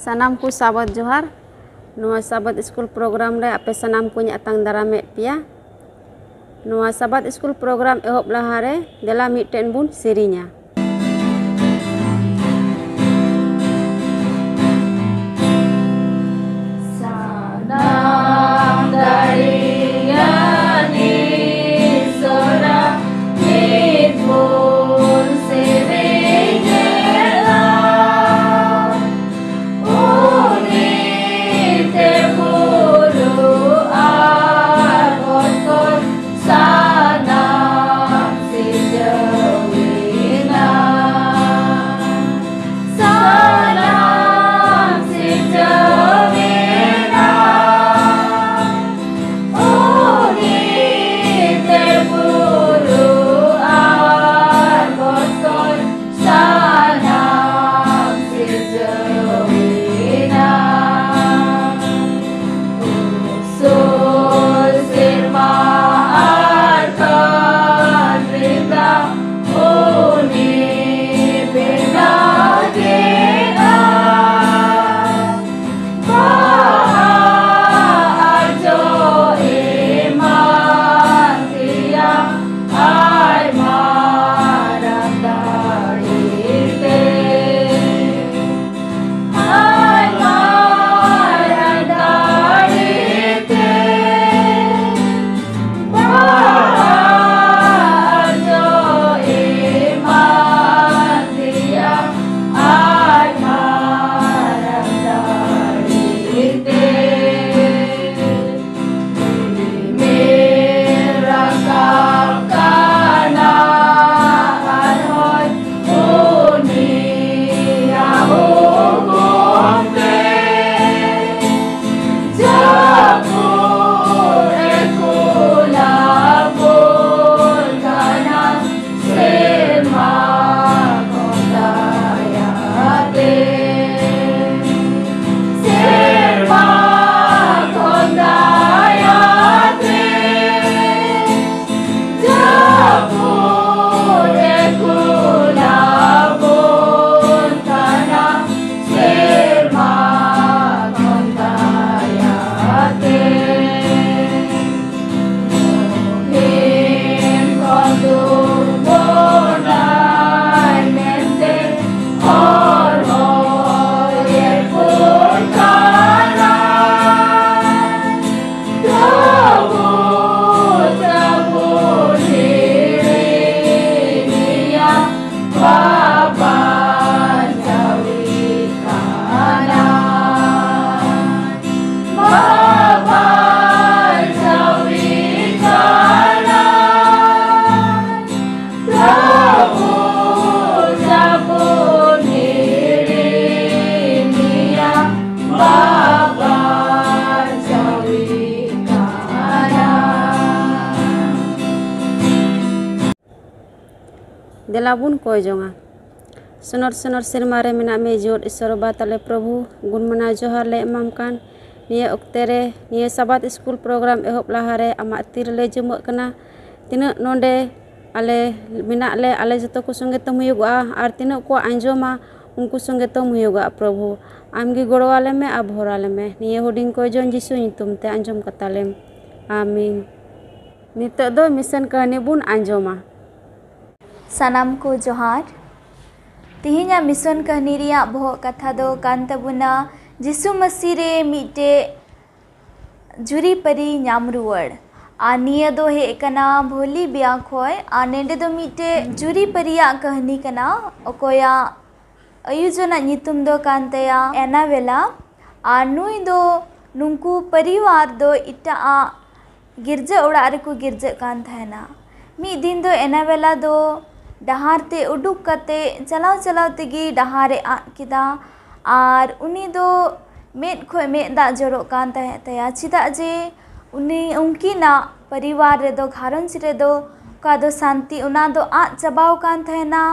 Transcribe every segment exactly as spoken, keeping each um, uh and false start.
ᱥᱟᱱᱟᱢ ᱠᱚ ᱥᱟᱵᱟᱫ ᱡᱚᱦᱟᱨ᱾ ᱱᱚᱣᱟ ᱥᱟᱵᱟᱫ ᱥᱠᱩᱞ ᱯᱨᱳᱜᱨᱟᱢ ᱨᱮ ᱟᱯᱮ ᱥᱟᱱᱟᱢ ᱠᱚᱧ ᱟᱛᱟᱝ ᱫᱟᱨᱟᱢᱮᱫ ᱯᱮᱭᱟ᱾ ᱱᱚᱣᱟ ᱥᱟᱵᱟᱫ ᱥᱠᱩᱞ ᱯᱨᱳᱜᱨᱟᱢ ᱮᱦᱚᱵ ᱞᱟᱦᱟᱨᱮ ᱫᱮᱞᱟ ᱢᱤᱫᱴᱮᱱ ᱵᱚᱱ ᱥᱮᱨᱮᱧᱟ᱾ ᱥᱟᱱᱟᱢ ᱫᱟᱲᱮᱭᱟᱱ ᱤᱥᱚᱨᱟ ᱱᱤᱛ ᱵᱚᱱ ᱥᱮᱨᱮᱧᱮᱫᱟ᱾ ᱩᱱᱤ ᱛᱮ ᱵᱩᱨᱩ ᱟᱨ ᱚᱛ ᱠᱷᱚᱱ ᱥᱟᱱᱟᱢ ᱥᱤᱨᱡᱟᱹᱣ ᱮᱱᱟ᱾ ᱵᱟᱧᱪᱟᱣᱤᱡ ᱠᱟᱱᱟ, ᱵᱟᱧᱪᱟᱣᱤᱡ ᱠᱟᱱᱟ᱾ ᱯᱨᱚᱵᱷᱩ ᱡᱟᱵᱚᱱ ᱦᱤᱲᱤᱧᱮᱭᱟ, ᱵᱟᱵᱟ ᱡᱟᱹᱣᱤ ᱠᱟᱱᱟ᱾ ᱫᱮᱞᱟ ᱵᱚᱱ ᱠᱚᱭ ᱡᱚᱝᱟ᱾ ᱥᱚᱱᱚᱨ ᱥᱚᱱᱚᱨ ᱥᱮᱨᱢᱟ ᱨᱮ ᱢᱮᱱᱟᱜ ᱢᱮ ᱡᱤᱭᱚᱱ ᱤᱥᱚᱨ ᱵᱟ ᱛᱟᱞᱮ ᱯᱨᱚᱵᱷᱩ, ᱜᱩᱱ ᱢᱟᱱᱟᱣ ᱡᱚᱦᱟᱨ ᱞᱮ ᱮᱢᱟᱢ ᱠᱟᱱ᱾ ᱱᱤᱭᱟᱹ ᱚᱠᱛᱮ ᱨᱮ, ᱱᱤᱭᱟᱹ ᱥᱟᱵᱟᱛ ᱥᱠᱩᱞ ᱯᱨᱳᱜᱨᱟᱢ ᱮᱦᱚᱵ ᱞᱟᱦᱟᱨᱮ ᱟᱢᱟᱜ ᱛᱤ ᱨᱮᱞᱮ ᱡᱩᱢᱟᱹᱜ ᱠᱟᱱᱟ᱾ ᱛᱤᱱᱟᱹᱜ ᱱᱚᱰᱮ ᱟᱞᱮ ᱢᱮᱱᱟᱜ ᱞᱮ, ᱟᱞᱮ ᱡᱚᱛᱚ ᱠᱚ ᱥᱚᱸᱜᱮ ᱛᱮᱢ ᱦᱩᱭᱩᱜᱚᱜᱼᱟ, ᱟᱨ ᱛᱤᱱᱟᱹᱜ ᱠᱚ ᱟᱸᱡᱚᱢᱟ, ᱩᱱᱠᱩ ᱥᱚᱸᱜᱮ ᱛᱮᱢ ᱦᱩᱭᱩᱜᱚᱜᱼᱟ ᱯᱨᱚᱵᱷᱩ᱾ ᱟᱢᱜᱮ ᱜᱚᱲᱚ ᱟᱞᱮ ᱢᱮ ᱟᱨ ᱵᱷᱚᱨ ᱟᱞᱮ ᱢᱮ᱾ ᱱᱤᱭᱟᱹ ᱦᱩᱰᱤᱧ ᱠᱚᱭ ᱡᱚᱱ ᱡᱤᱥᱩ ᱧᱩᱛᱩᱢ ᱛᱮ ᱟᱸᱡᱚᱢ ᱠᱟᱛᱟᱞᱮᱢ᱾ ᱟᱢᱤᱱ᱾ ᱱᱤᱛᱚᱜ ᱫᱚ ᱢᱤᱥᱚᱱ ᱠᱟᱹᱦᱱᱤ ᱵᱚᱱ ᱟᱸᱡᱚᱢᱟ᱾ ᱥᱟᱱᱟᱢ ᱠᱚ ᱡᱚᱦᱟᱨ᱾ ᱛᱮᱦᱮᱧᱟᱜ ᱢᱤᱥᱚᱱ ᱠᱟᱹᱦᱱᱤ ᱨᱮᱭᱟᱜ ᱵᱚᱦᱚᱜ ᱠᱟᱛᱷᱟ ᱫᱚ ᱠᱟᱱ ᱛᱟᱵᱚᱱᱟ ᱡᱤᱥᱩ ᱢᱟᱹᱥᱤ ᱨᱮ ᱢᱤᱫᱴᱮᱡ ᱡᱩᱨᱤᱯᱟᱹᱨᱤ ᱧᱟᱢ ᱨᱩᱣᱟᱹᱲ᱾ ᱟᱨ ᱱᱤᱭᱟᱹ ᱫᱚ ᱦᱮᱡ ᱠᱟᱱᱟ ᱵᱷᱳᱞᱤᱵᱤᱭᱟ ᱠᱷᱚᱡ᱾ ᱟᱨ ᱱᱮᱰᱮ ᱫᱚ ᱢᱤᱫᱴᱮᱡ ᱡᱩᱨᱤᱯᱟᱹᱨᱤᱭᱟᱜ ᱠᱟᱹᱦᱱᱤ ᱠᱟᱱᱟ, ᱚᱠᱚᱭᱟᱜ ᱟᱭᱳᱡᱚᱱᱟᱜ ᱧᱩᱛᱩᱢ ᱫᱚ ᱠᱟᱱ ᱛᱟᱭᱟ ᱮᱱᱟᱵᱮᱞᱟ᱾ ᱟᱨ ᱱᱩᱭ ᱫᱚ, ᱱᱩᱠᱩ ᱯᱚᱨᱤᱵᱟᱨ ᱫᱚ ᱮᱴᱟᱜ ᱟᱜ ᱜᱤᱨᱡᱟᱹ ᱚᱲᱟᱜ ᱨᱮᱠᱚ ᱜᱤᱨᱡᱟᱹᱜ ᱠᱟᱱ ᱛᱟᱦᱮᱱᱟ᱾ ᱢᱤᱫ ᱫᱤᱱ ᱫᱚ ᱮᱱᱟᱵᱮᱞᱟ ᱫᱚ ᱰᱟᱦᱟᱨ ᱛᱮ ᱩᱰᱩᱠ ᱠᱟᱛᱮ ᱪᱟᱞᱟᱣ ᱪᱟᱞᱟᱣ ᱛᱮᱜᱮ ᱰᱟᱦᱟᱨ ᱮ ᱟᱫ ᱠᱮᱫᱟ᱾ ᱟᱨ ᱩᱱᱤ ᱫᱚ ᱢᱮᱫ ᱠᱷᱚᱡ ᱢᱮᱫ ᱫᱟᱜ ᱡᱚᱨᱚᱜ ᱠᱟᱱ ᱛᱟᱦᱮᱸᱫ ᱛᱟᱭᱟ, ᱪᱮᱫᱟᱜ ᱡᱮ ᱩᱱᱤ, ᱩᱱᱠᱤᱱᱟᱜ ᱯᱚᱨᱤᱵᱟᱨ ᱨᱮᱫᱚ, ᱜᱷᱟᱨᱚᱸᱡᱽ ᱨᱮᱫᱚ ᱚᱠᱟ ᱫᱚ ᱥᱟᱱᱛᱤ, ᱚᱱᱟ ᱫᱚ ᱟᱫ ᱪᱟᱵᱟᱣ ᱠᱟᱱ ᱛᱟᱦᱮᱱᱟ᱾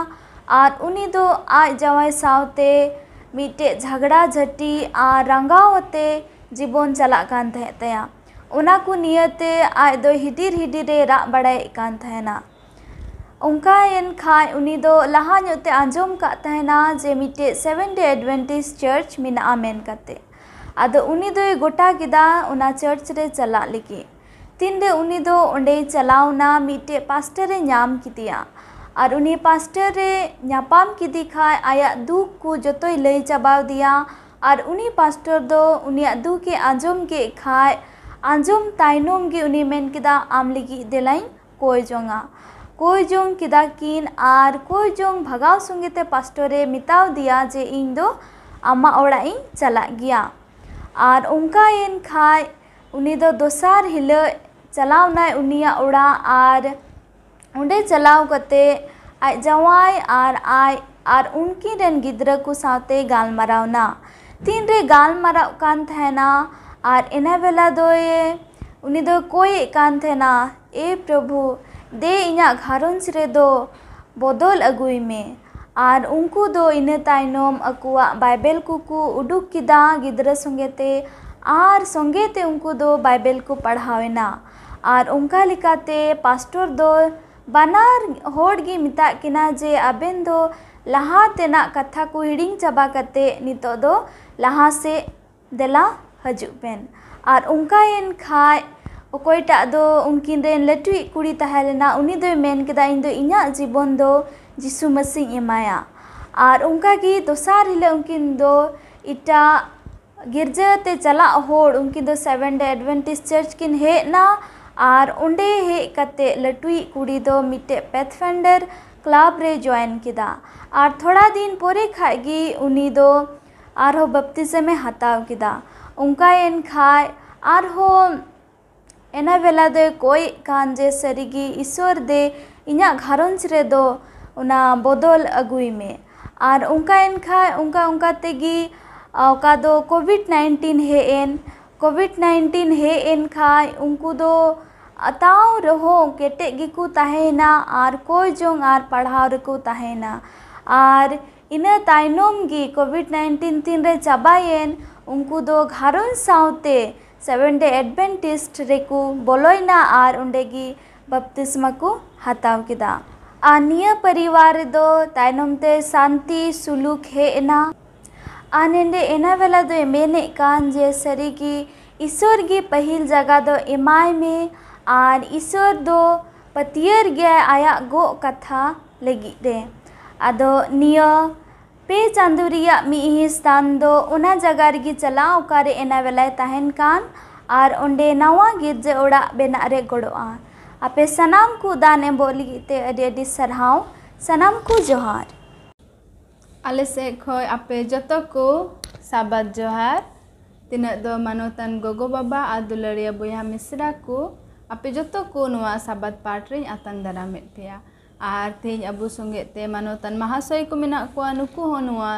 ᱟᱨ ᱩᱱᱤ ᱫᱚ ᱟᱡ ᱡᱟᱶᱟᱭ ᱥᱟᱶᱛᱮ ᱢᱤᱫᱴᱮᱡ ᱡᱷᱟᱜᱽᱲᱟ ᱡᱷᱟᱹᱴᱤ ᱟᱨ ᱨᱟᱸᱜᱟᱣ ᱟᱛᱮ ᱡᱤᱵᱚᱱ ᱪᱟᱞᱟᱜ ᱠᱟᱱ ᱛᱟᱦᱮᱸᱫ ᱛᱟᱭᱟ᱾ ᱚᱱᱟ ᱠᱚ ᱱᱤᱭᱟᱹᱛᱮ ᱟᱡ ᱫᱚ ᱦᱤᱰᱤᱨ ᱦᱤᱰᱤᱨ ᱮ ᱨᱟᱜ ᱵᱟᱲᱟᱭᱮᱫ ᱠᱟᱱ ᱛᱟᱦᱮᱱᱟ᱾ ᱚᱱᱠᱟᱭᱮᱱ ᱠᱷᱟᱡ ᱩᱱᱤ ᱫᱚ ᱞᱟᱦᱟ ᱧᱚᱜ ᱛᱮ ᱟᱸᱡᱚᱢ ᱠᱟᱜ ᱛᱟᱦᱮᱱᱟ ᱡᱮ ᱢᱤᱫᱴᱮᱡ Seventh Day Adventist Church ᱢᱮᱱᱟᱜᱼᱟ ᱢᱮᱱ ᱠᱟᱛᱮ᱾ ᱟᱫᱚ ᱩᱱᱤ ᱫᱚᱭ ᱜᱚᱴᱟ ᱠᱮᱫᱟ ᱚᱱᱟ church ᱨᱮ ᱪᱟᱞᱟᱜ ᱞᱟᱹᱜᱤᱫ᱾ ᱛᱤᱱᱨᱮ ᱩᱱᱤ ᱫᱚ ᱚᱸᱰᱮᱭ ᱪᱟᱞᱟᱣᱱᱟ, ᱢᱤᱫᱴᱮᱡ pastor ᱮ ᱧᱟᱢ ᱠᱮᱫᱮᱭᱟ᱾ ᱟᱨ ᱩᱱᱤ pastor ᱨᱮ ᱧᱟᱯᱟᱢ ᱠᱮᱫᱮ ᱠᱷᱟᱡ ᱟᱭᱟᱜ ᱫᱩᱠ ᱠᱚ ᱡᱚᱛᱚᱭ ᱞᱟᱹᱭ ᱪᱟᱵᱟᱣᱟᱫᱮᱭᱟ᱾ ᱟᱨ ᱩᱱᱤ pastor ᱫᱚ ᱩᱱᱤᱭᱟᱜ ᱫᱩᱠ ᱮ ᱟᱸᱡᱚᱢ ᱠᱮᱫ ᱠᱷᱟᱡ, ᱟᱸᱡᱚᱢ ᱛᱟᱭᱱᱚᱢ ᱜᱮ ᱩᱱᱤ ᱢᱮᱱ ᱠᱮᱫᱟ, "ᱟᱢ ᱞᱟᱹᱜᱤᱫ ᱫᱮᱞᱟᱧ ᱠᱚᱭ ᱡᱚᱝᱟ᱾" ᱠᱚᱭ ᱡᱚᱝ ᱠᱮᱫᱟ ᱠᱤᱱ ᱟᱨ ᱠᱚᱭ ᱡᱚᱝ ᱵᱷᱟᱜᱟᱣ ᱥᱚᱸᱜᱮ ᱛᱮ ᱯᱟᱥᱴᱚᱨᱮ ᱢᱮᱛᱟᱣ ᱫᱮᱭᱟ ᱡᱮ ᱤᱧ ᱫᱚ ᱟᱢᱟᱜ ᱚᱲᱟᱜ ᱤᱧ ᱪᱟᱞᱟᱜ ᱜᱮᱭᱟ᱾ ᱟᱨ ᱚᱱᱠᱟᱭᱮᱱ ᱠᱷᱟᱡ ᱩᱱᱤ ᱫᱚ ᱫᱚᱥᱟᱨ ᱦᱤᱞᱳᱜ ᱪᱟᱞᱟᱣ ᱱᱟᱭ ᱩᱱᱤᱭᱟᱜ ᱚᱲᱟᱜ ᱟᱨ ᱚᱸᱰᱮ ᱪᱟᱞᱟᱣ ᱠᱟᱛᱮ ᱟᱡ ᱡᱟᱶᱟᱭ ᱟᱨ ᱟᱡ ᱟᱨ ᱩᱱᱠᱤᱱ ᱨᱮᱱ ᱜᱤᱫᱽᱨᱟᱹ ᱠᱚ ᱥᱟᱶᱛᱮ ᱜᱟᱞᱢᱟᱨᱟᱣ ᱱᱟ᱾ ᱛᱤᱱᱨᱮ ᱜᱟᱞᱢᱟᱨᱟᱜ ᱠᱟᱱ ᱛᱟᱦᱮᱱᱟ ᱟᱨ ᱤᱱᱟᱹ ᱵᱮᱞᱟ ᱫᱚᱭ, ᱩᱱᱤ ᱫᱚ ᱠᱚᱭᱮᱫ ᱠᱟᱱ ᱛᱟᱦᱮᱱᱟ, "ᱮ ᱯᱨᱚᱵᱷᱩ, ᱫᱮ ᱤᱧᱟᱹᱜ ᱜᱷᱟᱨᱚᱸᱡᱽ ᱨᱮᱫᱚ ᱵᱚᱫᱚᱞ ᱟᱹᱜᱩᱭ ᱢᱮ᱾" ᱟᱨ ᱩᱱᱠᱩ ᱫᱚ ᱤᱱᱟᱹ ᱛᱟᱭᱱᱚᱢ ᱟᱠᱚᱣᱟᱜ ᱵᱟᱭᱵᱮᱞ ᱠᱚᱠᱚ ᱩᱰᱩᱠ ᱠᱮᱫᱟ ᱜᱤᱫᱽᱨᱟᱹ ᱥᱚᱸᱜᱮ ᱛᱮ, ᱟᱨ ᱥᱚᱸᱜᱮ ᱛᱮ ᱩᱱᱠᱩ ᱫᱚ ᱵᱟᱭᱵᱮᱞ ᱠᱚ ᱯᱟᱲᱦᱟᱣ ᱮᱱᱟ᱾ ᱟᱨ ᱚᱱᱠᱟ ᱞᱮᱠᱟᱛᱮ ᱯᱟᱥᱴᱚᱨ ᱫᱚ ᱵᱟᱱᱟᱨ ᱦᱚᱲ ᱜᱮ ᱢᱮᱛᱟᱜ ᱠᱤᱱᱟ ᱡᱮ ᱟᱵᱮᱱ ᱫᱚ ᱞᱟᱦᱟ ᱛᱮᱱᱟᱜ ᱠᱟᱛᱷᱟ ᱠᱚ ᱦᱤᱲᱤᱧ ᱪᱟᱵᱟ ᱠᱟᱛᱮ ᱱᱤᱛᱚᱜ ᱫᱚ ᱞᱟᱦᱟ ᱥᱮᱫ ᱫᱮᱞᱟ ᱦᱤᱡᱩᱜ ᱵᱮᱱ᱾ ᱟᱨ ᱚᱱᱠᱟᱭᱮᱱ ᱠᱷᱟᱡ ᱚᱠᱚᱭᱴᱟᱜ ᱫᱚ ᱩᱱᱠᱤᱱ ᱨᱮᱱ ᱞᱟᱹᱴᱩᱭᱤᱡ ᱠᱩᱲᱤ ᱛᱟᱦᱮᱸ ᱞᱮᱱᱟ, ᱩᱱᱤ ᱫᱚᱭ ᱢᱮᱱ ᱠᱮᱫᱟ, "ᱤᱧ ᱫᱚ ᱤᱧᱟᱹᱜ ᱡᱤᱵᱚᱱ ᱫᱚ ᱡᱤᱥᱩ ᱢᱟᱹᱥᱤᱧ ᱮᱢᱟᱭᱟ᱾" ᱟᱨ ᱚᱱᱠᱟᱜᱮ ᱫᱚᱥᱟᱨ ᱦᱤᱞᱳᱜ ᱩᱱᱠᱤᱱ ᱫᱚ ᱮᱴᱟᱜ ᱜᱤᱨᱡᱟᱹ ᱛᱮ ᱪᱟᱞᱟᱜ ᱦᱚᱲ, ᱩᱱᱠᱤᱱ ᱫᱚ Seventh Day Adventist Church ᱠᱤᱱ ᱦᱮᱡ ᱮᱱᱟ᱾ ᱟᱨ ᱚᱸᱰᱮ ᱦᱮᱡ ᱠᱟᱛᱮ ᱞᱟᱹᱴᱩᱭᱤᱡ ᱠᱩᱲᱤ ᱫᱚ ᱢᱤᱫᱴᱮᱡ Pathfinder club ᱨᱮ join ᱠᱮᱫᱟ᱾ ᱟᱨ ᱛᱷᱚᱲᱟ ᱫᱤᱱ ᱯᱚᱨᱮ ᱠᱷᱟᱡ ᱜᱮ ᱩᱱᱤ ᱫᱚ ᱟᱨᱦᱚᱸ ᱵᱟᱯᱛᱤᱥᱢ ᱮ ᱦᱟᱛᱟᱣ ᱠᱮᱫᱟ᱾ ᱚᱱᱠᱟᱭᱮᱱ ᱠᱷᱟᱡ ᱟᱨᱦᱚᱸ ᱮᱱᱟ ᱵᱮᱞᱟ ᱫᱚᱭ ᱠᱚᱭᱮᱜ ᱠᱟᱱ ᱡᱮ ᱥᱟᱹᱨᱤᱜᱮ ᱤᱥᱚᱨ ᱫᱮ ᱤᱧᱟᱹᱜ ᱜᱷᱟᱨᱚᱸᱡᱽ ᱨᱮᱫᱚ ᱚᱱᱟ ᱵᱚᱫᱚᱞ ᱟᱹᱜᱩᱭ ᱢᱮ᱾ ᱟᱨ ᱚᱱᱠᱟᱭᱮᱱ ᱠᱷᱟᱡ ᱚᱱᱠᱟ ᱚᱱᱠᱟ ᱛᱮᱜᱮ ᱚᱠᱟ ᱫᱚ COVID nineteen ᱦᱮᱡ ᱮᱱ, COVID nineteen ᱦᱮᱡ ᱮᱱ ᱠᱷᱟᱡ ᱩᱱᱠᱩ ᱫᱚ ᱛᱟᱣ ᱨᱮᱦᱚᱸ ᱠᱮᱴᱮᱡ ᱜᱮᱠᱚ ᱛᱟᱦᱮᱸᱭᱮᱱᱟ ᱟᱨ ᱠᱚᱭ ᱡᱚᱝ ᱟᱨ ᱯᱟᱲᱦᱟᱣ ᱨᱮᱠᱚ ᱛᱟᱦᱮᱸᱭᱮᱱᱟ᱾ ᱟᱨ ᱤᱱᱟᱹ ᱛᱟᱭᱱᱚᱢ ᱜᱮ COVID nineteen ᱛᱤᱱᱨᱮ ᱪᱟᱵᱟᱭᱮᱱ, ᱩᱱᱠᱩ ᱫᱚ ᱜᱷᱟᱨᱚᱸᱡᱽ ᱥᱟᱶᱛᱮ Seventh Day Adventist ᱨᱮᱠᱚ ᱵᱚᱞᱚᱭᱮᱱᱟ ᱟᱨ ᱚᱸᱰᱮ ᱜᱮ ᱵᱟᱯᱛᱤᱥᱢᱟ ᱠᱚ ᱦᱟᱛᱟᱣ ᱠᱮᱫᱟ᱾ ᱟᱨ ᱱᱤᱭᱟᱹ ᱯᱚᱨᱤᱵᱟᱨ ᱨᱮᱫᱚ ᱛᱟᱭᱱᱚᱢ ᱛᱮ ᱥᱟᱱᱛᱤ ᱥᱩᱞᱩᱠ ᱦᱮᱡ ᱮᱱᱟ᱾ ᱟᱨ ᱱᱚᱰᱮ ᱮᱱᱟ ᱵᱮᱞᱟ ᱫᱚᱭ ᱢᱮᱱᱮᱫ ᱠᱟᱱ ᱡᱮ ᱥᱟᱹᱨᱤᱜᱮ ᱤᱥᱚᱨ ᱜᱮ ᱯᱟᱹᱦᱤᱞ ᱡᱟᱭᱜᱟ ᱫᱚ ᱮᱢᱟᱭ ᱢᱮ, ᱟᱨ ᱤᱥᱚᱨ ᱫᱚ ᱯᱟᱹᱛᱭᱟᱹᱨ ᱜᱮᱭᱟᱭ ᱟᱭᱟᱜ ᱜᱚᱜ ᱠᱟᱛᱷᱟ ᱞᱟᱹᱜᱤᱫ ᱨᱮ᱾ ᱟᱫᱚ ᱱᱤᱭᱟᱹ ᱯᱮ ᱪᱟᱸᱫᱳ ᱨᱮᱭᱟᱜ ᱢᱤᱫ ᱦᱤᱸᱥ ᱫᱟᱱ ᱫᱚ ᱚᱱᱟ ᱡᱟᱭᱜᱟ ᱨᱮᱜᱮ ᱪᱟᱞᱟᱜᱼᱟ ᱚᱠᱟᱨᱮ ᱮᱱᱟ ᱵᱮᱞᱟᱭ ᱛᱟᱦᱮᱱ ᱠᱟᱱ, ᱟᱨ ᱚᱸᱰᱮ ᱱᱟᱣᱟ ᱜᱤᱨᱡᱟᱹ ᱚᱲᱟᱜ ᱵᱮᱱᱟᱜ ᱨᱮ ᱜᱚᱲᱚᱜᱼᱟ᱾ ᱟᱯᱮ ᱥᱟᱱᱟᱢ ᱠᱚ ᱫᱟᱱ ᱮᱢᱚᱜ ᱞᱟᱹᱜᱤᱫ ᱛᱮ ᱟᱹᱰᱤ ᱟᱹᱰᱤ ᱥᱟᱨᱦᱟᱣ᱾ ᱥᱟᱱᱟᱢ ᱠᱚ ᱡᱚᱦᱟᱨ᱾ ᱟᱞᱮ ᱥᱮᱫ ᱠᱷᱚᱱ ᱟᱯᱮ ᱡᱚᱛᱚ ᱠᱚ ᱥᱟᱵᱟᱫ ᱡᱚᱦᱟᱨ᱾ ᱛᱤᱱᱟᱹᱜ ᱫᱚ ᱢᱟᱱᱚᱛᱟᱱ ᱜᱚᱜᱚ ᱵᱟᱵᱟ ᱟᱨ ᱫᱩᱞᱟᱹᱲᱤᱭᱟᱹ ᱵᱚᱭᱦᱟ ᱢᱤᱥᱨᱟ ᱠᱚ, ᱟᱯᱮ ᱡᱚᱛᱚ ᱠᱚ ᱱᱚᱣᱟ ᱥᱟᱵᱟᱫ ᱯᱟᱴ ᱨᱮᱧ ᱟᱛᱟᱝ ᱫᱟᱨᱟᱢᱮᱫ ᱯᱮᱭᱟ᱾ ᱟᱨ ᱛᱮᱦᱮᱧ ᱟᱵᱚ ᱥᱚᱸᱜᱮ ᱛᱮ ᱢᱟᱱᱚᱛᱟᱱ ᱢᱟᱦᱟᱥᱚᱭ ᱠᱚ ᱢᱮᱱᱟᱜ ᱠᱚᱣᱟ, ᱱᱩᱠᱩ ᱦᱚᱸ ᱱᱚᱣᱟ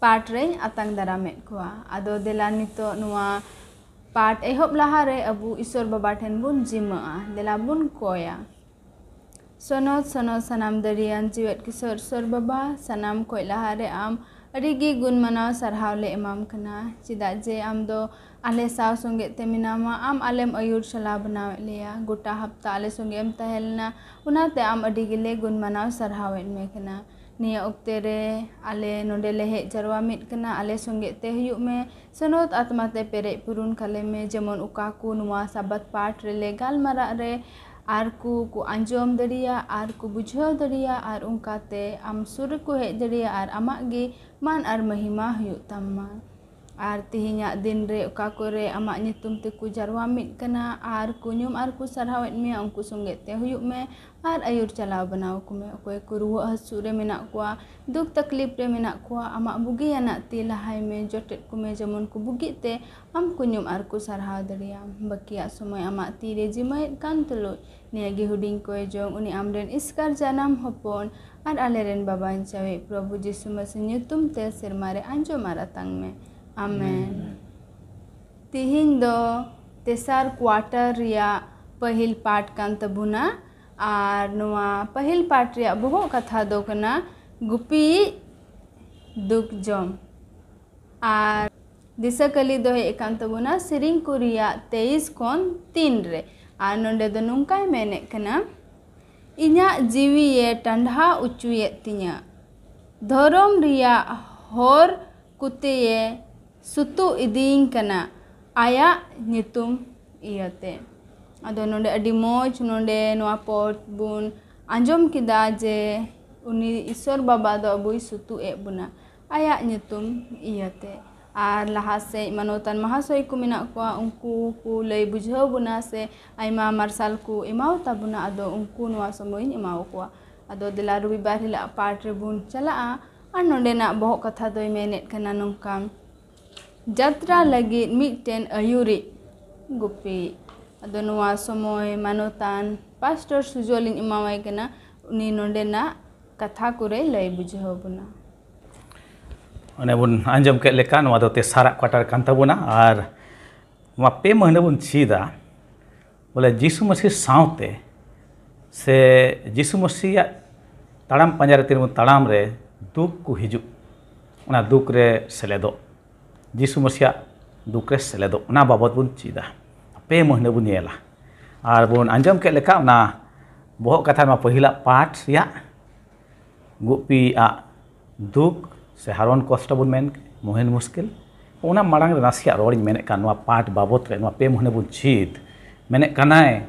ᱯᱟᱴ ᱨᱮᱧ ᱟᱛᱟᱝ ᱫᱟᱨᱟᱢᱮᱫ ᱠᱚᱣᱟ᱾ ᱟᱫᱚ ᱫᱮᱞᱟ ᱱᱤᱛᱚᱜ ᱱᱚᱣᱟ ᱯᱟᱴ ᱮᱦᱚᱵ ᱞᱟᱦᱟᱨᱮ ᱟᱵᱚ ᱤᱥᱚᱨ ᱵᱟᱵᱟ ᱴᱷᱮᱱ ᱵᱚᱱ ᱡᱤᱢᱟᱹᱜᱼᱟ᱾ ᱫᱮᱞᱟ ᱵᱚᱱ ᱠᱚᱭᱟ᱾ ᱥᱚᱱᱚᱛ ᱥᱚᱱᱚᱛ ᱥᱟᱱᱟᱢ ᱫᱟᱲᱮᱭᱟᱱ ᱡᱤᱣᱮᱫ ᱠᱤᱥᱚᱨ ᱥᱚᱨ ᱵᱟᱵᱟ, ᱥᱟᱱᱟᱢ ᱠᱷᱚᱡ ᱞᱟᱦᱟᱨᱮ ᱟᱢ ᱟᱹᱰᱤ ᱜᱮ ᱜᱩᱱ ᱢᱟᱱᱟᱣ ᱥᱟᱨᱦᱟᱣ ᱞᱮ ᱮᱢᱟᱢ ᱠᱟᱱᱟ, ᱪᱮᱫᱟᱜ ᱡᱮ ᱟᱢ ᱫᱚ ᱟᱞᱮ ᱥᱟᱶ ᱥᱚᱸᱜᱮ ᱛᱮ ᱢᱮᱱᱟᱢᱟ᱾ ᱟᱢ ᱟᱞᱮᱢ ᱟᱹᱭᱩᱨ ᱪᱟᱞᱟᱣ ᱵᱮᱱᱟᱣᱮᱫ ᱞᱮᱭᱟ, ᱜᱚᱴᱟ ᱦᱟᱯᱛᱟ ᱟᱞᱮ ᱥᱚᱸᱜᱮ ᱮᱢ ᱛᱟᱦᱮᱸ ᱞᱮᱱᱟ, ᱚᱱᱟᱛᱮ ᱟᱢ ᱟᱹᱰᱤ ᱜᱮᱞᱮ ᱜᱩᱱ ᱢᱟᱱᱟᱣ ᱥᱟᱨᱦᱟᱣᱮᱫ ᱢᱮ ᱠᱟᱱᱟ᱾ ᱱᱤᱭᱟᱹ ᱚᱠᱛᱮ ᱨᱮ ᱟᱞᱮ ᱱᱚᱰᱮ ᱞᱮ ᱦᱮᱡ ᱡᱟᱨᱣᱟ ᱢᱤᱫ ᱠᱟᱱᱟ, ᱟᱞᱮ ᱥᱚᱸᱜᱮ ᱛᱮ ᱦᱩᱭᱩᱜ ᱢᱮ, ᱥᱚᱱᱚᱛ ᱟᱛᱢᱟ ᱛᱮ ᱯᱮᱨᱮᱡ ᱯᱩᱨᱩᱱ ᱠᱟᱞᱮ ᱢᱮ, ᱡᱮᱢᱚᱱ ᱚᱠᱟ ᱠᱚ ᱱᱚᱣᱟ ᱥᱟᱵᱟᱫ ᱯᱟᱴ ᱨᱮᱞᱮ ᱜᱟᱞᱢᱟᱨᱟᱜ ᱨᱮ ᱟᱨ ᱠᱚ, ᱠᱚ ᱟᱸᱡᱚᱢ ᱫᱟᱲᱮᱭᱟᱜ ᱟᱨ ᱠᱚ ᱵᱩᱡᱷᱟᱹᱣ ᱫᱟᱲᱮᱭᱟᱜ ᱟᱨ ᱚᱱᱠᱟᱛᱮ ᱟᱢ ᱥᱩᱨ ᱨᱮᱠᱚ ᱦᱮᱡ ᱫᱟᱲᱮᱭᱟᱜ ᱟᱨ ᱟᱢᱟᱜ ᱜᱮ ᱢᱟᱱ ᱟᱨ ᱢᱟᱹᱦᱤᱢᱟ ᱦᱩᱭᱩᱜ ᱛᱟᱢ ᱢᱟ᱾ ᱟᱨ ᱛᱮᱦᱮᱧᱟᱜ ᱫᱤᱱ ᱨᱮ ᱚᱠᱟ ᱠᱚᱨᱮ ᱟᱢᱟᱜ ᱧᱩᱛᱩᱢ ᱛᱮᱠᱚ ᱡᱟᱨᱣᱟ ᱢᱤᱫ ᱠᱟᱱᱟ ᱟᱨ ᱠᱚ ᱧᱩᱢ ᱟᱨ ᱠᱚ ᱥᱟᱨᱦᱟᱣᱮᱫ ᱢᱮᱭᱟ, ᱩᱱᱠᱩ ᱥᱚᱸᱜᱮ ᱛᱮ ᱦᱩᱭᱩᱜ ᱢᱮ ᱟᱨ ᱟᱹᱭᱩᱨ ᱪᱟᱞᱟᱣ ᱵᱮᱱᱟᱣ ᱠᱚᱢᱮ᱾ ᱚᱠᱚᱭ ᱠᱚ ᱨᱩᱣᱟᱹᱜ ᱦᱟᱹᱥᱩᱜ ᱨᱮ ᱢᱮᱱᱟᱜ ᱠᱚᱣᱟ, ᱫᱩᱠ ᱛᱟᱠᱞᱤᱯ ᱨᱮ ᱢᱮᱱᱟᱜ ᱠᱚᱣᱟ, ᱟᱢᱟᱜ ᱵᱩᱜᱤᱭᱟᱱᱟᱜ ᱛᱤ ᱞᱟᱦᱟᱭ ᱢᱮ, ᱡᱚᱴᱮᱫ ᱠᱚᱢᱮ, ᱡᱮᱢᱚᱱ ᱠᱚ ᱵᱩᱜᱤᱜ ᱛᱮ ᱟᱢ ᱠᱚ ᱧᱩᱢ ᱟᱨ ᱠᱚ ᱥᱟᱨᱦᱟᱣ ᱫᱟᱲᱮᱭᱟᱢ᱾ ᱵᱟᱹᱠᱤᱭᱟᱜ ᱥᱚᱢᱚᱭ ᱟᱢᱟᱜ ᱛᱤ ᱨᱮ ᱡᱤᱢᱟᱹᱭᱮᱫ ᱠᱟᱱ ᱛᱩᱞᱩᱡ, ᱱᱤᱭᱟᱹ ᱜᱮ ᱦᱩᱰᱤᱧ ᱠᱚᱭ ᱡᱚᱝ, ᱩᱱᱤ ᱟᱢᱨᱮᱱ ᱮᱥᱠᱟᱨ ᱡᱟᱱᱟᱢ ᱦᱚᱯᱚᱱ ᱟᱨ ᱟᱞᱮᱨᱮᱱ ᱵᱟᱵᱟ ᱵᱟᱧᱪᱟᱣᱤᱡ ᱯᱨᱚᱵᱷᱩ ᱡᱤᱥᱩ ᱢᱟᱥᱤ ᱧᱩᱛᱩᱢ ᱛᱮ ᱥᱮᱨᱢᱟ ᱨᱮ ᱟᱸᱡᱚᱢ ᱟᱨ ᱟᱛᱟᱝ ᱢᱮ᱾ ᱟᱢᱮᱱ᱾ ᱛᱤᱦᱤᱧ ᱫᱚ ᱛᱮᱥᱟᱨ quarter ᱨᱮᱭᱟᱜ ᱯᱟᱹᱦᱤᱞ ᱯᱟᱴ ᱠᱟᱱ ᱛᱟᱵᱚᱱᱟ᱾ ᱟᱨ ᱱᱚᱣᱟ ᱯᱟᱹᱦᱤᱞ ᱯᱟᱴ ᱨᱮᱭᱟᱜ ᱵᱚᱦᱚᱜ ᱠᱟᱛᱷᱟ ᱫᱚ ᱠᱟᱱᱟ ᱜᱩᱯᱤ ᱫᱩᱠ ᱡᱚᱢ᱾ ᱟᱨ ᱫᱤᱥᱟᱹ ᱠᱟᱹᱞᱤ ᱫᱚ ᱦᱮᱡ ᱟᱠᱟᱱ ᱛᱟᱵᱚᱱᱟ ᱥᱮᱨᱮᱧ ᱠᱚ ᱨᱮᱭᱟᱜ ᱛᱮᱭᱤᱥ ᱠᱷᱚᱱ ᱛᱤᱱ ᱨᱮ᱾ ᱟᱨ ᱱᱚᱰᱮ ᱫᱚ ᱱᱚᱝᱠᱟᱭ ᱢᱮᱱᱮᱫ ᱠᱟᱱᱟ, ᱤᱧᱟᱜ ᱡᱤᱣᱤᱭᱮ ᱴᱟᱸᱰᱦᱟ ᱚᱪᱚᱭᱮᱫ ᱛᱤᱧᱟᱹ, ᱫᱷᱚᱨᱚᱢ ᱨᱮᱭᱟᱜ ᱦᱚᱨ ᱠᱚᱛᱮᱭᱮ ᱥᱩᱛᱩᱜ ᱤᱫᱤᱭᱤᱧ ᱠᱟᱱᱟ ᱟᱭᱟᱜ ᱧᱩᱛᱩᱢ ᱤᱭᱟᱹᱛᱮ᱾ ᱟᱫᱚ ᱱᱚᱰᱮ ᱟᱹᱰᱤ ᱢᱚᱡᱽ, ᱱᱚᱰᱮ ᱱᱚᱣᱟ ᱯᱚᱫ ᱵᱚᱱ ᱟᱸᱡᱚᱢ ᱠᱮᱫᱟ ᱡᱮ ᱩᱱᱤ ᱤᱥᱥᱚᱨ ᱵᱟᱵᱟ ᱫᱚ ᱟᱵᱚᱭ ᱥᱩᱛᱩᱜ ᱮᱫ ᱵᱚᱱᱟ ᱟᱭᱟᱜ ᱧᱩᱛᱩᱢ ᱤᱭᱟᱹᱛᱮ᱾ ᱟᱨ ᱞᱟᱦᱟ ᱥᱮᱫ ᱢᱟᱱᱚᱛᱟᱱ ᱢᱟᱦᱟᱥᱚᱭ ᱠᱚ ᱢᱮᱱᱟᱜ ᱠᱚᱣᱟ, ᱩᱱᱠᱩ ᱠᱚ ᱞᱟᱹᱭ ᱵᱩᱡᱷᱟᱹᱣ ᱵᱚᱱᱟ ᱥᱮ ᱟᱭᱢᱟ ᱢᱟᱨᱥᱟᱞ ᱠᱚ ᱮᱢᱟᱣ ᱛᱟᱵᱚᱱᱟ, ᱟᱫᱚ ᱩᱱᱠᱩ ᱱᱚᱣᱟ ᱥᱚᱢᱚᱭᱤᱧ ᱮᱢᱟᱣ ᱠᱚᱣᱟ᱾ ᱟᱫᱚ ᱫᱮᱞᱟ ᱨᱚᱵᱤᱵᱟᱨ ᱦᱤᱞᱳᱜ ᱯᱟᱴ ᱨᱮᱵᱚᱱ ᱪᱟᱞᱟᱜᱼᱟ᱾ ᱟᱨ ᱱᱚᱰᱮᱱᱟᱜ ᱵᱚᱦᱚᱜ ᱠᱟᱛᱷᱟ ᱫᱚᱭ ᱢᱮᱱᱮᱫ ᱠᱟᱱᱟ ᱱᱚᱝᱠᱟ, ᱡᱟᱛᱨᱟ ᱞᱟᱹᱜᱤᱫ ᱢᱤᱫᱴᱮᱱ ᱟᱹᱭᱩᱨᱤᱡ ᱜᱩᱯᱤ᱾ ᱟᱫᱚ ᱱᱚᱣᱟ ᱥᱚᱢᱚᱭ ᱢᱟᱱᱚᱛᱟᱱ ᱯᱟᱥᱴᱚᱨ ᱥᱩᱡᱚᱞᱤᱧ ᱮᱢᱟᱣᱟᱭ ᱠᱟᱱᱟ, ᱩᱱᱤ ᱱᱚᱰᱮᱱᱟᱜ ᱠᱟᱛᱷᱟ ᱠᱚᱨᱮᱭ ᱞᱟᱹᱭ ᱵᱩᱡᱷᱟᱹᱣ ᱵᱚᱱᱟ᱾ ᱚᱱᱮ ᱵᱚᱱ ᱟᱸᱡᱚᱢ ᱠᱮᱫ ᱞᱮᱠᱟ, ᱱᱚᱣᱟ ᱫᱚ ᱛᱮᱥᱟᱨᱟᱜ ᱠᱚᱣᱟᱴᱟᱨ ᱠᱟᱱ ᱛᱟᱵᱚᱱᱟ᱾ ᱟᱨ ᱱᱚᱣᱟ ᱯᱮ ᱢᱟᱹᱦᱱᱟᱹ ᱵᱚᱱ ᱪᱮᱫᱟ, ᱵᱚᱞᱮ ᱡᱤᱥᱩ ᱢᱟᱹᱥᱤ ᱥᱟᱶᱛᱮ ᱥᱮ ᱡᱤᱥᱩ ᱢᱟᱹᱥᱤᱭᱟᱜ ᱛᱟᱲᱟᱢ ᱯᱟᱸᱡᱟ ᱨᱮ ᱛᱤᱱ ᱵᱚᱱ ᱛᱟᱲᱟᱢ ᱨᱮ ᱫᱩᱠ ᱠᱚ ᱦᱤᱡᱩᱜ, ᱚᱱᱟ ᱫᱩᱠ ᱨᱮ ᱥᱮᱞᱮᱫᱚᱜ, ᱡᱤᱥᱩ ᱢᱟᱹᱥᱤᱭᱟᱜ ᱫᱩᱠ ᱨᱮ ᱥᱮᱞᱮᱫᱚᱜ, ᱚᱱᱟ ᱵᱟᱵᱚᱛ ᱵᱚᱱ ᱪᱮᱫᱟ᱾ ᱯᱮ ᱢᱟᱹᱦᱱᱟᱹ ᱵᱚᱱ ᱧᱮᱞᱟ᱾ ᱟᱨ ᱵᱚᱱ ᱟᱸᱡᱚᱢ ᱠᱮᱫ ᱞᱮᱠᱟ, ᱚᱱᱟ ᱵᱚᱦᱚᱜ ᱠᱟᱛᱷᱟ ᱱᱚᱣᱟ ᱯᱟᱹᱦᱤᱞᱟᱜ ᱯᱟᱴ ᱨᱮᱭᱟᱜ ᱜᱩᱯᱤᱭᱟᱜ ᱫᱩᱠ ᱥᱮ ᱦᱟᱨᱚᱱ ᱠᱚᱥᱴᱚ ᱵᱚᱱ ᱢᱮᱱ, ᱢᱩᱦᱤᱱ ᱢᱩᱥᱠᱤᱞ, ᱚᱱᱟ ᱢᱟᱲᱟᱝ ᱨᱮ ᱱᱟᱥᱮᱭᱟᱜ ᱨᱚᱲᱤᱧ ᱢᱮᱱᱮᱫ ᱠᱟᱱ, ᱱᱚᱣᱟ ᱯᱟᱴ ᱵᱟᱵᱚᱛ ᱨᱮ ᱱᱚᱣᱟ ᱯᱮ ᱢᱟᱹᱦᱱᱟᱹ ᱵᱚᱱ ᱪᱮᱫ᱾ ᱢᱮᱱᱮᱫ ᱠᱟᱱᱟᱭ,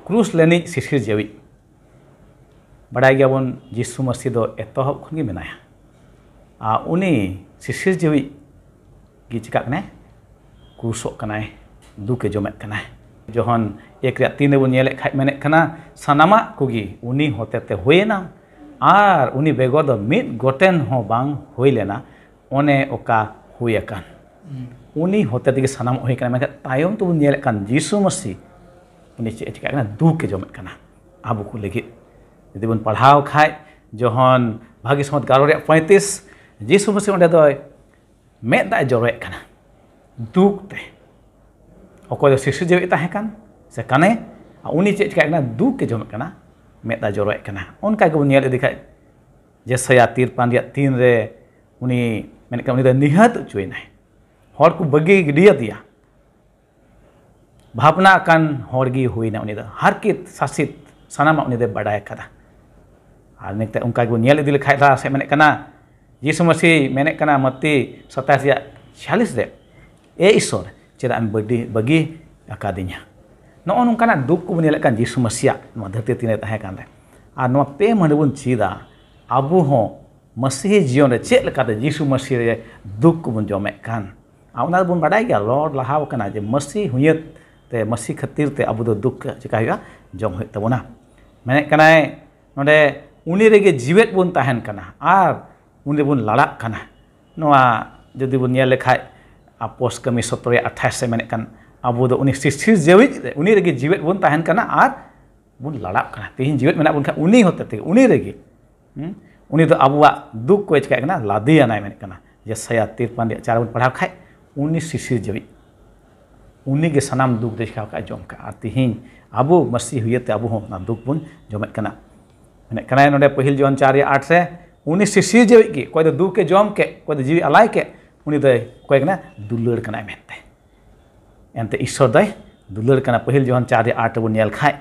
ᱠᱨᱩᱥ ᱞᱮᱱᱤᱡ ᱥᱤᱥᱤᱨ ᱡᱤᱣᱤ᱾ ᱵᱟᱰᱟᱭ ᱜᱮᱭᱟᱵᱚᱱ, ᱡᱤᱥᱩ ᱢᱟᱹᱥᱤ ᱫᱚ ᱮᱛᱚᱦᱚᱵ ᱠᱷᱚᱱ ᱜᱮ ᱢᱮᱱᱟᱭᱟ᱾ ᱟᱨ ᱩᱱᱤ ᱥᱤᱥᱤᱨ ᱡᱤᱣᱤ ᱜᱮ ᱪᱤᱠᱟᱹᱜ ᱠᱟᱱᱟᱭ? ᱠᱨᱩᱥᱚᱜ ᱠᱟᱱᱟᱭ, ᱫᱩᱠᱮ ᱡᱚᱢᱮᱫ ᱠᱟᱱᱟᱭ᱾ ᱡᱚᱦᱚᱱ ᱮᱠ ᱨᱮᱭᱟᱜ ᱛᱤᱱ ᱨᱮᱵᱚᱱ ᱧᱮᱞᱮᱫ ᱠᱷᱟᱡ ᱢᱮᱱᱮᱫ ᱠᱟᱱᱟ, ᱥᱟᱱᱟᱢᱟᱜ ᱠᱚᱜᱮ ᱩᱱᱤ ᱦᱚᱛᱮᱛᱮ ᱦᱩᱭᱮᱱᱟ, ᱟᱨ ᱩᱱᱤ ᱵᱮᱜᱚᱨ ᱫᱚ ᱢᱤᱫ ᱜᱚᱴᱮᱱ ᱦᱚᱸ ᱵᱟᱝ ᱦᱩᱭ ᱞᱮᱱᱟ, ᱚᱱᱮ ᱚᱠᱟ ᱦᱩᱭ ᱟᱠᱟᱱ᱾ ᱩᱱᱤ ᱦᱚᱛᱮ ᱛᱮᱜᱮ ᱥᱟᱱᱟᱢᱟᱜ ᱦᱩᱭ ᱠᱟᱱᱟ᱾ ᱢᱮᱱᱠᱷᱟᱱ ᱛᱟᱭᱚᱢ ᱛᱮᱵᱚᱱ ᱧᱮᱞᱮᱫ ᱠᱟᱱ ᱡᱤᱥᱩ ᱢᱟᱹᱥᱤ, ᱩᱱᱤ ᱪᱮᱫ ᱮ ᱪᱤᱠᱟᱹᱜ ᱠᱟᱱᱟ? ᱫᱩᱠ ᱮ ᱡᱚᱢᱮᱫ ᱠᱟᱱᱟ ᱟᱵᱚ ᱠᱚ ᱞᱟᱹᱜᱤᱫ᱾ ᱡᱩᱫᱤ ᱵᱚᱱ ᱯᱟᱲᱦᱟᱣ ᱠᱷᱟᱡ, ᱡᱚᱦᱚᱱ ᱵᱷᱟᱹᱜᱤ ᱥᱚᱢᱚᱛ ᱜᱟᱨᱚ ᱨᱮᱭᱟᱜ ᱯᱚᱸᱭᱛᱨᱤᱥ, ᱡᱤᱥᱩ ᱢᱟᱹᱥᱤ ᱚᱸᱰᱮ ᱫᱚᱭ ᱢᱮᱫ ᱫᱟᱜ ᱮ ᱡᱚᱨᱚᱭᱮᱫ ᱠᱟᱱᱟ ᱫᱩᱠ ᱛᱮ᱾ ᱚᱠᱚᱭ ᱫᱚ ᱥᱤᱥᱤᱨ ᱡᱤᱣᱤ ᱛᱟᱦᱮᱸ ᱠᱟᱱ ᱥᱮ ᱠᱟᱱᱮ, ᱟᱨ ᱩᱱᱤ ᱪᱮᱫ ᱪᱤᱠᱟᱹᱜ ᱠᱟᱱᱟ? ᱫᱩᱠ ᱮ ᱡᱚᱢᱮᱫ ᱠᱟᱱᱟ, ᱢᱮᱫ ᱫᱟᱜ ᱡᱚᱨᱚᱭᱮᱫ ᱠᱟᱱᱟ᱾ ᱚᱱᱠᱟ ᱜᱮᱵᱚᱱ ᱧᱮᱞ ᱤᱫᱤ ᱠᱷᱟᱡ, ᱡᱮᱥᱟᱭᱟ ᱛᱤᱨᱯᱟᱱ ᱨᱮᱭᱟᱜ ᱛᱤᱱ ᱨᱮ ᱩᱱᱤ ᱢᱮᱱᱮᱫ ᱠᱟᱱᱟ, ᱩᱱᱤ ᱫᱚ ᱱᱤᱦᱟᱹᱛ ᱚᱪᱚᱭᱮᱱᱟᱭ, ᱦᱚᱲ ᱠᱚ ᱵᱟᱹᱜᱤ ᱜᱤᱰᱤᱭᱟᱫᱮᱭᱟ᱾ ᱵᱷᱟᱵᱽᱱᱟ ᱟᱠᱟᱱ ᱦᱚᱲ ᱜᱮ ᱦᱩᱭᱱᱟ ᱩᱱᱤ ᱫᱚ, ᱦᱟᱨᱠᱮᱛ ᱥᱟᱥᱮᱛ ᱥᱟᱱᱟᱢᱟᱜ ᱩᱱᱤ ᱫᱚᱭ ᱵᱟᱰᱟᱭ ᱟᱠᱟᱫᱟ᱾ ᱟᱨ ᱱᱤᱛᱚᱜ ᱚᱱᱠᱟ ᱜᱮᱵᱚᱱ ᱧᱮᱞ ᱤᱫᱤ ᱞᱮᱠᱷᱟᱡ, ᱞᱟᱦᱟ ᱥᱮᱫ ᱢᱮᱱᱮᱫ ᱠᱟᱱᱟ, ᱡᱤᱥᱩ ᱢᱟᱹᱥᱤ ᱢᱮᱱᱮᱫ ᱠᱟᱱᱟ ᱢᱟᱹᱛᱤ ᱥᱟᱛᱟᱥ ᱨᱮᱭᱟᱜ ᱪᱷᱤᱭᱟᱞᱤᱥ ᱨᱮ, "ᱮ ᱤᱥᱥᱚᱨ, ᱪᱮᱫᱟᱜ ᱮᱢ ᱵᱟᱹᱜᱤ, ᱵᱟᱹᱜᱤ ᱟᱠᱟᱫᱤᱧᱟ?" ᱱᱚᱜᱼᱚ ᱱᱚᱝᱠᱟᱱᱟᱜ ᱫᱩᱠ ᱠᱚᱵᱚᱱ ᱧᱮᱞᱮᱫ ᱠᱟᱱ ᱡᱤᱥᱩ ᱢᱟᱹᱥᱤᱭᱟᱜ ᱱᱚᱣᱟ ᱫᱷᱟᱹᱨᱛᱤ ᱛᱤᱱ ᱨᱮ ᱛᱟᱦᱮᱸ ᱠᱟᱱ ᱨᱮ᱾ ᱟᱨ ᱱᱚᱣᱟ ᱯᱮ ᱢᱟᱹᱦᱱᱟᱹ ᱵᱚᱱ ᱪᱮᱫᱟ, ᱟᱵᱚ ᱦᱚᱸ ᱢᱟᱹᱥᱤᱦᱤ ᱡᱤᱭᱚᱱ ᱨᱮ ᱪᱮᱫ ᱞᱮᱠᱟᱛᱮ ᱡᱤᱥᱩ ᱢᱟᱹᱥᱤ ᱨᱮ ᱫᱩᱠ ᱠᱚᱵᱚᱱ ᱡᱚᱢᱮᱫ ᱠᱟᱱ᱾ ᱟᱨ ᱚᱱᱟ ᱫᱚᱵᱚᱱ ᱵᱟᱰᱟᱭ ᱜᱮᱭᱟ, ᱨᱚᱲ ᱞᱟᱦᱟᱣ ᱟᱠᱟᱱᱟ ᱡᱮ ᱢᱟᱹᱥᱤ ᱦᱩᱭᱟᱹᱛ ᱛᱮ, ᱢᱟᱹᱥᱤ ᱠᱷᱟᱹᱛᱤᱨ ᱛᱮ ᱟᱵᱚ ᱫᱚ ᱫᱩᱠ ᱪᱮᱠᱟ ᱦᱩᱭᱩᱜᱼᱟ, ᱡᱚᱢ ᱦᱩᱭᱩᱜ ᱛᱟᱵᱚᱱᱟ᱾ ᱢᱮᱱᱮᱫ ᱠᱟᱱᱟᱭ ᱱᱚᱰᱮ, ᱩᱱᱤ ᱨᱮᱜᱮ ᱡᱤᱣᱮᱫ ᱵᱚᱱ ᱛᱟᱦᱮᱱ ᱠᱟᱱᱟ ᱟᱨ ᱩᱱᱤ ᱨᱮᱵᱚᱱ ᱞᱟᱲᱟᱜ ᱠᱟᱱᱟ᱾ ᱱᱚᱣᱟ ᱡᱩᱫᱤ ᱵᱚᱱ ᱧᱮᱞ ᱞᱮᱠᱷᱟᱡ, ᱟᱯᱚᱥ ᱠᱟᱹᱢᱤ ᱥᱚᱛᱨᱚ ᱨᱮᱭᱟᱜ ᱟᱴᱷᱟᱥ ᱨᱮ ᱢᱮᱱᱮᱫ ᱠᱟᱱ, ᱟᱵᱚ ᱫᱚ ᱩᱱᱤ ᱥᱤᱥᱤᱨ ᱡᱤᱣᱤᱫ ᱨᱮ, ᱩᱱᱤ ᱨᱮᱜᱮ ᱡᱤᱣᱮᱫ ᱵᱚᱱ ᱛᱟᱦᱮᱱ ᱠᱟᱱᱟ ᱟᱨ ᱵᱚᱱ ᱞᱟᱲᱟᱜ ᱠᱟᱱᱟ᱾ ᱛᱮᱦᱮᱧ ᱡᱤᱣᱮᱫ ᱢᱮᱱᱟᱜ ᱵᱚᱱ ᱠᱷᱟᱱ ᱩᱱᱤ ᱦᱚᱛᱮ ᱛᱮᱜᱮ, ᱩᱱᱤ ᱨᱮᱜᱮ, ᱦᱩᱸ? ᱩᱱᱤ ᱫᱚ ᱟᱵᱚᱣᱟᱜ ᱫᱩᱠ ᱠᱚᱭ ᱪᱤᱠᱟᱹᱜ ᱠᱟᱱᱟ, ᱞᱟᱫᱮᱭᱟᱱᱟᱭ ᱢᱮᱱᱮᱫ ᱠᱟᱱᱟ᱾ ᱡᱮᱥᱟᱭᱟ ᱛᱤᱨᱯᱟᱱ ᱨᱮᱭᱟᱜ ᱪᱟᱨ ᱵᱚᱱ ᱯᱟᱲᱦᱟᱣ ᱠᱷᱟᱡ, ᱩᱱᱤ ᱥᱤᱥᱤᱨ ᱡᱤᱣᱤᱫ, ᱩᱱᱤ ᱜᱮ ᱥᱟᱱᱟᱢ ᱫᱩᱠ ᱫᱚᱭ ᱪᱤᱠᱟᱹᱣ ᱠᱟᱜᱼᱟ, ᱡᱚᱢ ᱠᱟᱜᱼᱟ᱾ ᱟᱨ ᱛᱮᱦᱮᱧ ᱟᱵᱚ ᱢᱟᱹᱥᱤ ᱦᱩᱭᱟᱹᱛᱮ ᱟᱵᱚ ᱦᱚᱸ ᱚᱱᱟ ᱫᱩᱠ ᱵᱚᱱ ᱡᱚᱢᱮᱫ ᱠᱟᱱᱟ᱾ ᱢᱮᱱᱮᱫ ᱠᱟᱱᱟᱭ ᱱᱚᱰᱮ ᱯᱟᱹᱦᱤᱞ ᱡᱚᱦᱚᱱ ᱪᱟᱨ ᱨᱮᱭᱟᱜ ᱟᱴ ᱨᱮ, ᱩᱱᱤ ᱥᱤᱥᱤᱨ ᱡᱤᱣᱤᱫ ᱜᱮ, ᱚᱠᱚᱭ ᱫᱚ ᱫᱩᱠ ᱮ ᱡᱚᱢ ᱠᱮᱫ, ᱚᱠᱚᱭ ᱫᱚ ᱡᱤᱣᱤ ᱟᱞᱟᱭ ᱠᱮᱫ, ᱩᱱᱤ ᱫᱚᱭ ᱚᱠᱚᱭ ᱠᱟᱱᱟ, ᱫᱩᱞᱟᱹᱲ ᱠᱟᱱᱟᱭ ᱢᱮᱱᱛᱮ᱾ ᱮᱱᱛᱮ ᱤᱥᱥᱚᱨ ᱫᱚᱭ ᱫᱩᱞᱟᱹᱲ ᱠᱟᱱᱟ᱾ ᱯᱟᱹᱦᱤᱞ ᱡᱚᱦᱚᱱ ᱪᱟᱨ ᱨᱮᱭᱟᱜ ᱟᱴ ᱨᱮᱵᱚᱱ ᱧᱮᱞ ᱠᱷᱟᱡ,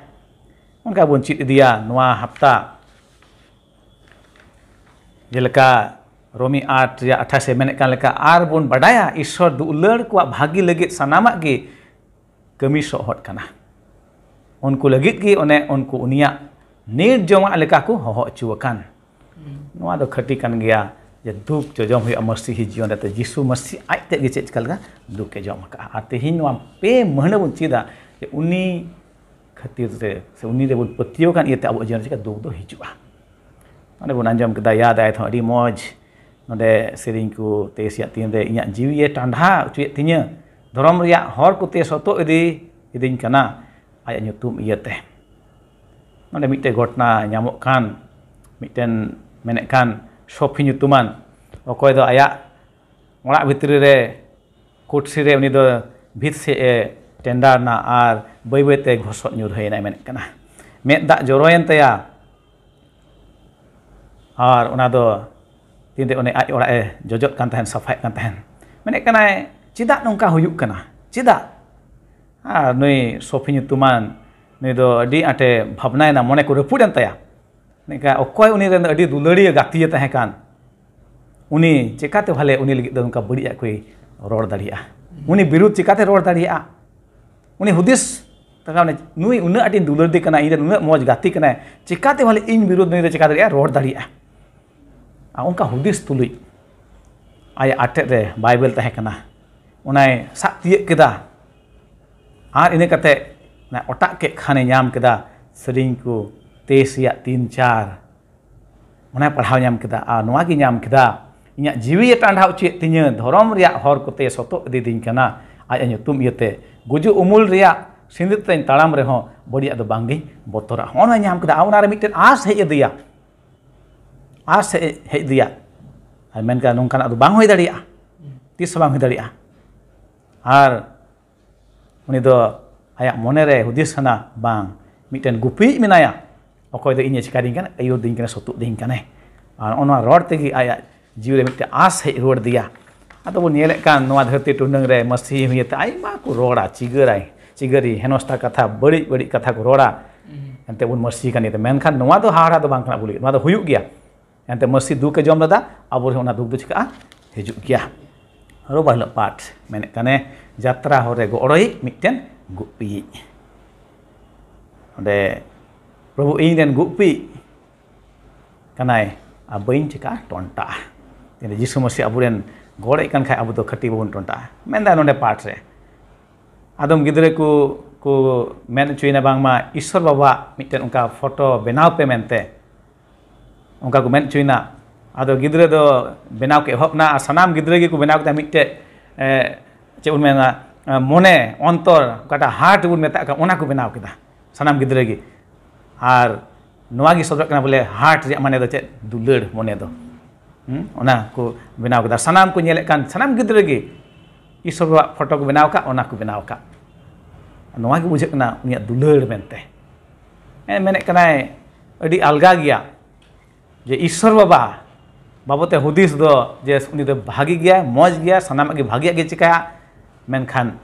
ᱚᱱᱠᱟ ᱵᱚᱱ ᱪᱮᱫ ᱤᱫᱤᱭᱟ ᱱᱚᱣᱟ ᱦᱟᱯᱛᱟ᱾ ᱡᱮᱞᱮᱠᱟ ᱨᱳᱢᱤ ᱟᱴ ᱨᱮᱭᱟᱜ ᱟᱴᱷᱟᱥ ᱮ ᱢᱮᱱᱮᱫ ᱠᱟᱱ ᱞᱮᱠᱟ, ᱟᱨ ᱵᱚᱱ ᱵᱟᱰᱟᱭᱟ ᱤᱥᱥᱚᱨ ᱫᱩᱞᱟᱹᱲ ᱠᱚᱣᱟᱜ ᱵᱷᱟᱹᱜᱤ ᱞᱟᱹᱜᱤᱫ ᱥᱟᱱᱟᱢᱟᱜ ᱜᱮ ᱠᱟᱹᱢᱤ ᱥᱚᱦᱚᱫ ᱠᱟᱱᱟ᱾ ᱩᱱᱠᱩ ᱞᱟᱹᱜᱤᱫ ᱜᱮ ᱚᱱᱮ ᱩᱱᱠᱩ ᱩᱱᱤᱭᱟᱜ ᱱᱤᱨ ᱡᱚᱢᱟᱜ ᱞᱮᱠᱟ ᱠᱚ ᱦᱚᱦᱚ ᱦᱚᱪᱚ ᱟᱠᱟᱱ᱾ ᱱᱚᱣᱟ ᱫᱚ ᱠᱷᱟᱹᱴᱤ ᱠᱟᱱ ᱜᱮᱭᱟ ᱡᱮ ᱫᱩᱠ ᱡᱚᱡᱚᱢ ᱦᱩᱭᱩᱜᱼᱟ ᱢᱟᱹᱥᱤᱦᱤ ᱡᱤᱭᱚᱱ ᱨᱮ᱾ ᱛᱚ ᱡᱤᱥᱩ ᱢᱟᱹᱥᱤ ᱟᱡ ᱛᱮᱫ ᱜᱮ ᱪᱮᱫ ᱪᱤᱠᱟ ᱞᱮᱠᱟ ᱫᱩᱠ ᱮ ᱡᱚᱢ ᱟᱠᱟᱫᱼᱟ᱾ ᱟᱨ ᱛᱮᱦᱮᱧ ᱱᱚᱣᱟ ᱯᱮ ᱢᱟᱹᱦᱱᱟᱹ ᱵᱚᱱ ᱪᱮᱫᱟ ᱡᱮ ᱩᱱᱤ ᱠᱷᱟᱹᱛᱤᱨ ᱛᱮ ᱥᱮ ᱩᱱᱤ ᱨᱮᱵᱚᱱ ᱯᱟᱹᱛᱭᱟᱹᱣ ᱟᱠᱟᱱ ᱤᱭᱟᱹᱛᱮ ᱟᱵᱚᱣᱟᱜ ᱡᱤᱭᱚᱱ ᱨᱮ ᱪᱤᱠᱟ ᱫᱩᱠ ᱫᱚ ᱦᱤᱡᱩᱜᱼᱟ᱾ ᱚᱸᱰᱮ ᱵᱚᱱ ᱟᱸᱡᱚᱢ ᱠᱮᱫᱟ, ᱭᱟ ᱫᱟᱭ ᱛᱷᱚ ᱟᱹᱰᱤ ᱢᱚᱡᱽ᱾ ᱱᱚᱰᱮ ᱥᱮᱨᱮᱧ ᱠᱚ ᱛᱮᱭᱥᱤᱭᱟᱜ ᱛᱤᱱ ᱨᱮ ᱤᱧᱟᱹᱜ ᱡᱤᱣᱤ ᱮ ᱴᱟᱸᱰᱷᱟ ᱦᱚᱪᱚᱭᱮᱫ ᱛᱤᱧᱟᱹ, ᱫᱷᱚᱨᱚᱢ ᱨᱮᱭᱟᱜ ᱦᱚᱨ ᱠᱚᱛᱮ ᱥᱚᱛᱚᱜ ᱤᱫᱤ ᱤᱫᱤᱧ ᱠᱟᱱᱟ ᱟᱭᱟᱜ ᱧᱩᱛᱩᱢ ᱤᱭᱟᱹᱛᱮ᱾ ᱱᱚᱰᱮ ᱢᱤᱫᱴᱮᱡ ᱜᱷᱚᱴᱚᱱᱟ ᱧᱟᱢᱚᱜ ᱠᱟᱱ, ᱢᱤᱫᱴᱮᱱ ᱢᱮᱱᱮᱫ ᱠᱟᱱ ᱥᱚᱯᱷᱤ ᱧᱩᱛᱩᱢᱟᱱ ᱚᱠᱚᱭ ᱫᱚ ᱟᱭᱟᱜ ᱚᱲᱟᱜ ᱵᱷᱤᱛᱨᱤ ᱨᱮ ᱠᱩᱴᱥᱤ ᱨᱮ ᱩᱱᱤ ᱫᱚ ᱵᱷᱤᱛ ᱥᱮᱫ ᱮ ᱴᱮᱸᱰᱟᱨ ᱮᱱᱟ ᱟᱨ ᱵᱟᱹᱭ ᱵᱟᱹᱭ ᱛᱮ ᱜᱷᱚᱥᱚᱜ ᱧᱩᱨᱦᱟᱹᱭᱮᱱᱟᱭ ᱢᱮᱱᱮᱫ ᱠᱟᱱᱟ᱾ ᱢᱮᱫ ᱫᱟᱜ ᱡᱚᱨᱚᱭᱮᱱ ᱛᱟᱭᱟ ᱟᱨ ᱚᱱᱟ ᱫᱚ ᱛᱤᱱᱨᱮ ᱚᱱᱮ ᱟᱡ ᱚᱲᱟᱜ ᱮ ᱡᱚᱡᱚᱜ ᱠᱟᱱ ᱛᱟᱦᱮᱱ, ᱥᱟᱯᱷᱟᱭᱮᱫ ᱠᱟᱱ ᱛᱟᱦᱮᱱ, ᱢᱮᱱᱮᱫ ᱠᱟᱱᱟᱭ, "ᱪᱮᱫᱟᱜ ᱱᱚᱝᱠᱟ ᱦᱩᱭᱩᱜ ᱠᱟᱱᱟ? ᱪᱮᱫᱟᱜ?" ᱟᱨ ᱱᱩᱭ ᱥᱚᱯᱷᱤ ᱧᱩᱛᱩᱢᱟᱱ ᱱᱩᱭ ᱫᱚ ᱟᱹᱰᱤ ᱟᱸᱴᱮ ᱵᱷᱟᱵᱽᱱᱟᱭᱮᱱᱟ, ᱢᱚᱱᱮ ᱠᱚ ᱨᱟᱹᱯᱩᱫ ᱮᱱ ᱛᱟᱭᱟ᱾ ᱱᱤᱝᱠᱟ ᱚᱠᱚᱭ ᱩᱱᱤ ᱨᱮᱱ ᱟᱹᱰᱤ ᱫᱩᱞᱟᱹᱲᱤᱭᱟᱹ ᱜᱟᱛᱮᱭ ᱛᱟᱦᱮᱸ ᱠᱟᱱ, ᱩᱱᱤ ᱪᱮᱠᱟᱛᱮ ᱵᱷᱟᱞᱮ ᱩᱱᱤ ᱞᱟᱹᱜᱤᱫ ᱫᱚ ᱱᱚᱝᱠᱟ ᱵᱟᱹᱲᱤᱡᱟᱜ ᱠᱚᱭ ᱨᱚᱲ ᱫᱟᱲᱮᱭᱟᱜᱼᱟ? ᱩᱱᱤ ᱵᱤᱨᱩᱫᱷ ᱪᱮᱠᱟᱛᱮ ᱨᱚᱲ ᱫᱟᱲᱮᱭᱟᱜᱼᱟ? ᱩᱱᱤ ᱦᱩᱫᱤᱥ ᱛᱟᱠᱟ ᱩᱱᱤ, ᱱᱩᱭ ᱩᱱᱟᱹᱜ ᱟᱸᱴᱤᱧ ᱫᱩᱞᱟᱹᱲ ᱫᱮ ᱠᱟᱱᱟ, ᱤᱧ ᱨᱮᱱ ᱩᱱᱟᱹᱜ ᱢᱚᱡᱽ ᱜᱟᱛᱮ ᱠᱟᱱᱟᱭ, ᱪᱮᱠᱟᱛᱮ ᱵᱷᱟᱞᱮ ᱤᱧ ᱵᱤᱨᱩᱫᱷ ᱱᱩᱭ ᱫᱚ ᱪᱮᱠᱟ ᱫᱟᱲᱮᱭᱟᱜᱼᱟ, ᱨᱚᱲ ᱫᱟᱲᱮᱭᱟᱜᱼᱟ? ᱟᱨ ᱚᱱᱠᱟ ᱦᱩᱫᱤᱥ ᱛᱩᱞᱩᱡ ᱟᱭᱟᱜ ᱟᱴᱮᱫ ᱨᱮ ᱵᱟᱭᱵᱮᱞ ᱛᱟᱦᱮᱸ ᱠᱟᱱᱟ, ᱚᱱᱟᱭ ᱥᱟᱵ ᱛᱤᱭᱟᱹᱜ ᱠᱮᱫᱟ᱾ ᱟᱨ ᱤᱱᱟᱹ ᱠᱟᱛᱮ ᱚᱱᱟ ᱚᱴᱟᱜ ᱠᱮᱫ ᱠᱷᱟᱱᱮ ᱧᱟᱢ ᱠᱮᱫᱟ ᱥᱮᱨᱮᱧ ᱠᱚ ᱛᱮᱭᱤᱥ ᱨᱮᱭᱟᱜ ᱛᱤᱱ ᱪᱟᱨ᱾ ᱚᱱᱟᱭ ᱯᱟᱲᱦᱟᱣ ᱧᱟᱢ ᱠᱮᱫᱟ ᱟᱨ ᱱᱚᱣᱟ ᱜᱮ ᱧᱟᱢ ᱠᱮᱫᱟ, "ᱤᱧᱟᱹᱜ ᱡᱤᱣᱤᱭᱮ ᱴᱟᱸᱰᱟᱣ ᱦᱚᱪᱚᱭᱮᱫ ᱛᱤᱧᱟᱹ, ᱫᱷᱚᱨᱚᱢ ᱨᱮᱭᱟᱜ ᱦᱚᱨ ᱠᱚᱛᱮ ᱥᱚᱛᱚᱜ ᱤᱫᱤᱭᱮᱫᱤᱧ ᱠᱟᱱᱟ ᱟᱡᱟᱜ ᱧᱩᱛᱩᱢ ᱤᱭᱟᱹᱛᱮ᱾ ᱜᱩᱡᱩᱜ ᱩᱢᱩᱞ ᱨᱮᱭᱟᱜ ᱥᱤᱸᱫᱩᱨ ᱛᱮᱧ ᱛᱟᱲᱟᱢ ᱨᱮᱦᱚᱸ ᱵᱟᱹᱲᱤᱡᱟᱜ ᱫᱚ ᱵᱟᱝᱜᱤᱧ ᱵᱚᱛᱚᱨᱟᱜᱼᱟ᱾" ᱦᱚᱸᱜᱼᱚ ᱱᱚᱣᱟ ᱧᱟᱢ ᱠᱮᱫᱟ᱾ ᱟᱨ ᱚᱱᱟᱨᱮ ᱢᱤᱫᱴᱮᱱ ᱟᱸᱥ ᱦᱮᱡ ᱟᱫᱮᱭᱟ, ᱟᱸᱥ ᱦᱮᱡ ᱦᱮᱡ ᱟᱫᱮᱭᱟ᱾ ᱟᱨ ᱢᱮᱱ ᱠᱮᱫᱟ, "ᱱᱚᱝᱠᱟᱱᱟᱜ ᱫᱚ ᱵᱟᱝ ᱦᱩᱭ ᱫᱟᱲᱮᱭᱟᱜᱼᱟ, ᱛᱤᱥ ᱦᱚᱸ ᱵᱟᱝ ᱦᱩᱭ ᱫᱟᱲᱮᱭᱟᱜᱼᱟ᱾" ᱟᱨ ᱩᱱᱤ ᱫᱚ ᱟᱭᱟᱜ ᱢᱚᱱᱮ ᱨᱮ ᱦᱩᱫᱤᱥ ᱠᱟᱱᱟ, "ᱵᱟᱝ, ᱢᱤᱫᱴᱮᱱ ᱜᱩᱯᱤᱭᱤᱡ ᱢᱮᱱᱟᱭᱟ, ᱚᱠᱚᱭ ᱫᱚ ᱤᱧᱮ ᱪᱤᱠᱟᱹᱫᱤᱧ ᱠᱟᱱᱟ, ᱟᱹᱭᱩᱨᱫᱤᱧ ᱠᱟᱱᱟ, ᱥᱩᱛᱩᱜ ᱫᱤᱧ ᱠᱟᱱᱟᱭ᱾" ᱟᱨ ᱱᱚᱜᱼᱚ ᱱᱚᱣᱟ ᱨᱚᱲ ᱛᱮᱜᱮ ᱟᱭᱟᱜ ᱡᱤᱣᱤ ᱨᱮ ᱢᱤᱫᱴᱮᱱ ᱟᱸᱥ ᱦᱮᱡ ᱨᱩᱣᱟᱹᱲ ᱟᱫᱮᱭᱟ᱾ ᱟᱫᱚ ᱵᱚᱱ ᱧᱮᱞᱮᱫ ᱠᱟᱱ ᱱᱚᱣᱟ ᱫᱷᱟᱹᱨᱛᱤ ᱴᱩᱰᱟᱹᱝ ᱨᱮ ᱢᱟᱹᱥᱤ ᱦᱩᱭᱟᱛᱮ ᱟᱭᱢᱟ ᱠᱚ ᱨᱚᱲᱟ, ᱪᱤᱜᱟᱹᱨᱟᱭ, ᱪᱤᱜᱟᱹᱨᱤ, ᱦᱮᱱᱚᱥᱛᱟ ᱠᱟᱛᱷᱟ, ᱵᱟᱹᱲᱤᱡ ᱵᱟᱹᱲᱤᱡ ᱠᱟᱛᱷᱟ ᱠᱚ ᱨᱚᱲᱟ᱾ ᱮᱱᱛᱮ ᱵᱚᱱ ᱢᱟᱹᱥᱤ ᱠᱟᱱ ᱤᱭᱟᱹᱛᱮ, ᱢᱮᱱᱠᱷᱟᱱ ᱱᱚᱣᱟ ᱫᱚ ᱦᱟᱦᱟᱲᱟ ᱫᱚ ᱵᱟᱝ ᱠᱟᱱᱟ, ᱵᱚᱞᱮ ᱱᱚᱣᱟ ᱫᱚ ᱦᱩᱭᱩᱜ ᱜᱮᱭᱟ᱾ ᱮᱱᱛᱮ ᱢᱟᱹᱥᱤ ᱫᱩᱠ ᱮ ᱡᱚᱢ ᱞᱮᱫᱟ, ᱟᱵᱚ ᱨᱮᱦᱚᱸ ᱚᱱᱟ ᱫᱩᱠ ᱫᱚ ᱪᱤᱠᱟᱹᱜᱼᱟ? ᱦᱤᱡᱩᱜ ᱜᱮᱭᱟ᱾ ᱨᱚᱵᱟ ᱦᱤᱞᱳᱜ ᱯᱟᱴ ᱢᱮᱱᱮᱫ ᱠᱟᱱᱮ, ᱡᱟᱛᱨᱟ ᱦᱚᱨ ᱨᱮ ᱜᱚᱲᱚᱭᱤᱡ ᱢᱤᱫᱴᱮᱱ ᱜᱩᱯᱤᱭᱤᱡ᱾ ᱚᱸᱰᱮ ᱯᱨᱚᱵᱷᱩ ᱤᱧ ᱨᱮᱱ ᱜᱩᱯᱤ ᱠᱟᱱᱟᱭ, ᱟᱨ ᱵᱟᱹᱧ ᱪᱤᱠᱟᱹᱜᱼᱟ ᱴᱚᱱᱴᱟᱜᱼᱟ᱾ ᱛᱮᱦᱮᱧ ᱡᱤᱥᱩ ᱢᱟᱹᱥᱤ ᱟᱵᱚᱨᱮᱱ ᱜᱚᱲᱚᱭᱮᱫ ᱠᱟᱱ ᱠᱷᱟᱡ ᱟᱵᱚ ᱫᱚ ᱠᱷᱟᱹᱴᱤ ᱵᱟᱵᱚᱱ ᱴᱚᱱᱴᱟᱜᱼᱟ᱾ ᱢᱮᱱᱫᱟ ᱱᱚᱰᱮ ᱯᱟᱴ ᱨᱮ ᱟᱫᱚᱢ ᱜᱤᱫᱽᱨᱟᱹ ᱠᱚ ᱠᱚ ᱢᱮᱱ ᱦᱚᱪᱚᱭᱮᱱᱟ ᱵᱟᱝᱢᱟ ᱤᱥᱥᱚᱨ ᱵᱟᱵᱟᱣᱟᱜ ᱢᱤᱫᱴᱮᱱ ᱚᱱᱠᱟ ᱯᱷᱳᱴᱳ ᱵᱮᱱᱟᱣ ᱯᱮ ᱢᱮᱱᱛᱮ, ᱚᱱᱠᱟ ᱠᱚ ᱢᱮᱱ ᱦᱚᱪᱚᱭᱮᱱᱟ᱾ ᱟᱫᱚ ᱜᱤᱫᱽᱨᱟᱹ ᱫᱚ ᱵᱮᱱᱟᱣ ᱠᱚ ᱮᱦᱚᱵ ᱮᱱᱟ ᱟᱨ ᱥᱟᱱᱟᱢ ᱜᱤᱫᱽᱨᱟᱹ ᱜᱮᱠᱚ ᱵᱮᱱᱟᱣ ᱠᱮᱫᱟ ᱢᱤᱫᱴᱮᱡ, ᱮ, ᱪᱮᱫ ᱵᱚᱱ ᱢᱮᱱᱟ, ᱮ, ᱢᱚᱱᱮ, ᱚᱱᱛᱚᱨ, ᱚᱠᱟᱴᱟᱜ ᱦᱟᱨᱴ ᱵᱚᱱ ᱢᱮᱛᱟᱜ ᱠᱟᱱ, ᱚᱱᱟ ᱠᱚ ᱵᱮᱱᱟᱣ ᱠᱮᱫᱟ ᱥᱟᱱᱟᱢ ᱜᱤᱫᱽᱨᱟᱹ ᱜᱮ᱾ ᱟᱨ ᱱᱚᱣᱟ ᱜᱮ ᱥᱚᱫᱚᱨᱚᱜ ᱠᱟᱱᱟ ᱵᱚᱞᱮ ᱦᱟᱨᱴ ᱨᱮᱭᱟᱜ ᱢᱟᱱᱮ ᱫᱚ ᱪᱮᱫ? ᱫᱩᱞᱟᱹᱲ ᱢᱚᱱᱮ ᱫᱚ᱾ ᱦᱩᱸ? ᱚᱱᱟ ᱠᱚ ᱵᱮᱱᱟᱣ ᱠᱮᱫᱟ᱾ ᱥᱟᱱᱟᱢ ᱠᱚ ᱧᱮᱞᱮᱫ ᱠᱟᱱ, ᱥᱟᱱᱟᱢ ᱜᱤᱫᱽᱨᱟᱹ ᱜᱮ ᱤᱥᱥᱚᱨ ᱵᱟᱵᱟᱣᱟᱜ ᱯᱷᱳᱴᱳ ᱠᱚ ᱵᱮᱱᱟᱣ ᱟᱠᱟᱫ, ᱚᱱᱟ ᱠᱚ ᱵᱮᱱᱟᱣ ᱟᱠᱟᱫ᱾ ᱱᱚᱣᱟ ᱜᱮ ᱵᱩᱡᱷᱟᱹᱜ ᱠᱟᱱᱟ ᱩᱱᱤᱭᱟᱜ ᱫᱩᱞᱟᱹᱲ ᱢᱮᱱᱛᱮ᱾ ᱦᱮᱸ, ᱢᱮᱱᱮᱫ ᱠᱟᱱᱟᱭ ᱟᱹᱰᱤ ᱟᱞᱜᱟ ᱜᱮᱭᱟ ᱡᱮ ᱤᱥᱥᱚᱨ ᱵᱟᱵᱟ ᱵᱟᱵᱚᱛᱮ ᱦᱩᱫᱤᱥ ᱫᱚ ᱡᱮ ᱩᱱᱤ ᱫᱚ ᱵᱷᱟᱜᱮ ᱜᱮᱭᱟᱭ, ᱢᱚᱡᱽ ᱜᱮᱭᱟ, ᱥᱟᱱᱟᱢᱟᱜ ᱜᱮ ᱵᱷᱟᱜᱮᱭᱟᱜ ᱜᱮ ᱪᱤᱠᱟᱹᱭᱟ᱾ ᱢᱮᱱᱠᱷᱟᱱ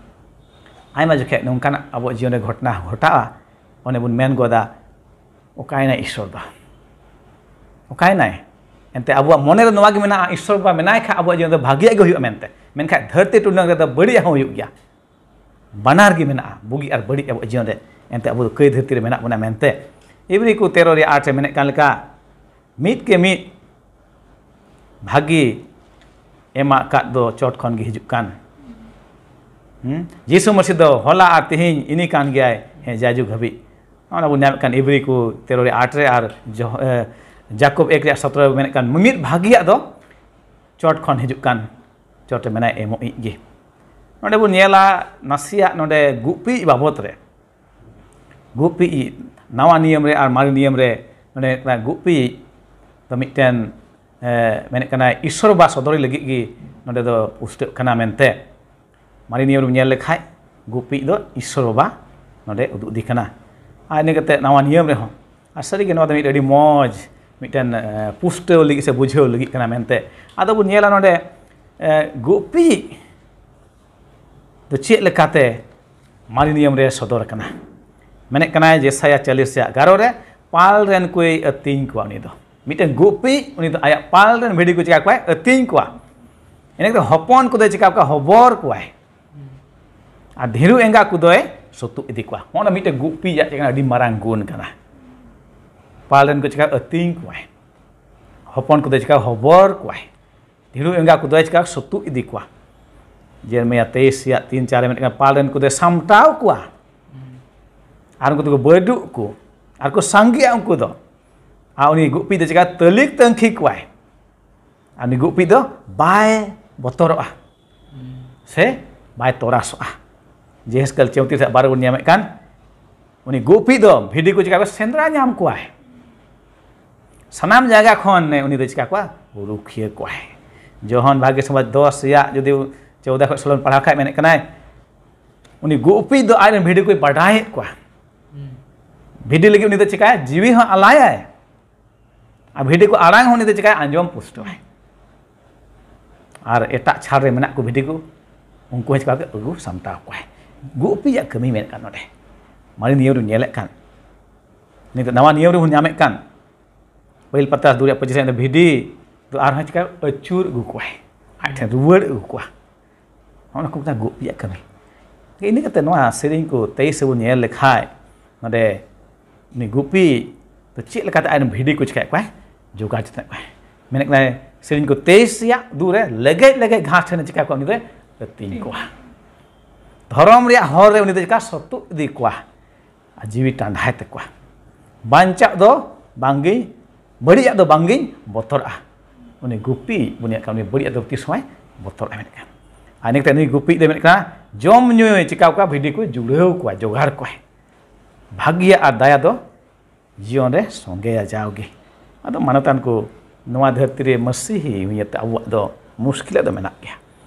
ᱟᱭᱢᱟ ᱡᱚᱠᱷᱮᱡ ᱱᱚᱝᱠᱟᱱᱟᱜ ᱟᱵᱚᱣᱟᱜ ᱡᱤᱭᱚᱱ ᱨᱮ ᱜᱷᱚᱴᱚᱱᱟ ᱜᱷᱚᱴᱟᱜᱼᱟ, ᱚᱱᱮ ᱵᱚᱱ ᱢᱮᱱ ᱜᱚᱫᱟ, "ᱚᱠᱟᱭᱮᱱᱟᱭ ᱤᱥᱥᱚᱨ ᱫᱚ? ᱚᱠᱟᱭᱮᱱᱟᱭ?" ᱮᱱᱛᱮ ᱟᱵᱚᱣᱟᱜ ᱢᱚᱱᱮ ᱨᱮ ᱱᱚᱣᱟ ᱜᱮ ᱢᱮᱱᱟᱜᱼᱟ, ᱤᱥᱥᱚᱨ ᱵᱟᱵᱟ ᱢᱮᱱᱟᱭ ᱠᱷᱟᱡ ᱟᱵᱚᱣᱟᱜ ᱡᱤᱭᱚᱱ ᱫᱚ ᱵᱷᱟᱜᱮᱭᱟᱜ ᱜᱮ ᱦᱩᱭᱩᱜᱼᱟ ᱢᱮᱱᱛᱮ᱾ ᱢᱮᱱᱠᱷᱟᱱ ᱫᱷᱟᱹᱨᱛᱤ ᱴᱩᱰᱟᱹᱝ ᱨᱮᱫᱚ ᱵᱟᱹᱲᱤᱡᱟᱜ ᱦᱚᱸ ᱦᱩᱭᱩᱜ ᱜᱮᱭᱟ᱾ ᱵᱟᱱᱟᱨ ᱜᱮ ᱢᱮᱱᱟᱜᱼᱟ, ᱵᱩᱜᱤ ᱟᱨ ᱵᱟᱹᱲᱤᱡ ᱟᱵᱚᱣᱟᱜ ᱡᱤᱭᱚᱱ ᱨᱮ᱾ ᱮᱱᱛᱮ ᱟᱵᱚ ᱫᱚ ᱠᱟᱹᱭ ᱫᱷᱟᱹᱨᱛᱤ ᱨᱮ ᱢᱮᱱᱟᱜ ᱵᱚᱱᱟ ᱢᱮᱱᱛᱮ᱾ ᱤᱵᱨᱤ ᱠᱚ ᱛᱮᱨᱚ ᱨᱮᱭᱟᱜ ᱟᱴ ᱨᱮ ᱢᱮᱱᱮᱫ ᱠᱟᱱ ᱞᱮᱠᱟ, ᱢᱤᱫ ᱠᱮ ᱢᱤᱫ ᱵᱷᱟᱹᱜᱤ ᱮᱢᱟᱜ ᱠᱟᱫ ᱫᱚ ᱪᱚᱴ ᱠᱷᱚᱱ ᱜᱮ ᱦᱤᱡᱩᱜ ᱠᱟᱱ᱾ ᱦᱩᱸ? ᱡᱤᱥᱩ ᱢᱟᱹᱥᱤ ᱫᱚ ᱦᱚᱞᱟ ᱟᱨ ᱛᱮᱦᱮᱧ ᱤᱱᱤ ᱠᱟᱱ ᱜᱮᱭᱟᱭ, ᱦᱮᱸ, ᱡᱟᱭᱡᱩᱜᱽ ᱦᱟᱹᱵᱤᱡ᱾ ᱚᱱᱟ ᱵᱚᱱ ᱧᱟᱢᱮᱫ ᱠᱟᱱ ᱤᱵᱨᱤ ᱠᱚ ᱛᱮᱨᱚ ᱨᱮ ᱟᱴ ᱨᱮ ᱟᱨ ᱡᱚᱦ-, ᱮ, ᱡᱟᱠᱚᱵ ᱮᱠ ᱨᱮᱭᱟᱜ ᱥᱚᱛᱨᱚ ᱨᱮ ᱢᱮᱱᱮᱫ ᱠᱟᱱ ᱢᱤᱢᱤᱫ ᱵᱷᱟᱹᱜᱤᱭᱟᱜ ᱫᱚ ᱪᱚᱴ ᱠᱷᱚᱱ ᱦᱤᱡᱩᱜ ᱠᱟᱱ, ᱪᱚᱴ ᱨᱮ ᱢᱮᱱᱟᱭ ᱮᱢᱚᱜ ᱤᱡ ᱜᱮ᱾ ᱱᱚᱰᱮ ᱵᱚᱱ ᱧᱮᱞᱟ ᱱᱟᱥᱮᱭᱟᱜ ᱱᱚᱰᱮ ᱜᱩᱯᱤ ᱵᱟᱵᱚᱛ ᱨᱮ᱾ ᱜᱩᱯᱤ ᱤᱡ, ᱱᱟᱣᱟ ᱱᱤᱭᱚᱢ ᱨᱮ ᱟᱨ ᱢᱟᱨᱮ ᱱᱤᱭᱚᱢ ᱨᱮ ᱱᱚᱰᱮ ᱢᱮᱱᱟᱜ ᱠᱟᱱᱟ ᱜᱩᱯᱤ ᱤᱡ ᱫᱚ ᱢᱤᱫᱴᱮᱱ, ᱮ, ᱢᱮᱱᱮᱫ ᱠᱟᱱᱟᱭ ᱤᱥᱥᱚᱨ ᱵᱟ ᱥᱚᱫᱚᱨᱤ ᱞᱟᱹᱜᱤᱫ ᱜᱮ ᱱᱚᱰᱮ ᱫᱚ ᱯᱩᱥᱴᱟᱹᱜ ᱠᱟᱱᱟ ᱢᱮᱱᱛᱮ᱾ ᱢᱟᱨᱮ ᱱᱤᱭᱚᱢ ᱨᱮᱢ ᱧᱮᱞ ᱞᱮᱠᱷᱟᱡ ᱜᱩᱯᱤ ᱤᱡ ᱫᱚ ᱤᱥᱥᱚᱨ ᱵᱟᱵᱟ ᱱᱚᱰᱮ ᱩᱫᱩᱜ ᱤᱫᱤ ᱠᱟᱱᱟ᱾ ᱟᱨ ᱤᱱᱟᱹ ᱠᱟᱛᱮ ᱱᱟᱣᱟ ᱱᱤᱭᱚᱢ ᱨᱮᱦᱚᱸ, ᱟᱨ ᱥᱟᱹᱨᱤᱜᱮ ᱱᱚᱣᱟ ᱫᱚ ᱢᱤᱫ ᱟᱹᱰᱤ ᱢᱚᱡᱽ ᱢᱤᱫᱴᱮᱱ, ᱮ, ᱯᱩᱥᱴᱟᱹᱣ ᱞᱟᱹᱜᱤᱫ ᱥᱮ ᱵᱩᱡᱷᱟᱹᱣ ᱞᱟᱹᱜᱤᱫ ᱠᱟᱱᱟ ᱢᱮᱱᱛᱮ᱾ ᱟᱫᱚ ᱵᱚᱱ ᱧᱮᱞᱟ ᱱᱚᱰᱮ, ᱮ, ᱜᱩᱯᱤ ᱫᱚ ᱪᱮᱫ ᱞᱮᱠᱟᱛᱮ ᱢᱟᱨᱮ ᱱᱤᱭᱚᱢ ᱨᱮ ᱥᱚᱫᱚᱨ ᱟᱠᱟᱱᱟ? ᱢᱮᱱᱮᱫ ᱠᱟᱱᱟᱭ ᱡᱮᱥᱟᱭᱟ ᱪᱟᱞᱤᱥ ᱨᱮᱭᱟᱜ ᱮᱜᱟᱨᱚ ᱨᱮ, ᱯᱟᱞ ᱨᱮᱱ ᱠᱚᱭ ᱟᱹᱛᱤᱧ ᱠᱚᱣᱟ᱾ ᱩᱱᱤ ᱫᱚ ᱢᱤᱫᱴᱮᱱ ᱜᱩᱯᱤ, ᱩᱱᱤ ᱫᱚ ᱟᱭᱟᱜ ᱯᱟᱞ ᱨᱮᱱ ᱵᱷᱤᱰᱤ ᱠᱚ ᱪᱤᱠᱟ ᱠᱚᱣᱟᱭ? ᱟᱹᱛᱤᱧ ᱠᱚᱣᱟ᱾ ᱤᱱᱟᱹ ᱠᱟᱛᱮ ᱦᱚᱯᱚᱱ ᱠᱚᱫᱚᱭ ᱪᱤᱠᱟ ᱠᱚᱣᱟ? ᱦᱚᱵᱚᱨ ᱠᱚᱣᱟᱭ᱾ ᱟᱨ ᱫᱷᱤᱨᱩ ᱮᱸᱜᱟ ᱠᱚᱫᱚᱭ ᱥᱩᱛᱩᱜ ᱤᱫᱤ ᱠᱚᱣᱟ᱾ ᱱᱚᱜᱼᱚ ᱱᱟ ᱢᱤᱫᱴᱮᱱ ᱜᱩᱯᱤᱭᱟᱜ ᱪᱮᱫ ᱠᱟᱱᱟ? ᱟᱹᱰᱤ ᱢᱟᱨᱟᱝ ᱜᱩᱱ ᱠᱟᱱᱟ᱾ ᱯᱟᱞ ᱨᱮᱱ ᱠᱚ ᱪᱤᱠᱟ ᱟᱹᱛᱤᱧ ᱠᱚᱣᱟᱭ, ᱦᱚᱯᱚᱱ ᱠᱚᱫᱚᱭ ᱪᱤᱠᱟ ᱦᱚᱵᱚᱨ ᱠᱚᱣᱟᱭ, ᱫᱷᱤᱨᱩ ᱮᱸᱜᱟ ᱠᱚᱫᱚᱭ ᱪᱤᱠᱟ ᱥᱩᱛᱩᱜ ᱤᱫᱤ ᱠᱚᱣᱟ᱾ ᱡᱮᱨᱢᱤᱭᱟ ᱛᱮᱭᱤᱥ ᱨᱮᱭᱟᱜ ᱛᱤᱱ ᱪᱟᱨ ᱨᱮ ᱢᱮᱱᱮᱫ ᱠᱟᱱᱟ, ᱯᱟᱞ ᱨᱮᱱ ᱠᱚᱫᱚᱭ ᱥᱟᱢᱴᱟᱣ ᱠᱚᱣᱟ᱾ ᱟᱨ ᱩᱱᱠᱩ ᱫᱚᱠᱚ ᱵᱟᱹᱰᱩᱜ ᱠᱚ, ᱟᱨ ᱠᱚ ᱥᱟᱸᱜᱮᱜᱼᱟ ᱩᱱᱠᱩ ᱫᱚ᱾ ᱟᱨ ᱩᱱᱤ ᱜᱩᱯᱤ ᱫᱚ ᱪᱤᱠᱟ ᱛᱟᱹᱞᱤᱠ ᱛᱟᱹᱝᱠᱷᱤ ᱠᱚᱣᱟᱭ᱾ ᱟᱨ ᱩᱱᱤ ᱜᱩᱯᱤ ᱫᱚ ᱵᱟᱭ ᱵᱚᱛᱚᱨᱚᱜᱼᱟ ᱥᱮ ᱵᱟᱭ ᱛᱚᱨᱟᱥᱚᱜᱼᱟ᱾ ᱡᱮᱦᱮᱥᱠᱮᱞ ᱪᱳᱭᱛᱨᱤᱥ ᱨᱮᱭᱟᱜ ᱵᱟᱨᱚ ᱵᱚᱱ ᱧᱟᱢᱮᱫ ᱠᱟᱱ, ᱩᱱᱤ ᱜᱩᱯᱤ ᱫᱚ ᱵᱷᱤᱰᱤ ᱠᱚ ᱪᱤᱠᱟ ᱠᱚ ᱥᱮᱸᱫᱽᱨᱟ ᱧᱟᱢ ᱠᱚᱣᱟᱭ᱾ ᱥᱟᱱᱟᱢ ᱡᱟᱭᱜᱟ ᱠᱷᱚᱱ ᱩᱱᱤ ᱫᱚ ᱪᱤᱠᱟ ᱠᱚᱣᱟ? ᱨᱩᱠᱷᱤᱭᱟᱹ ᱠᱚᱣᱟᱭ᱾ ᱡᱚᱦᱚᱱ ᱵᱷᱟᱜᱮ ᱥᱚᱢᱟᱡᱽ ᱫᱚᱥ ᱨᱮᱭᱟᱜ ᱡᱩᱫᱤ ᱪᱳᱣᱫᱟ ᱠᱷᱚᱱ ᱥᱳᱞᱳ ᱯᱟᱲᱦᱟᱣ ᱠᱷᱟᱡ ᱢᱮᱱᱮᱫ ᱠᱟᱱᱟᱭ, ᱩᱱᱤ ᱜᱩᱯᱤ ᱫᱚ ᱟᱡ ᱨᱮᱱ ᱵᱷᱤᱰᱤ ᱠᱚᱭ ᱵᱟᱰᱟᱭᱮᱫ ᱠᱚᱣᱟ᱾ ᱵᱷᱤᱰᱤ ᱞᱟᱹᱜᱤᱫ ᱩᱱᱤ ᱫᱚ ᱪᱤᱠᱟᱭᱟ? ᱡᱤᱣᱤ ᱦᱚᱸ ᱟᱞᱟᱭᱟᱭ᱾ ᱟᱨ ᱵᱷᱤᱰᱤ ᱠᱚ ᱟᱲᱟᱝ ᱦᱚᱸ ᱩᱱᱤ ᱫᱚ ᱪᱤᱠᱟᱭᱟ? ᱟᱸᱡᱚᱢ ᱯᱩᱥᱴᱟᱹᱣᱟᱭ᱾ ᱟᱨ ᱮᱴᱟᱜ ᱪᱷᱟᱲ ᱨᱮ ᱢᱮᱱᱟᱜ ᱠᱚ ᱵᱷᱤᱰᱤ ᱠᱚ, ᱩᱱᱠᱩ ᱦᱚᱸ ᱪᱤᱠᱟ ᱠᱟᱛᱮ ᱟᱹᱜᱩ ᱥᱟᱢᱴᱟᱣ ᱠᱚᱣᱟᱭ᱾ ᱜᱩᱯᱤᱭᱟᱜ ᱠᱟᱹᱢᱤ ᱢᱮᱱᱮᱫ ᱠᱟᱱ ᱱᱚᱰᱮ, ᱢᱟᱨᱮ ᱱᱤᱭᱚᱢ ᱨᱮ ᱧᱮᱞᱮᱫ ᱠᱟᱱ᱾ ᱱᱤᱛᱚᱜ ᱱᱟᱣᱟ ᱱᱤᱭᱚᱢ ᱨᱮᱵᱚᱱ ᱧᱟᱢᱮᱫ ᱠᱟᱱ, ᱯᱟᱹᱦᱤᱞ ᱯᱟᱛᱨᱟᱥ ᱫᱩ ᱨᱮᱭᱟᱜ ᱯᱚᱸᱪᱤᱥ ᱨᱮ ᱵᱷᱤᱰᱤ ᱫᱚ ᱟᱨᱦᱚᱸ ᱪᱤᱠᱟ ᱟᱹᱪᱩᱨ ᱟᱹᱜᱩ ᱠᱚᱣᱟᱭ, ᱟᱡ ᱴᱷᱮᱱ ᱨᱩᱣᱟᱹᱲ ᱟᱹᱜᱩ ᱠᱚᱣᱟ᱾ ᱱᱚᱜᱼᱚ ᱱᱟ ᱠᱚ ᱢᱮᱛᱟᱜᱼᱟ ᱜᱩᱯᱤᱭᱟᱜ ᱠᱟᱹᱢᱤ᱾ ᱤᱱᱟᱹ ᱠᱟᱛᱮ ᱱᱚᱣᱟ ᱥᱮᱨᱮᱧ ᱠᱚ ᱛᱮᱭᱤᱥ ᱨᱮᱵᱚᱱ ᱧᱮᱞ ᱞᱮᱠᱷᱟᱡ, ᱱᱚᱰᱮ ᱩᱱᱤ ᱜᱩᱯᱤ ᱫᱚ ᱪᱮᱫ ᱞᱮᱠᱟᱛᱮ ᱟᱡ ᱨᱮᱱ ᱵᱷᱤᱰᱤ ᱠᱚ ᱪᱤᱠᱟᱭᱮᱫ ᱠᱚᱣᱟᱭ? ᱡᱚᱜᱟᱣ ᱡᱚᱛᱚᱱᱮᱫ ᱠᱚᱣᱟᱭ᱾ ᱢᱮᱱᱮᱫ ᱠᱟᱱᱟᱭ, ᱥᱮᱨᱮᱧ ᱠᱚ ᱛᱮᱭᱤᱥ ᱨᱮᱭᱟᱜ ᱫᱩ ᱨᱮ, ᱞᱮᱜᱮᱡ ᱞᱮᱜᱮᱡ ᱜᱷᱟᱥ ᱴᱷᱮᱱᱮ ᱪᱤᱠᱟ ᱠᱚᱣᱟ? ᱩᱱᱤ ᱫᱚᱭ ᱟᱹᱛᱤᱧ ᱠᱚᱣᱟ᱾ ᱫᱷᱚᱨᱚᱢ ᱨᱮᱭᱟᱜ ᱦᱚᱨ ᱨᱮ ᱩᱱᱤ ᱫᱚ ᱪᱤᱠᱟ ᱥᱚᱛᱩᱜ ᱤᱫᱤ ᱠᱚᱣᱟ ᱟᱨ ᱡᱤᱣᱤ ᱴᱟᱸᱰᱟᱭ ᱛᱟᱠᱚᱣᱟ᱾ ᱵᱟᱧᱪᱟᱜ ᱫᱚ ᱵᱟᱝᱜᱤᱧ, ᱵᱟᱹᱲᱤᱡᱟᱜ ᱫᱚ ᱵᱟᱝᱜᱤᱧ ᱵᱚᱛᱚᱨᱟᱜᱼᱟ᱾ ᱩᱱᱤ ᱜᱩᱯᱤ ᱵᱚᱱ ᱧᱮᱞ ᱠᱟᱱ, ᱩᱱᱤ ᱵᱟᱹᱲᱤᱡᱟᱜ ᱫᱚ ᱛᱤᱥ ᱦᱚᱸᱭ ᱵᱚᱛᱚᱨᱟᱜᱼᱟ ᱢᱮᱱᱮᱫ ᱠᱟᱱ᱾ ᱟᱨ ᱤᱱᱟᱹ ᱠᱟᱛᱮ ᱱᱩᱭ ᱜᱩᱯᱤ ᱫᱚᱭ ᱢᱮᱱᱮᱫ ᱠᱟᱱᱟ, ᱡᱚᱢ ᱧᱩᱭ ᱪᱤᱠᱟᱹ ᱠᱚᱣᱟ? ᱵᱷᱤᱰᱤ ᱠᱚ ᱡᱩᱲᱟᱹᱣ ᱠᱚᱣᱟ, ᱡᱚᱜᱟᱲ ᱠᱚᱣᱟᱭ᱾ ᱵᱷᱟᱹᱜᱤᱭᱟᱜ ᱟᱨ ᱫᱟᱭᱟ ᱫᱚ ᱡᱤᱭᱚᱱ ᱨᱮ ᱥᱚᱸᱜᱮᱭᱟ ᱡᱟᱣᱜᱮ᱾ ᱟᱫᱚ ᱢᱟᱱᱚᱛᱟᱱ ᱠᱚ, ᱱᱚᱣᱟ ᱫᱷᱟᱹᱨᱛᱤ ᱨᱮ ᱢᱟᱹᱥᱤᱦᱤ ᱦᱩᱭ ᱠᱟᱛᱮ ᱟᱵᱚᱣᱟᱜ ᱫᱚ ᱢᱩᱥᱠᱤᱞᱟᱜ ᱫᱚ ᱢᱮᱱᱟᱜ ᱜᱮᱭᱟ᱾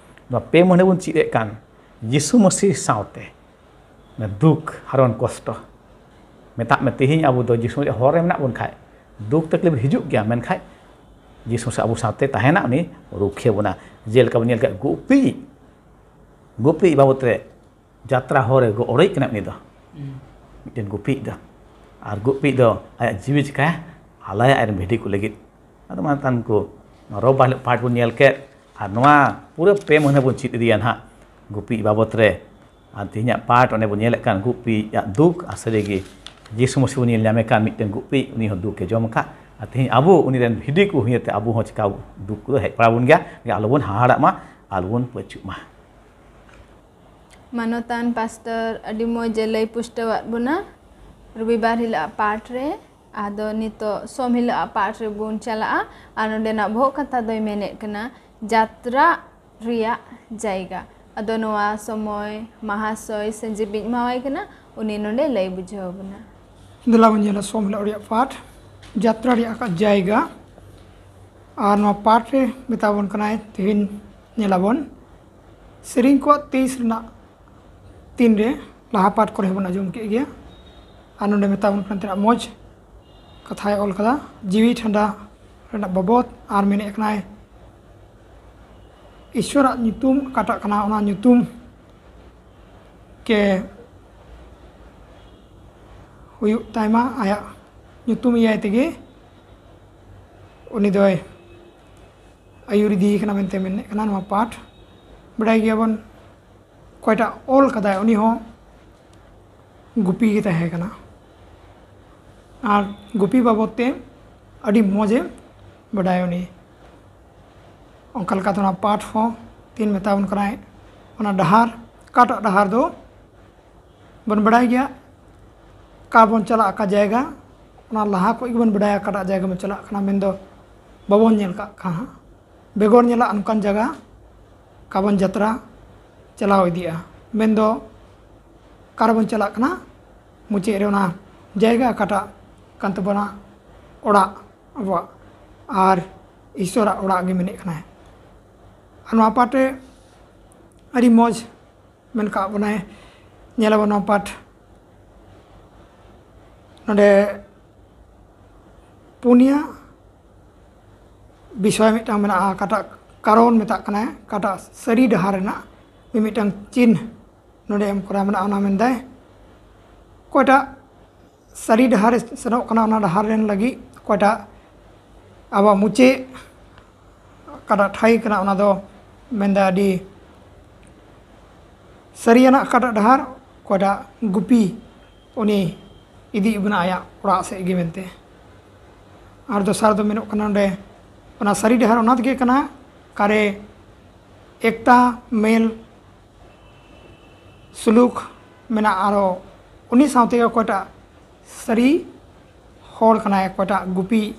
ᱱᱚᱣᱟ ᱯᱮ ᱢᱟᱹᱦᱱᱟᱹ ᱵᱚᱱ ᱪᱮᱫ ᱮᱫ ᱠᱟᱱ ᱡᱤᱥᱩ ᱢᱟᱹᱥᱤᱦ ᱥᱟᱶᱛᱮ ᱚᱱᱟ ᱫᱩᱠ, ᱦᱟᱨᱚᱱ, ᱠᱚᱥᱴᱚ᱾ ᱢᱮᱛᱟᱜ ᱢᱮ, ᱛᱮᱦᱮᱧ ᱟᱵᱚ ᱫᱚ ᱡᱤᱥᱩ ᱨᱮᱭᱟᱜ ᱦᱚᱨ ᱨᱮ ᱢᱮᱱᱟᱜ ᱵᱚᱱ ᱠᱷᱟᱡ, ᱫᱩᱠ ᱛᱟᱠᱞᱤᱯ ᱦᱤᱡᱩᱜ ᱜᱮᱭᱟ, ᱢᱮᱱᱠᱷᱟᱡ ᱡᱤᱥᱩ ᱥᱮ ᱟᱵᱚ ᱥᱟᱶᱛᱮ ᱛᱟᱦᱮᱱᱟ, ᱩᱱᱤ ᱨᱩᱠᱷᱤᱭᱟᱹ ᱵᱚᱱᱟ᱾ ᱡᱮᱞᱮᱠᱟ ᱵᱚᱱ ᱧᱮᱞ ᱠᱮᱫ ᱜᱩᱯᱤ, ᱜᱩᱯᱤ ᱵᱟᱵᱚᱛ ᱨᱮ ᱡᱟᱛᱨᱟ ᱦᱚᱨ ᱨᱮ ᱜᱚ-, ᱚᱲᱮᱡ ᱠᱟᱱᱟ ᱩᱱᱤ ᱫᱚ᱾ ᱦᱩᱸ᱾ ᱢᱤᱫᱴᱮᱱ ᱜᱩᱯᱤ ᱫᱚ᱾ ᱟᱨ ᱜᱩᱯᱤ ᱫᱚ ᱟᱭᱟᱜ ᱡᱤᱣᱤ ᱪᱤᱠᱟᱹᱭᱟ? ᱟᱞᱟᱭᱟ ᱟᱡ ᱨᱮᱱ ᱵᱷᱤᱰᱤ ᱠᱚ ᱞᱟᱹᱜᱤᱫ᱾ ᱟᱫᱚ ᱢᱟ ᱛᱟᱦᱞᱮ ᱠᱚ ᱨᱳᱵᱵᱟᱨ ᱦᱤᱞᱳᱜ ᱯᱟᱴ ᱵᱚᱱ ᱧᱮᱞ ᱠᱮᱫ, ᱟᱨ ᱱᱚᱣᱟ ᱯᱩᱨᱟᱹ ᱯᱮ ᱢᱟᱹᱦᱱᱟᱹ ᱵᱚᱱ ᱪᱮᱫ ᱤᱫᱤᱭᱟ ᱱᱟᱦᱟᱜ ᱜᱩᱯᱤ ᱵᱟᱵᱚᱛ ᱨᱮ᱾ ᱟᱨ ᱛᱮᱦᱮᱧᱟᱜ ᱯᱟᱴ ᱚᱸᱰᱮ ᱵᱚᱱ ᱧᱮᱞᱮᱫ ᱠᱟᱱ ᱜᱩᱯᱤᱭᱟᱜ ᱫᱩᱠ, ᱟᱨ ᱥᱟᱹᱨᱤᱜᱮ ᱡᱤᱥᱩ ᱢᱟᱹᱥᱤ ᱵᱚᱱ ᱧᱮᱞ ᱧᱟᱢᱮ ᱠᱟᱱ ᱢᱤᱫᱴᱮᱱ ᱜᱩᱯᱤ, ᱩᱱᱤ ᱦᱚᱸ ᱫᱩᱠᱮ ᱡᱚᱢ ᱟᱠᱟᱫ᱾ ᱟᱨ ᱛᱮᱦᱮᱧ ᱟᱵᱚ ᱩᱱᱤ ᱨᱮᱱ ᱵᱷᱤᱰᱤ ᱠᱚ ᱦᱩᱭ ᱠᱟᱛᱮ ᱟᱵᱚ ᱦᱚᱸ ᱪᱤᱠᱟ ᱫᱩᱠ ᱠᱚᱫᱚ ᱦᱮᱡ ᱯᱟᱲᱟᱣ ᱵᱚᱱ ᱜᱮᱭᱟ, ᱟᱞᱚᱵᱚᱱ ᱦᱟᱦᱟᱲᱟᱜ ᱢᱟ, ᱟᱞᱚᱵᱚᱱ ᱯᱟᱹᱪᱩᱜ ᱢᱟ᱾ ᱢᱟᱱᱚᱛᱟᱱ ᱯᱟᱥᱴᱚᱨ ᱟᱹᱰᱤ ᱢᱚᱡᱽ ᱮ ᱞᱟᱹᱭ ᱯᱩᱥᱴᱟᱹᱣᱟᱫ ᱵᱚᱱᱟ ᱨᱚᱵᱤᱵᱟᱨ ᱦᱤᱞᱳᱜ ᱟᱜ ᱯᱟᱴ ᱨᱮ᱾ ᱟᱫᱚ ᱱᱤᱛᱚᱜ ᱥᱳᱢ ᱦᱤᱞᱳᱜ ᱟᱜ ᱯᱟᱴ ᱨᱮᱵᱚᱱ ᱪᱟᱞᱟᱜᱼᱟ᱾ ᱟᱨ ᱱᱚᱰᱮᱱᱟᱜ ᱵᱚᱦᱚᱜ ᱠᱟᱛᱷᱟ ᱫᱚᱭ ᱢᱮᱱᱮᱫ ᱠᱟᱱᱟ ᱡᱟᱛᱨᱟ ᱨᱮᱭᱟᱜ ᱡᱟᱭᱜᱟ᱾ ᱟᱫᱚ ᱱᱚᱣᱟ ᱥᱚᱢᱚᱭ ᱢᱟᱦᱟᱥᱚᱭ ᱥᱟᱹᱡᱤᱵᱤᱧ ᱮᱢᱟᱣᱟᱭ ᱠᱟᱱᱟ, ᱩᱱᱤ ᱱᱚᱰᱮ ᱞᱟᱹᱭ ᱵᱩᱡᱷᱟᱹᱣ ᱵᱚᱱᱟ᱾ ᱫᱮᱞᱟ ᱵᱚᱱ ᱧᱮᱞᱟ ᱥᱳᱢ ᱦᱤᱞᱳᱜ ᱨᱮᱭᱟᱜ ᱯᱟᱴ, ᱡᱟᱛᱨᱟ ᱨᱮᱭᱟᱜ ᱡᱟᱭᱜᱟ᱾ ᱟᱨ ᱱᱚᱣᱟ ᱯᱟᱴ ᱨᱮ ᱢᱮᱛᱟ ᱵᱚᱱ ᱠᱟᱱᱟᱭ, ᱛᱮᱦᱮᱧ ᱧᱮᱞᱟᱵᱚᱱ ᱥᱮᱨᱮᱧ ᱠᱚᱣᱟᱜ ᱛᱮᱭᱤᱥ ᱨᱮᱱᱟᱜ ᱛᱤᱱ ᱨᱮ, ᱞᱟᱦᱟ ᱯᱟᱴ ᱠᱚᱨᱮ ᱦᱚᱸᱵᱚᱱ ᱟᱸᱡᱚᱢ ᱠᱮᱫ ᱜᱮᱭᱟ᱾ ᱟᱨ ᱱᱚᱰᱮ ᱢᱮᱛᱟ ᱵᱚᱱ ᱠᱟᱱᱟ ᱛᱤᱱᱟᱹᱜ ᱢᱚᱡᱽ ᱠᱟᱛᱷᱟᱭ ᱚᱞ ᱠᱟᱫᱟ, ᱡᱤᱣᱤ ᱴᱷᱟᱱᱰᱟ ᱨᱮᱱᱟᱜ ᱵᱟᱵᱚᱫ᱾ ᱟᱨ ᱢᱮᱱᱮᱫ ᱠᱟᱱᱟᱭ, ᱤᱥᱣᱚᱨᱟᱜ ᱧᱩᱛᱩᱢ ᱚᱠᱟᱴᱟᱜ ᱠᱟᱱᱟ, ᱚᱱᱟ ᱧᱩᱛᱩᱢ ᱜᱮ ᱦᱩᱭᱩᱜ ᱛᱟᱭᱢᱟ, ᱟᱭᱟᱜ ᱧᱩᱛᱩᱢ ᱤᱭᱟᱹᱭ ᱛᱮᱜᱮ ᱩᱱᱤ ᱫᱚᱭ ᱟᱹᱭᱩᱨ ᱤᱫᱤᱭᱮ ᱠᱟᱱᱟ ᱢᱮᱱᱛᱮ ᱢᱮᱱᱮᱫ ᱠᱟᱱᱟ ᱱᱚᱣᱟ ᱯᱟᱴ᱾ ᱵᱟᱰᱟᱭ ᱜᱮᱭᱟᱵᱚᱱ ᱚᱠᱚᱭᱴᱟᱜ ᱚᱞ ᱠᱟᱫᱟᱭ, ᱩᱱᱤ ᱦᱚᱸ ᱜᱩᱯᱤ ᱜᱮ ᱛᱟᱦᱮᱸ ᱠᱟᱱᱟ᱾ ᱟᱨ ᱜᱩᱯᱤ ᱵᱟᱵᱚᱫ ᱛᱮ ᱟᱹᱰᱤ ᱢᱚᱡᱮ ᱵᱟᱰᱟᱭᱟ ᱩᱱᱤ᱾ ᱚᱱᱠᱟ ᱞᱮᱠᱟᱛᱮ ᱚᱱᱟ ᱯᱟᱴ ᱦᱚᱸ ᱛᱤᱱ ᱢᱮᱛᱟ ᱵᱚᱱ ᱠᱟᱱᱟᱭ, ᱚᱱᱟ ᱰᱟᱦᱟᱨ, ᱚᱠᱟᱴᱟᱜ ᱰᱟᱦᱟᱨ ᱫᱚ ᱵᱚᱱ ᱵᱟᱲᱟᱭ ᱜᱮᱭᱟ, ᱚᱠᱟ ᱵᱚᱱ ᱪᱟᱞᱟᱜ, ᱚᱠᱟ ᱡᱟᱭᱜᱟ, ᱚᱱᱟ ᱞᱟᱦᱟ ᱠᱷᱚᱱ ᱜᱮᱵᱚᱱ ᱵᱟᱲᱟᱭᱟ ᱚᱠᱟᱴᱟᱜ ᱡᱟᱭᱜᱟ ᱵᱚᱱ ᱪᱟᱞᱟᱜ ᱠᱟᱱᱟ, ᱢᱮᱱᱫᱚ ᱵᱟᱵᱚᱱ ᱧᱮᱞ ᱠᱟᱜ ᱠᱷᱟᱱ ᱦᱟᱸᱜ᱾ ᱵᱮᱜᱚᱨ ᱧᱮᱞᱟᱜ ᱚᱱᱠᱟᱱ ᱡᱟᱭᱜᱟ ᱚᱠᱟ ᱵᱚᱱ ᱡᱟᱛᱨᱟ ᱪᱟᱞᱟᱣ ᱤᱫᱤᱜᱼᱟ, ᱢᱮᱱᱫᱚ ᱚᱠᱟ ᱨᱮᱵᱚᱱ ᱪᱟᱞᱟᱜ ᱠᱟᱱᱟ, ᱢᱩᱪᱟᱹᱫ ᱨᱮ ᱚᱱᱟ ᱡᱟᱭᱜᱟ ᱚᱠᱟᱴᱟᱜ ᱠᱟᱱ ᱛᱟᱵᱚᱱᱟ, ᱚᱲᱟᱜ ᱟᱵᱚᱣᱟᱜ, ᱟᱨ ᱤᱥᱚᱨᱟᱜ ᱚᱲᱟᱜ ᱜᱮ ᱢᱮᱱᱮᱫ ᱠᱟᱱᱟᱭ᱾ ᱟᱨ ᱱᱚᱣᱟ ᱯᱟᱴ ᱨᱮ ᱟᱹᱰᱤ ᱢᱚᱡᱽ ᱢᱮᱱ ᱠᱟᱜ ᱵᱚᱱᱟᱭ, ᱧᱮᱞ ᱟᱵᱚᱱ ᱱᱚᱣᱟ ᱯᱟᱴ᱾ ᱱᱚᱰᱮ ᱯᱩᱱᱭᱟ ᱵᱤᱥᱚᱭ ᱢᱤᱫᱴᱟᱝ ᱢᱮᱱᱟᱜᱼᱟ, ᱚᱠᱟᱴᱟᱜ ᱠᱟᱨᱚᱱ ᱢᱮᱛᱟᱜ ᱠᱟᱱᱟᱭ, ᱚᱠᱟᱴᱟᱜ ᱥᱟᱹᱨᱤ ᱰᱟᱦᱟᱨ ᱨᱮᱱᱟᱜ ᱢᱤᱢᱤᱫᱴᱟᱝ ᱪᱤᱱ ᱱᱚᱰᱮ ᱮᱢ ᱠᱚᱨᱟᱣ ᱢᱮᱱᱟᱜᱼᱟ᱾ ᱚᱱᱟ ᱢᱮᱱᱫᱟᱭ, ᱚᱠᱚᱭᱴᱟᱜ ᱥᱟᱹᱨᱤ ᱰᱟᱦᱟᱨ ᱨᱮ ᱥᱮᱱᱚᱜ ᱠᱟᱱᱟ, ᱚᱱᱟ ᱰᱟᱦᱟᱨ ᱨᱮᱱ ᱞᱟᱹᱜᱤᱫ ᱚᱠᱚᱭᱴᱟᱜ ᱟᱵᱚᱣᱟᱜ ᱢᱩᱪᱟᱹᱫ ᱚᱠᱟᱴᱟᱜ ᱴᱷᱟᱹᱭ ᱠᱟᱱᱟ, ᱚᱱᱟ ᱫᱚ ᱢᱮᱱᱫᱟ ᱟᱹᱰᱤ ᱥᱟᱹᱨᱤᱭᱟᱱᱟᱜ ᱚᱠᱟᱴᱟᱜ ᱰᱟᱦᱟᱨ, ᱚᱠᱚᱭᱴᱟᱜ ᱜᱩᱯᱤ, ᱩᱱᱤ ᱤᱫᱤ ᱵᱚᱱᱟ ᱟᱭᱟᱜ ᱚᱲᱟᱜ ᱥᱮᱫ ᱜᱮ ᱢᱮᱱᱛᱮ᱾ ᱟᱨ ᱫᱚᱥᱟᱨ ᱫᱚ ᱢᱮᱱᱚᱜ ᱠᱟᱱᱟ ᱱᱚᱰᱮ, ᱚᱱᱟ ᱥᱟᱹᱨᱤ ᱰᱟᱦᱟᱨ ᱚᱱᱟ ᱛᱮᱜᱮ ᱠᱟᱱᱟ, ᱚᱠᱟᱨᱮ ᱮᱠᱛᱟ, ᱢᱮᱞ, ᱥᱩᱞᱩᱠ ᱢᱮᱱᱟᱜᱼᱟ᱾ ᱟᱨᱚ ᱩᱱᱤ ᱥᱟᱶᱛᱮ ᱚᱠᱚᱭᱴᱟᱜ ᱥᱟᱹᱨᱤ ᱦᱚᱲ ᱠᱟᱱᱟᱭ, ᱚᱠᱚᱭᱴᱟᱜ ᱜᱩᱯᱤ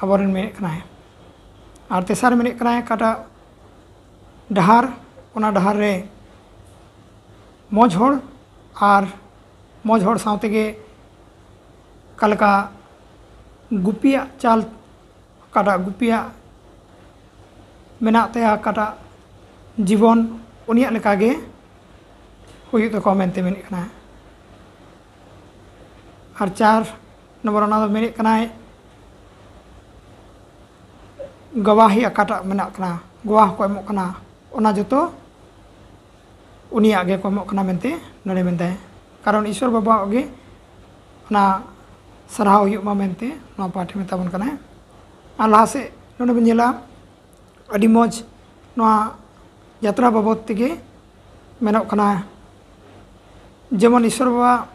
ᱟᱵᱚᱨᱮᱱ ᱢᱮᱱᱮᱫ ᱠᱟᱱᱟᱭ᱾ ᱟᱨ ᱛᱮᱥᱟᱨ ᱢᱮᱱᱮᱫ ᱠᱟᱱᱟᱭ, ᱚᱠᱟᱴᱟᱜ ᱰᱟᱦᱟᱨ, ᱚᱱᱟ ᱰᱟᱦᱟᱨ ᱨᱮ ᱢᱚᱡᱽ ᱦᱚᱲ ᱟᱨ ᱢᱚᱡᱽ ᱦᱚᱲ ᱥᱟᱶ ᱛᱮᱜᱮ ᱚᱠᱟ ᱞᱮᱠᱟ ᱜᱩᱯᱤᱭᱟᱜ ᱪᱟᱞ, ᱚᱠᱟᱴᱟᱜ ᱜᱩᱯᱤᱭᱟᱜ ᱢᱮᱱᱟᱜ ᱛᱟᱭᱟ, ᱚᱠᱟᱴᱟᱜ ᱡᱤᱵᱚᱱ ᱩᱱᱤᱭᱟᱜ ᱞᱮᱠᱟᱜᱮ ᱦᱩᱭᱩᱜ ᱛᱟᱠᱚᱣᱟ ᱢᱮᱱᱛᱮ ᱢᱮᱱᱮᱫ ᱠᱟᱱᱟ᱾ ᱟᱨ ᱪᱟᱨ ᱱᱚᱢᱵᱚᱨ ᱚᱱᱟ ᱫᱚ ᱢᱮᱱᱮᱫ ᱠᱟᱱᱟᱭ, ᱜᱟᱣᱟᱦᱤ ᱚᱠᱟᱴᱟᱜ ᱢᱮᱱᱟᱜ ᱠᱟᱱᱟ, ᱜᱟᱣᱟᱦ ᱠᱚ ᱮᱢᱚᱜ ᱠᱟᱱᱟ, ᱚᱱᱟ ᱡᱚᱛᱚ ᱩᱱᱤᱭᱟᱜ ᱜᱮ ᱠᱚ ᱮᱢᱚᱜ ᱠᱟᱱᱟ ᱢᱮᱱᱛᱮ ᱱᱚᱰᱮ ᱢᱮᱱᱫᱟᱭ᱾ ᱠᱟᱨᱚᱱ ᱤᱥᱚᱨ ᱵᱟᱵᱟᱣᱟᱜ ᱜᱮ ᱚᱱᱟ ᱥᱟᱨᱦᱟᱣ ᱦᱩᱭᱩᱜ ᱢᱟ ᱢᱮᱱᱛᱮ ᱱᱚᱣᱟ ᱯᱟᱴᱷ ᱮ ᱢᱮᱛᱟ ᱵᱚᱱ ᱠᱟᱱᱟᱭ᱾ ᱟᱨ ᱞᱟᱦᱟ ᱥᱮᱫ ᱱᱚᱰᱮ ᱵᱚᱱ ᱧᱮᱞᱟ, ᱟᱹᱰᱤ ᱢᱚᱡᱽ ᱱᱚᱣᱟ ᱡᱟᱛᱨᱟ ᱵᱟᱵᱚᱫ ᱛᱮᱜᱮ ᱢᱮᱱᱚᱜ ᱠᱟᱱᱟ᱾ ᱡᱮᱢᱚᱱ ᱤᱥᱚᱨ ᱵᱟᱵᱟ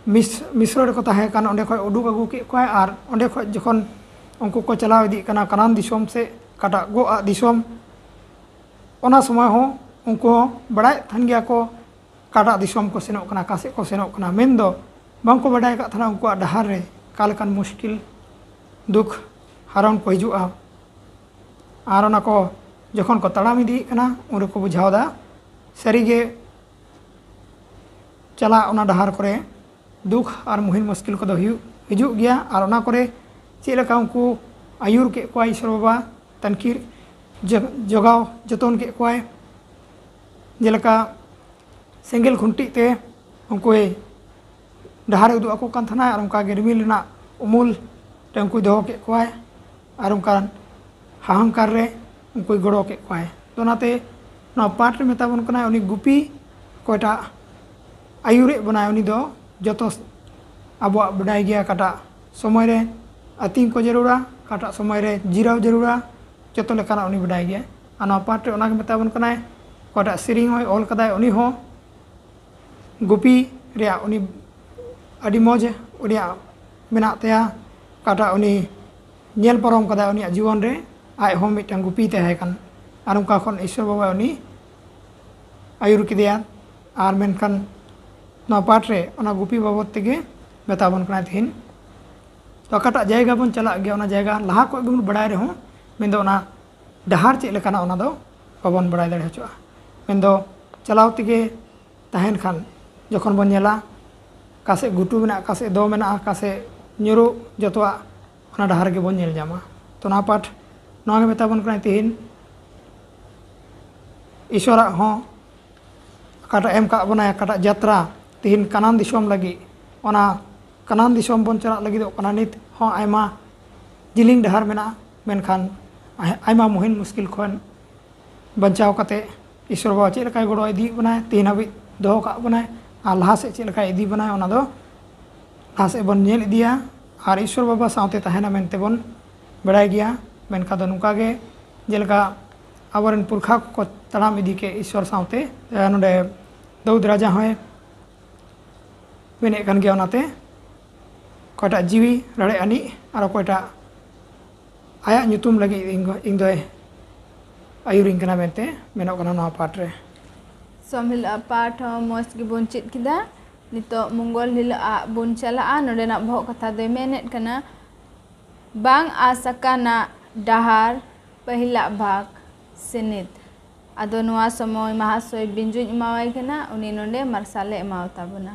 ᱢᱤᱥ-, ᱢᱤᱥᱨᱚ ᱨᱮᱠᱚ ᱛᱟᱦᱮᱸ ᱠᱟᱱ, ᱚᱸᱰᱮ ᱠᱷᱚᱱ ᱩᱰᱩᱠ ᱟᱹᱜᱩ ᱠᱮᱫ ᱠᱚᱣᱟᱭ, ᱟᱨ ᱚᱸᱰᱮ ᱠᱷᱚᱱ ᱡᱚᱠᱷᱚᱱ ᱩᱱᱠᱩ ᱠᱚ ᱪᱟᱞᱟᱣ ᱤᱫᱤᱜ ᱠᱟᱱᱟ ᱠᱟᱱᱟᱱ ᱫᱤᱥᱚᱢ ᱥᱮ ᱚᱠᱟᱴᱟᱜ ᱜᱚᱜ ᱟᱜ ᱫᱤᱥᱚᱢ, ᱚᱱᱟ ᱥᱚᱢᱚᱭ ᱦᱚᱸ ᱩᱱᱠᱩ ᱦᱚᱸ ᱵᱟᱲᱟᱭᱮᱫ ᱛᱟᱦᱮᱱ ᱜᱮᱭᱟ ᱠᱚ ᱚᱠᱟᱴᱟᱜ ᱫᱤᱥᱚᱢ ᱠᱚ ᱥᱮᱱᱚᱜ ᱠᱟᱱᱟ, ᱚᱠᱟ ᱥᱮᱫ ᱠᱚ ᱥᱮᱱᱚᱜ ᱠᱟᱱᱟ᱾ ᱢᱮᱱᱫᱚ ᱵᱟᱝᱠᱚ ᱵᱟᱰᱟᱭ ᱟᱠᱟᱫ ᱛᱟᱦᱮᱱᱟ ᱩᱱᱠᱩᱣᱟᱜ ᱰᱟᱦᱟᱨ ᱨᱮ ᱚᱠᱟ ᱞᱮᱠᱟᱱ ᱢᱩᱥᱠᱤᱞ ᱫᱩᱠ ᱦᱟᱨᱚᱱ ᱠᱚ ᱦᱤᱡᱩᱜᱼᱟ᱾ ᱟᱨ ᱚᱱᱟ ᱠᱚ ᱡᱚᱠᱷᱚᱱ ᱠᱚ ᱛᱟᱲᱟᱢ ᱤᱫᱤᱭᱮᱫ ᱠᱟᱱᱟ, ᱩᱱ ᱨᱮᱠᱚ ᱵᱩᱡᱷᱟᱹᱣ ᱮᱫᱟ ᱥᱟᱹᱨᱤᱜᱮ ᱪᱟᱞᱟᱜ ᱚᱱᱟ ᱰᱟᱦᱟᱨ ᱠᱚᱨᱮ ᱫᱩᱠ ᱟᱨ ᱢᱩᱦᱤᱱ ᱢᱩᱥᱠᱤᱞ ᱠᱚᱫᱚ ᱦᱩᱭᱩᱜ, ᱦᱤᱡᱩᱜ ᱜᱮᱭᱟ᱾ ᱟᱨ ᱚᱱᱟ ᱠᱚᱨᱮ ᱪᱮᱫ ᱞᱮᱠᱟ ᱩᱱᱠᱩ ᱟᱹᱭᱩᱨ ᱠᱮᱫ ᱠᱚᱣᱟᱭ ᱤᱥᱚᱨ ᱵᱟᱵᱟ, ᱛᱟᱹᱱᱠᱤᱨ ᱡᱚ-, ᱡᱚᱜᱟᱣ ᱡᱚᱛᱚᱱ ᱠᱮᱫ ᱠᱚᱣᱟᱭ᱾ ᱡᱮᱞᱮᱠᱟ ᱥᱮᱸᱜᱮᱞ ᱠᱷᱩᱱᱴᱤ ᱛᱮ ᱩᱱᱠᱩᱭ ᱰᱟᱦᱟᱨᱮ ᱩᱫᱩᱜ ᱟᱠᱚ ᱠᱟᱱ ᱛᱟᱦᱮᱱᱟᱭ, ᱟᱨ ᱚᱱᱠᱟ ᱜᱮ ᱨᱤᱢᱤᱞ ᱨᱮᱱᱟᱜ ᱩᱢᱩᱞ ᱨᱮ ᱩᱱᱠᱩᱭ ᱫᱚᱦᱚ ᱠᱮᱫ ᱠᱚᱣᱟᱭ, ᱟᱨ ᱚᱱᱠᱟᱱ ᱦᱟᱦᱟᱝᱠᱟᱨ ᱨᱮ ᱩᱱᱠᱩᱭ ᱜᱚᱲᱚ ᱠᱮᱫ ᱠᱚᱣᱟᱭ᱾ ᱛᱚ ᱚᱱᱟᱛᱮ ᱱᱚᱣᱟ ᱯᱟᱴ ᱨᱮ ᱢᱮᱛᱟ ᱵᱚᱱ ᱠᱟᱱᱟᱭ ᱩᱱᱤ ᱜᱩᱯᱤ, ᱚᱠᱚᱭᱴᱟᱜ ᱟᱹᱭᱩᱨᱮᱫ ᱵᱚᱱᱟᱭ, ᱩᱱᱤ ᱫᱚ ᱡᱚᱛᱚ ᱟᱵᱚᱣᱟᱜ ᱵᱟᱰᱟᱭ ᱜᱮᱭᱟ ᱚᱠᱟᱴᱟᱜ ᱥᱚᱢᱚᱭ ᱨᱮ ᱟᱹᱛᱤᱧ ᱠᱚ ᱡᱟᱹᱨᱩᱲᱟ, ᱚᱠᱟᱴᱟᱜ ᱥᱚᱢᱚᱭ ᱨᱮ ᱡᱤᱨᱟᱹᱣ ᱡᱟᱹᱨᱩᱲᱟ, ᱡᱚᱛᱚ ᱞᱮᱠᱟᱱᱟᱜ ᱩᱱᱤ ᱵᱟᱰᱟᱭ ᱜᱮᱭᱟ᱾ ᱟᱨ ᱱᱚᱣᱟ ᱯᱟᱴ ᱨᱮ ᱚᱱᱟᱜᱮ ᱢᱮᱛᱟ ᱵᱚᱱ ᱠᱟᱱᱟᱭ, ᱚᱠᱚᱭᱴᱟᱜ ᱥᱮᱨᱮᱧ ᱦᱚᱸᱭ ᱚᱞ ᱠᱟᱫᱟᱭ ᱩᱱᱤ ᱦᱚᱸ ᱜᱩᱯᱤ ᱨᱮᱭᱟᱜ ᱩᱱᱤ ᱟᱹᱰᱤ ᱢᱚᱡᱽ ᱩᱱᱤᱭᱟᱜ ᱢᱮᱱᱟᱜ ᱛᱟᱭᱟ, ᱚᱠᱟᱴᱟᱜ ᱩᱱᱤ ᱧᱮᱞ ᱯᱟᱨᱚᱢ ᱠᱟᱫᱟᱭ ᱩᱱᱤᱭᱟᱜ ᱡᱤᱵᱚᱱ ᱨᱮ, ᱟᱡ ᱦᱚᱸ ᱢᱤᱫᱴᱟᱝ ᱜᱩᱯᱤ ᱛᱟᱦᱮᱸ ᱠᱟᱱ, ᱟᱨ ᱚᱱᱠᱟ ᱠᱷᱚᱱ ᱤᱥᱥᱚᱨ ᱵᱟᱵᱟ ᱩᱱᱤ ᱟᱹᱭᱩᱨ ᱠᱮᱫᱮᱭᱟ᱾ ᱟᱨ ᱢᱮᱱᱠᱷᱟᱱ ᱱᱚᱣᱟ ᱯᱟᱴ ᱨᱮ ᱚᱱᱟ ᱜᱩᱯᱤ ᱵᱟᱵᱚᱫ ᱛᱮᱜᱮ ᱢᱮᱛᱟ ᱵᱚᱱ ᱠᱟᱱᱟᱭ ᱛᱮᱦᱮᱧ᱾ ᱛᱚ ᱚᱠᱟᱴᱟᱜ ᱡᱟᱭᱜᱟ ᱵᱚᱱ ᱪᱟᱞᱟᱜ ᱜᱮᱭᱟ, ᱚᱱᱟ ᱡᱟᱭᱜᱟ ᱞᱟᱦᱟ ᱠᱷᱚᱱ ᱜᱮᱵᱚᱱ ᱵᱟᱲᱟᱭ ᱨᱮᱦᱚᱸ, ᱢᱮᱱᱫᱚ ᱚᱱᱟ ᱰᱟᱦᱟᱨ ᱪᱮᱫ ᱞᱮᱠᱟᱱᱟ ᱚᱱᱟ ᱫᱚ ᱵᱟᱵᱚᱱ ᱵᱟᱲᱟᱭ ᱫᱟᱲᱮ ᱦᱚᱪᱚᱜᱼᱟ᱾ ᱢᱮᱱᱫᱚ ᱪᱟᱞᱟᱣ ᱛᱮᱜᱮ ᱛᱟᱦᱮᱱ ᱠᱷᱟᱱ, ᱡᱚᱠᱷᱚᱱ ᱵᱚᱱ ᱧᱮᱞᱟ ᱚᱠᱟ ᱥᱮᱫ ᱜᱷᱩᱴᱩ ᱢᱮᱱᱟᱜᱼᱟ, ᱚᱠᱟ ᱥᱮᱫ ᱫᱚ ᱢᱮᱱᱟᱜᱼᱟ, ᱚᱠᱟ ᱥᱮᱫ ᱧᱩᱨᱩᱜ, ᱡᱚᱛᱚᱣᱟᱜ ᱚᱱᱟ ᱰᱟᱦᱟᱨ ᱜᱮᱵᱚᱱ ᱧᱮᱞ ᱧᱟᱢᱟ᱾ ᱛᱚ ᱱᱚᱣᱟ ᱯᱟᱴ ᱱᱚᱣᱟ ᱜᱮ ᱢᱮᱛᱟ ᱵᱚᱱ ᱠᱟᱱᱟᱭ ᱛᱮᱦᱮᱧ, ᱤᱥᱚᱨᱟᱜ ᱦᱚᱸ ᱚᱠᱟᱴᱟᱜ ᱮᱢ ᱠᱟᱜ ᱵᱚᱱᱟᱭ, ᱚᱠᱟᱴᱟᱜ ᱡᱟᱛᱨᱟ ᱛᱮᱦᱮᱧ ᱠᱟᱱᱟᱱ ᱫᱤᱥᱚᱢ ᱞᱟᱹᱜᱤᱫ, ᱚᱱᱟ ᱠᱟᱱᱟᱱ ᱫᱤᱥᱚᱢ ᱵᱚᱱ ᱪᱟᱞᱟᱜ ᱞᱟᱹᱜᱤᱫᱚᱜ ᱠᱟᱱᱟ᱾ ᱱᱤᱛ ᱦᱚᱸ ᱟᱭᱢᱟ ᱡᱤᱞᱤᱧ ᱰᱟᱦᱟᱨ ᱢᱮᱱᱟᱜᱼᱟ, ᱢᱮᱱᱠᱷᱟᱱ ᱟᱭᱢᱟ ᱢᱩᱦᱤᱱ ᱢᱩᱥᱠᱤᱞ ᱠᱷᱚᱱ ᱵᱟᱧᱪᱟᱣ ᱠᱟᱛᱮ ᱤᱥᱚᱨ ᱵᱟᱵᱟ ᱪᱮᱫ ᱞᱮᱠᱟᱭ ᱜᱚᱲᱚ ᱤᱫᱤᱭᱮᱫ ᱵᱚᱱᱟᱭ, ᱛᱮᱦᱮᱧ ᱦᱟᱹᱵᱤᱡ ᱫᱚᱦᱚ ᱠᱟᱜ ᱵᱚᱱᱟᱭ, ᱟᱨ ᱞᱟᱦᱟ ᱥᱮᱫ ᱪᱮᱫ ᱞᱮᱠᱟᱭ ᱤᱫᱤ ᱵᱚᱱᱟᱭ, ᱚᱱᱟ ᱫᱚ ᱞᱟᱦᱟ ᱥᱮᱫ ᱵᱚᱱ ᱧᱮᱞ ᱤᱫᱤᱭᱟ᱾ ᱟᱨ ᱤᱥᱚᱨ ᱵᱟᱵᱟ ᱥᱟᱶᱛᱮ ᱛᱟᱦᱮᱱᱟ ᱢᱮᱱᱛᱮ ᱵᱚᱱ ᱵᱟᱲᱟᱭ ᱜᱮᱭᱟ᱾ ᱢᱮᱱᱠᱷᱟᱱ ᱫᱚ ᱱᱚᱝᱠᱟ ᱜᱮ ᱡᱮᱞᱮᱠᱟ ᱟᱵᱚᱨᱮᱱ ᱯᱩᱨᱠᱷᱟ ᱠᱚᱠᱚ ᱛᱟᱲᱟᱢ ᱤᱫᱤ ᱠᱮᱫ ᱤᱥᱚᱨ ᱥᱟᱶᱛᱮ, ᱱᱚᱰᱮ ᱫᱟᱹᱣᱫ ᱨᱟᱡᱟ ᱦᱚᱸᱭ ᱢᱮᱱᱮᱫ ᱠᱟᱱ ᱜᱮᱭᱟ᱾ ᱚᱱᱟᱛᱮ ᱚᱠᱚᱭᱴᱟᱜ ᱡᱤᱣᱤ ᱨᱟᱲᱮᱡ ᱟᱹᱱᱤᱡ ᱟᱨ ᱚᱠᱚᱭᱴᱟᱜ ᱟᱭᱟᱜ ᱧᱩᱛᱩᱢ ᱞᱟᱹᱜᱤᱫ ᱤᱧ ᱫᱚᱭ ᱟᱹᱭᱩᱨᱤᱧ ᱠᱟᱱᱟ ᱢᱮᱱᱛᱮ ᱢᱮᱱᱚᱜ ᱠᱟᱱᱟ ᱱᱚᱣᱟ ᱯᱟᱴ ᱨᱮ᱾ ᱥᱚᱢ ᱦᱤᱞᱳᱜ ᱟᱜ ᱯᱟᱴ ᱦᱚᱸ ᱢᱚᱸᱡᱽ ᱜᱮᱵᱚᱱ ᱪᱮᱫ ᱠᱮᱫᱟ᱾ ᱱᱤᱛᱚᱜ ᱢᱚᱝᱜᱚᱞ ᱦᱤᱞᱳᱜ ᱟᱜ ᱵᱚᱱ ᱪᱟᱞᱟᱜᱼᱟ᱾ ᱱᱚᱰᱮᱱᱟᱜ ᱵᱚᱦᱚᱜ ᱠᱟᱛᱷᱟ ᱫᱚᱭ ᱢᱮᱱᱮᱫ ᱠᱟᱱᱟ, ᱵᱟᱝ ᱟᱸᱥ ᱟᱠᱟᱱᱟᱜ ᱰᱟᱦᱟᱨ, ᱯᱟᱹᱦᱤᱞᱟᱜ ᱵᱷᱟᱜᱽ, ᱥᱤᱱᱤᱛ᱾ ᱟᱫᱚ ᱱᱚᱣᱟ ᱥᱚᱢᱚᱭ ᱢᱟᱦᱟᱥᱚᱭ ᱵᱤᱧᱡᱩᱧ ᱮᱢᱟᱣᱟᱭ ᱠᱟᱱᱟ, ᱩᱱᱤ ᱱᱚᱰᱮ ᱢᱟᱨᱥᱟᱞᱮ ᱮᱢᱟᱣ ᱛᱟᱵᱚᱱᱟ᱾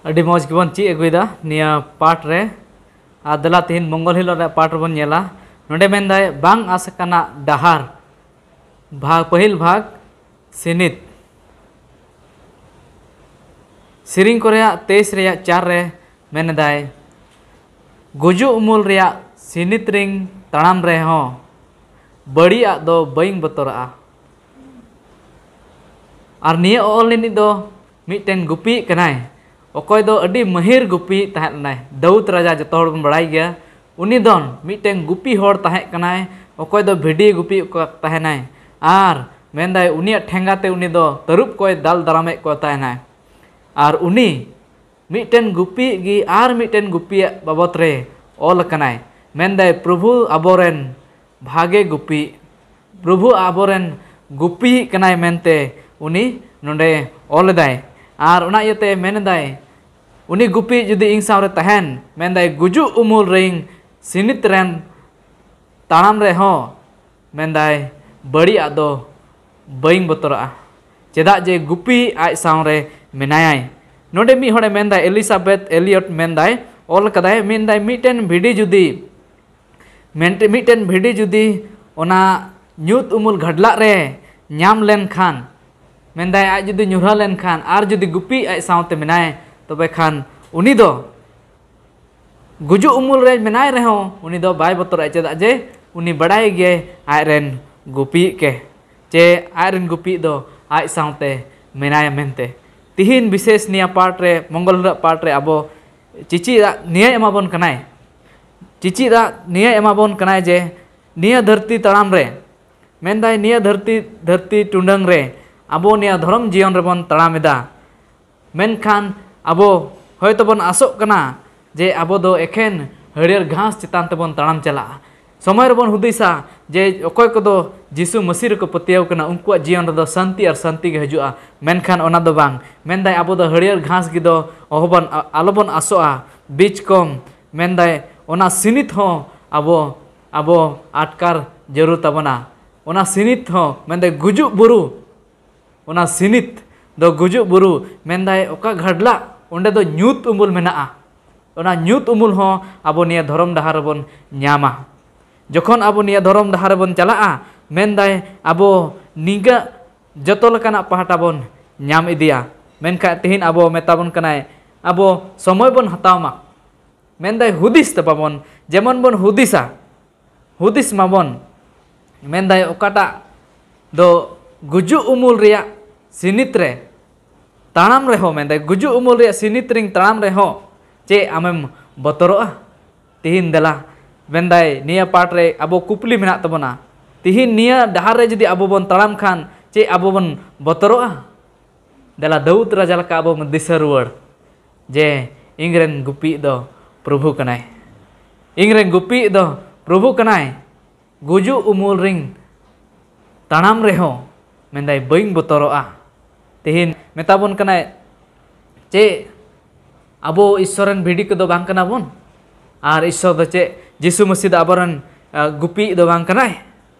ᱟᱹᱰᱤ ᱢᱚᱡᱽ ᱜᱮᱵᱚᱱ ᱪᱮᱫ ᱟᱹᱜᱩᱭᱮᱫᱟ ᱱᱤᱭᱟᱹ ᱯᱟᱴ ᱨᱮ᱾ ᱟᱨ ᱫᱮᱞᱟ ᱛᱮᱦᱮᱧ ᱢᱚᱝᱜᱚᱞ ᱦᱤᱞᱳᱜ ᱨᱮᱭᱟᱜ ᱯᱟᱴ ᱨᱮᱵᱚᱱ ᱧᱮᱞᱟ᱾ ᱱᱚᱰᱮ ᱢᱮᱱᱫᱟᱭ, ᱵᱟᱝ ᱟᱸᱥ ᱟᱠᱟᱱᱟᱜ ᱰᱟᱦᱟᱨ, ᱵᱷᱟᱜᱽ, ᱯᱟᱹᱦᱤᱞ ᱵᱷᱟᱜᱽ, ᱥᱤᱱᱤᱛ᱾ ᱥᱮᱨᱮᱧ ᱠᱚ ᱨᱮᱭᱟᱜ ᱛᱮᱭᱤᱥ ᱨᱮᱭᱟᱜ ᱪᱟᱨ ᱨᱮ ᱢᱮᱱᱮᱫᱟᱭ, ᱜᱩᱡᱩᱜ ᱩᱢᱩᱞ ᱨᱮᱭᱟᱜ ᱥᱤᱱᱤᱛ ᱨᱤᱧ ᱛᱟᱲᱟᱢ ᱨᱮᱦᱚᱸ, ᱵᱟᱹᱲᱤᱡ ᱟᱜ ᱫᱚ ᱵᱟᱹᱧ ᱵᱚᱛᱚᱨᱟᱜᱼᱟ᱾ ᱟᱨ ᱱᱤᱭᱟᱹ ᱚᱞ ᱨᱤᱱᱤᱡ ᱫᱚ ᱢᱤᱫᱴᱮᱱ ᱜᱩᱯᱤᱭᱤᱡ ᱠᱟᱱᱟᱭ, ᱚᱠᱚᱭ ᱫᱚ ᱟᱹᱰᱤ ᱢᱟᱹᱦᱤᱨ ᱜᱩᱯᱤᱭᱤᱡ ᱛᱟᱦᱮᱸ ᱞᱮᱱᱟᱭ᱾ ᱫᱟᱹᱣᱩᱫ ᱨᱟᱡᱟ, ᱡᱚᱛᱚ ᱦᱚᱲ ᱵᱚᱱ ᱵᱟᱲᱟᱭ ᱜᱮᱭᱟ, ᱩᱱᱤ ᱫᱚ ᱢᱤᱫᱴᱮᱱ ᱜᱩᱯᱤ ᱦᱚᱲ ᱛᱟᱦᱮᱸ ᱠᱟᱱᱟᱭ, ᱚᱠᱚᱭ ᱫᱚ ᱵᱷᱤᱰᱤ ᱜᱩᱯᱤ ᱠᱚ ᱛᱟᱦᱮᱱᱟᱭ᱾ ᱟᱨ ᱢᱮᱱᱫᱟᱭ, ᱩᱱᱤᱭᱟᱜ ᱴᱷᱮᱸᱜᱟ ᱛᱮ ᱩᱱᱤ ᱫᱚ ᱛᱟᱹᱨᱩᱵ ᱠᱚᱭ ᱫᱟᱞ ᱫᱟᱨᱟᱢᱮᱫ ᱠᱚ ᱛᱟᱦᱮᱱᱟᱭ᱾ ᱟᱨ ᱩᱱᱤ ᱢᱤᱫᱴᱮᱱ ᱜᱩᱯᱤᱭᱤᱡ ᱜᱮ ᱟᱨ ᱢᱤᱫᱴᱮᱱ ᱜᱩᱯᱤᱭᱟᱜ ᱵᱟᱵᱚᱛ ᱨᱮ ᱚᱞ ᱟᱠᱟᱱᱟᱭ᱾ ᱢᱮᱱᱫᱟᱭ, ᱯᱨᱚᱵᱷᱩ ᱟᱵᱚᱨᱮᱱ ᱵᱷᱟᱜᱮ ᱜᱩᱯᱤ, ᱯᱨᱚᱵᱷᱩ ᱟᱵᱚᱨᱮᱱ ᱜᱩᱯᱤᱭᱤᱡ ᱠᱟᱱᱟᱭ ᱢᱮᱱᱛᱮ ᱩᱱᱤ ᱱᱚᱰᱮ ᱚᱞ ᱮᱫᱟᱭ᱾ ᱟᱨ ᱚᱱᱟ ᱤᱭᱟᱹᱛᱮ ᱢᱮᱱ ᱮᱫᱟᱭ, ᱩᱱᱤ ᱜᱩᱯᱤ ᱡᱩᱫᱤ ᱤᱧ ᱥᱟᱶᱨᱮ ᱛᱟᱦᱮᱱ, ᱢᱮᱱᱫᱟᱭ, ᱜᱩᱡᱩᱜ ᱩᱢᱩᱞ ᱨᱮᱧ ᱥᱤᱱᱤᱛ ᱨᱮᱱ ᱛᱟᱲᱟᱢ ᱨᱮᱦᱚᱸ, ᱢᱮᱱᱫᱟᱭ, ᱵᱟᱹᱲᱤᱡ ᱟᱜ ᱫᱚ ᱵᱟᱹᱧ ᱵᱚᱛᱚᱨᱟᱜᱼᱟ, ᱪᱮᱫᱟᱜ ᱡᱮ ᱜᱩᱯᱤ ᱟᱡ ᱥᱟᱶᱨᱮ ᱢᱮᱱᱟᱭᱟᱭ᱾ ᱱᱚᱰᱮ ᱢᱤᱫ ᱦᱚᱲᱮ ᱢᱮᱱᱫᱟᱭ, ᱮᱞᱤᱥᱟᱵᱮᱛ ᱮᱞᱤᱭᱚᱴ ᱢᱮᱱᱫᱟᱭ, ᱚᱞ ᱠᱟᱫᱟᱭ, ᱢᱮᱱᱫᱟᱭ, ᱢᱤᱫᱴᱮᱱ ᱵᱷᱤᱰᱤ ᱡᱩᱫᱤ ᱢᱮᱱᱛᱮ ᱢᱤᱫᱴᱮᱱ ᱵᱷᱤᱰᱤ ᱡᱩᱫᱤ ᱚᱱᱟ ᱧᱩᱛ ᱩᱢᱩᱞ ᱜᱷᱟᱰᱞᱟᱜ ᱨᱮ ᱧᱟᱢ ᱞᱮᱱᱠᱷᱟᱱ, ᱢᱮᱱᱫᱟᱭ, ᱟᱡ ᱡᱩᱫᱤ ᱧᱩᱨᱦᱟᱹ ᱞᱮᱱᱠᱷᱟᱱ ᱟᱨ ᱡᱩᱫᱤ ᱜᱩᱯᱤ ᱟᱡ ᱥᱟᱶᱛᱮ ᱢᱮᱱᱟᱭ, ᱛᱚᱵᱮ ᱠᱷᱟᱱ ᱩᱱᱤ ᱫᱚ ᱜᱩᱡᱩᱜ ᱩᱢᱩᱞ ᱨᱮ ᱢᱮᱱᱟᱭ ᱨᱮᱦᱚᱸ ᱩᱱᱤ ᱫᱚ ᱵᱟᱭ ᱵᱚᱛᱚᱨᱚᱜᱼᱟ, ᱪᱮᱫᱟᱜ ᱡᱮ ᱩᱱᱤ ᱵᱟᱰᱟᱭ ᱜᱮᱭᱟᱭ ᱟᱡ ᱨᱮᱱ ᱜᱩᱯᱤᱭᱤᱡ ᱠᱮ ᱪᱮ ᱟᱡ ᱨᱮᱱ ᱜᱩᱯᱤᱭᱤᱡ ᱫᱚ ᱟᱡ ᱥᱟᱶᱛᱮ ᱢᱮᱱᱟᱭᱟ ᱢᱮᱱᱛᱮ᱾ ᱛᱤᱦᱤᱧ ᱵᱤᱥᱮᱥ ᱱᱤᱭᱟᱹ ᱯᱟᱴ ᱨᱮ, ᱢᱚᱝᱜᱚᱞ ᱦᱤᱞᱳᱜ ᱯᱟᱴ ᱨᱮ ᱟᱵᱚ ᱪᱤᱪᱤᱫ ᱟᱜ ᱱᱤᱭᱟᱹ ᱮᱢᱟᱵᱚᱱ ᱠᱟᱱᱟᱭ, ᱪᱤᱪᱤᱫ ᱟᱜ ᱱᱤᱭᱟᱹ ᱮᱢᱟᱵᱚᱱ ᱠᱟᱱᱟᱭ ᱡᱮ ᱱᱤᱭᱟᱹ ᱫᱷᱟᱹᱨᱛᱤ ᱛᱟᱲᱟᱢ ᱨᱮ, ᱢᱮᱱᱫᱟᱭ, ᱱᱤᱭᱟᱹ ᱫᱷᱟᱹᱨᱛᱤ, ᱫᱷᱟᱹᱨᱛᱤ ᱴᱩᱰᱟᱹᱝ ᱨᱮ ᱟᱵᱚ ᱱᱤᱭᱟᱹ ᱫᱷᱚᱨᱚᱢ ᱡᱤᱭᱚᱱ ᱨᱮᱵᱚᱱ ᱛᱟᱲᱟᱢ ᱮᱫᱟ᱾ ᱢᱮᱱᱠᱷᱟᱱ ᱟᱵᱚ ᱦᱚᱭᱛᱚ ᱵᱚᱱ ᱟᱥᱚᱜ ᱠᱟᱱᱟ ᱡᱮ ᱟᱵᱚ ᱫᱚ ᱮᱠᱷᱮᱱ ᱦᱟᱹᱨᱭᱟᱹᱲ ᱜᱷᱟᱥ ᱪᱮᱛᱟᱱ ᱛᱮᱵᱚᱱ ᱛᱟᱲᱟᱢ ᱪᱟᱞᱟᱜᱼᱟ᱾ ᱥᱚᱢᱚᱭ ᱨᱮᱵᱚᱱ ᱦᱩᱫᱤᱥᱟ ᱡᱮ ᱚᱠᱚᱭ ᱠᱚᱫᱚ ᱡᱤᱥᱩ ᱢᱟᱹᱥᱤ ᱨᱮᱠᱚ ᱯᱟᱹᱛᱭᱟᱹᱣ ᱠᱟᱱᱟ, ᱩᱱᱠᱩᱣᱟᱜ ᱡᱤᱭᱚᱱ ᱨᱮᱫᱚ ᱥᱟᱱᱛᱤ ᱟᱨ ᱥᱟᱱᱛᱤ ᱜᱮ ᱦᱤᱡᱩᱜᱼᱟ, ᱢᱮᱱᱠᱷᱟᱱ ᱚᱱᱟ ᱫᱚ ᱵᱟᱝ᱾ ᱢᱮᱱᱫᱟᱭ, ᱟᱵᱚ ᱫᱚ ᱦᱟᱹᱨᱭᱟᱹᱲ ᱜᱷᱟᱥ ᱜᱮ ᱫᱚ ᱚᱦᱚᱵᱚᱱ, ᱟᱞᱚᱵᱚᱱ ᱟᱥᱚᱜᱼᱟ, ᱵᱤᱡᱽ ᱠᱚᱢ᱾ ᱢᱮᱱᱫᱟᱭ, ᱚᱱᱟ ᱥᱤᱱᱤᱛ ᱦᱚᱸ ᱟᱵᱚ, ᱟᱵᱚ ᱟᱴᱠᱟᱨ ᱡᱟᱹᱨᱩᱲ ᱛᱟᱵᱚᱱᱟ᱾ ᱚᱱᱟ ᱥᱤᱱᱤᱛ ᱦᱚᱸ, ᱢᱮᱱᱫᱟᱭ, ᱜᱩᱡᱩᱜ ᱵᱩᱨᱩ, ᱚᱱᱟ ᱥᱤᱱᱤᱛ ᱫᱚ ᱜᱩᱡᱩᱜ ᱵᱩᱨᱩ, ᱢᱮᱱᱫᱟᱭ, ᱚᱠᱟ ᱜᱷᱟᱰᱞᱟᱜ, ᱚᱸᱰᱮ ᱫᱚ ᱧᱩᱛ ᱩᱢᱩᱞ ᱢᱮᱱᱟᱜᱼᱟ᱾ ᱚᱱᱟ ᱧᱩᱛ ᱩᱢᱩᱞ ᱦᱚᱸ ᱟᱵᱚ ᱱᱤᱭᱟᱹ ᱫᱷᱚᱨᱚᱢ ᱰᱟᱦᱟᱨ ᱨᱮᱵᱚᱱ ᱧᱟᱢᱟ᱾ ᱡᱚᱠᱷᱚᱱ ᱟᱵᱚ ᱱᱤᱭᱟᱹ ᱫᱷᱚᱨᱚᱢ ᱰᱟᱦᱟᱨ ᱨᱮᱵᱚᱱ ᱪᱟᱞᱟᱜᱼᱟ, ᱢᱮᱱᱫᱟᱭ, ᱟᱵᱚ ᱱᱤᱝᱠᱟᱹ ᱡᱚᱛᱚ ᱞᱮᱠᱟᱱᱟᱜ ᱯᱟᱦᱴᱟ ᱵᱚᱱ ᱧᱟᱢ ᱤᱫᱤᱭᱟ᱾ ᱢᱮᱱᱠᱷᱟᱱ ᱛᱮᱦᱮᱧ ᱟᱵᱚ ᱢᱮᱛᱟ ᱵᱚᱱ ᱠᱟᱱᱟᱭ, ᱟᱵᱚ ᱥᱚᱢᱚᱭ ᱵᱚᱱ ᱦᱟᱛᱟᱣ ᱢᱟ᱾ ᱢᱮᱱᱫᱟᱭ, ᱦᱩᱫᱤᱥ ᱛᱟᱵᱚᱱ, ᱡᱮᱢᱚᱱ ᱵᱚᱱ ᱦᱩᱫᱤᱥᱟ, ᱦᱩᱫᱤᱥ ᱢᱟᱵᱚᱱ᱾ ᱢᱮᱱᱫᱟᱭ, ᱚᱠᱟᱴᱟᱜ ᱫᱚ ᱜᱩᱡᱩᱜ ᱩᱢᱩᱞ ᱨᱮᱭᱟᱜ ᱥᱤᱱᱤᱛ ᱨᱮ ᱛᱟᱲᱟᱢ ᱨᱮᱦᱚᱸ, ᱢᱮᱱᱫᱟᱭ, ᱜᱩᱡᱩᱜ ᱩᱢᱩᱞ ᱨᱮᱭᱟᱜ ᱥᱤᱱᱤᱛ ᱨᱤᱧ ᱛᱟᱲᱟᱢ ᱨᱮᱦᱚᱸ, ᱪᱮᱫ ᱟᱢᱮᱢ ᱵᱚᱛᱚᱨᱚᱜᱼᱟ? ᱛᱤᱦᱤᱧ ᱫᱮᱞᱟ, ᱢᱮᱱᱫᱟᱭ, ᱱᱤᱭᱟᱹ ᱯᱟᱴ ᱨᱮ ᱟᱵᱚ ᱠᱩᱠᱞᱤ ᱢᱮᱱᱟᱜ ᱛᱟᱵᱚᱱᱟ, ᱛᱤᱦᱤᱧ ᱱᱤᱭᱟᱹ ᱰᱟᱦᱟᱨ ᱨᱮ ᱡᱩᱫᱤ ᱟᱵᱚ ᱵᱚᱱ ᱛᱟᱲᱟᱢ ᱠᱷᱟᱱ, ᱪᱮᱫ ᱟᱵᱚ ᱵᱚᱱ ᱵᱚᱛᱚᱨᱚᱜᱼᱟ? ᱫᱮᱞᱟ, ᱫᱟᱹᱣᱫ ᱨᱟᱡᱟ ᱞᱮᱠᱟ ᱟᱵᱚ ᱵᱚᱱ ᱫᱤᱥᱟᱹ ᱨᱩᱣᱟᱹᱲ ᱡᱮ, ᱤᱧᱨᱮᱱ ᱜᱩᱯᱤ ᱫᱚ ᱯᱨᱚᱵᱷᱩ ᱠᱟᱱᱟᱭ, ᱤᱧᱨᱮᱱ ᱜᱩᱯᱤ ᱫᱚ ᱯᱨᱚᱵᱷᱩ ᱠᱟᱱᱟᱭ᱾ ᱜᱩᱡᱩᱜ ᱩᱢᱩᱞ ᱨᱤᱧ ᱛᱟᱲᱟᱢ ᱨᱮᱦᱚᱸ, ᱢᱮᱱᱫᱟᱭ, ᱵᱟᱹᱧ ᱵᱚᱛᱚᱨᱚᱜᱼᱟ᱾ ᱛᱮᱦᱮᱧ ᱢᱮᱛᱟ ᱵᱚᱱ ᱠᱟᱱᱟᱭ, ᱪᱮᱫ ᱟᱵᱚ ᱤᱥᱥᱚᱨ ᱨᱮᱱ ᱵᱷᱤᱰᱤ ᱠᱚᱫᱚ ᱵᱟᱝ ᱠᱟᱱᱟ ᱵᱚᱱ? ᱟᱨ ᱤᱥᱥᱚᱨ ᱫᱚ ᱪᱮᱫ, ᱡᱤᱥᱩ ᱢᱟᱹᱥᱤ ᱫᱚ ᱟᱵᱚᱨᱮᱱ, ᱟ, ᱜᱩᱯᱤ ᱫᱚ ᱵᱟᱝ ᱠᱟᱱᱟᱭ?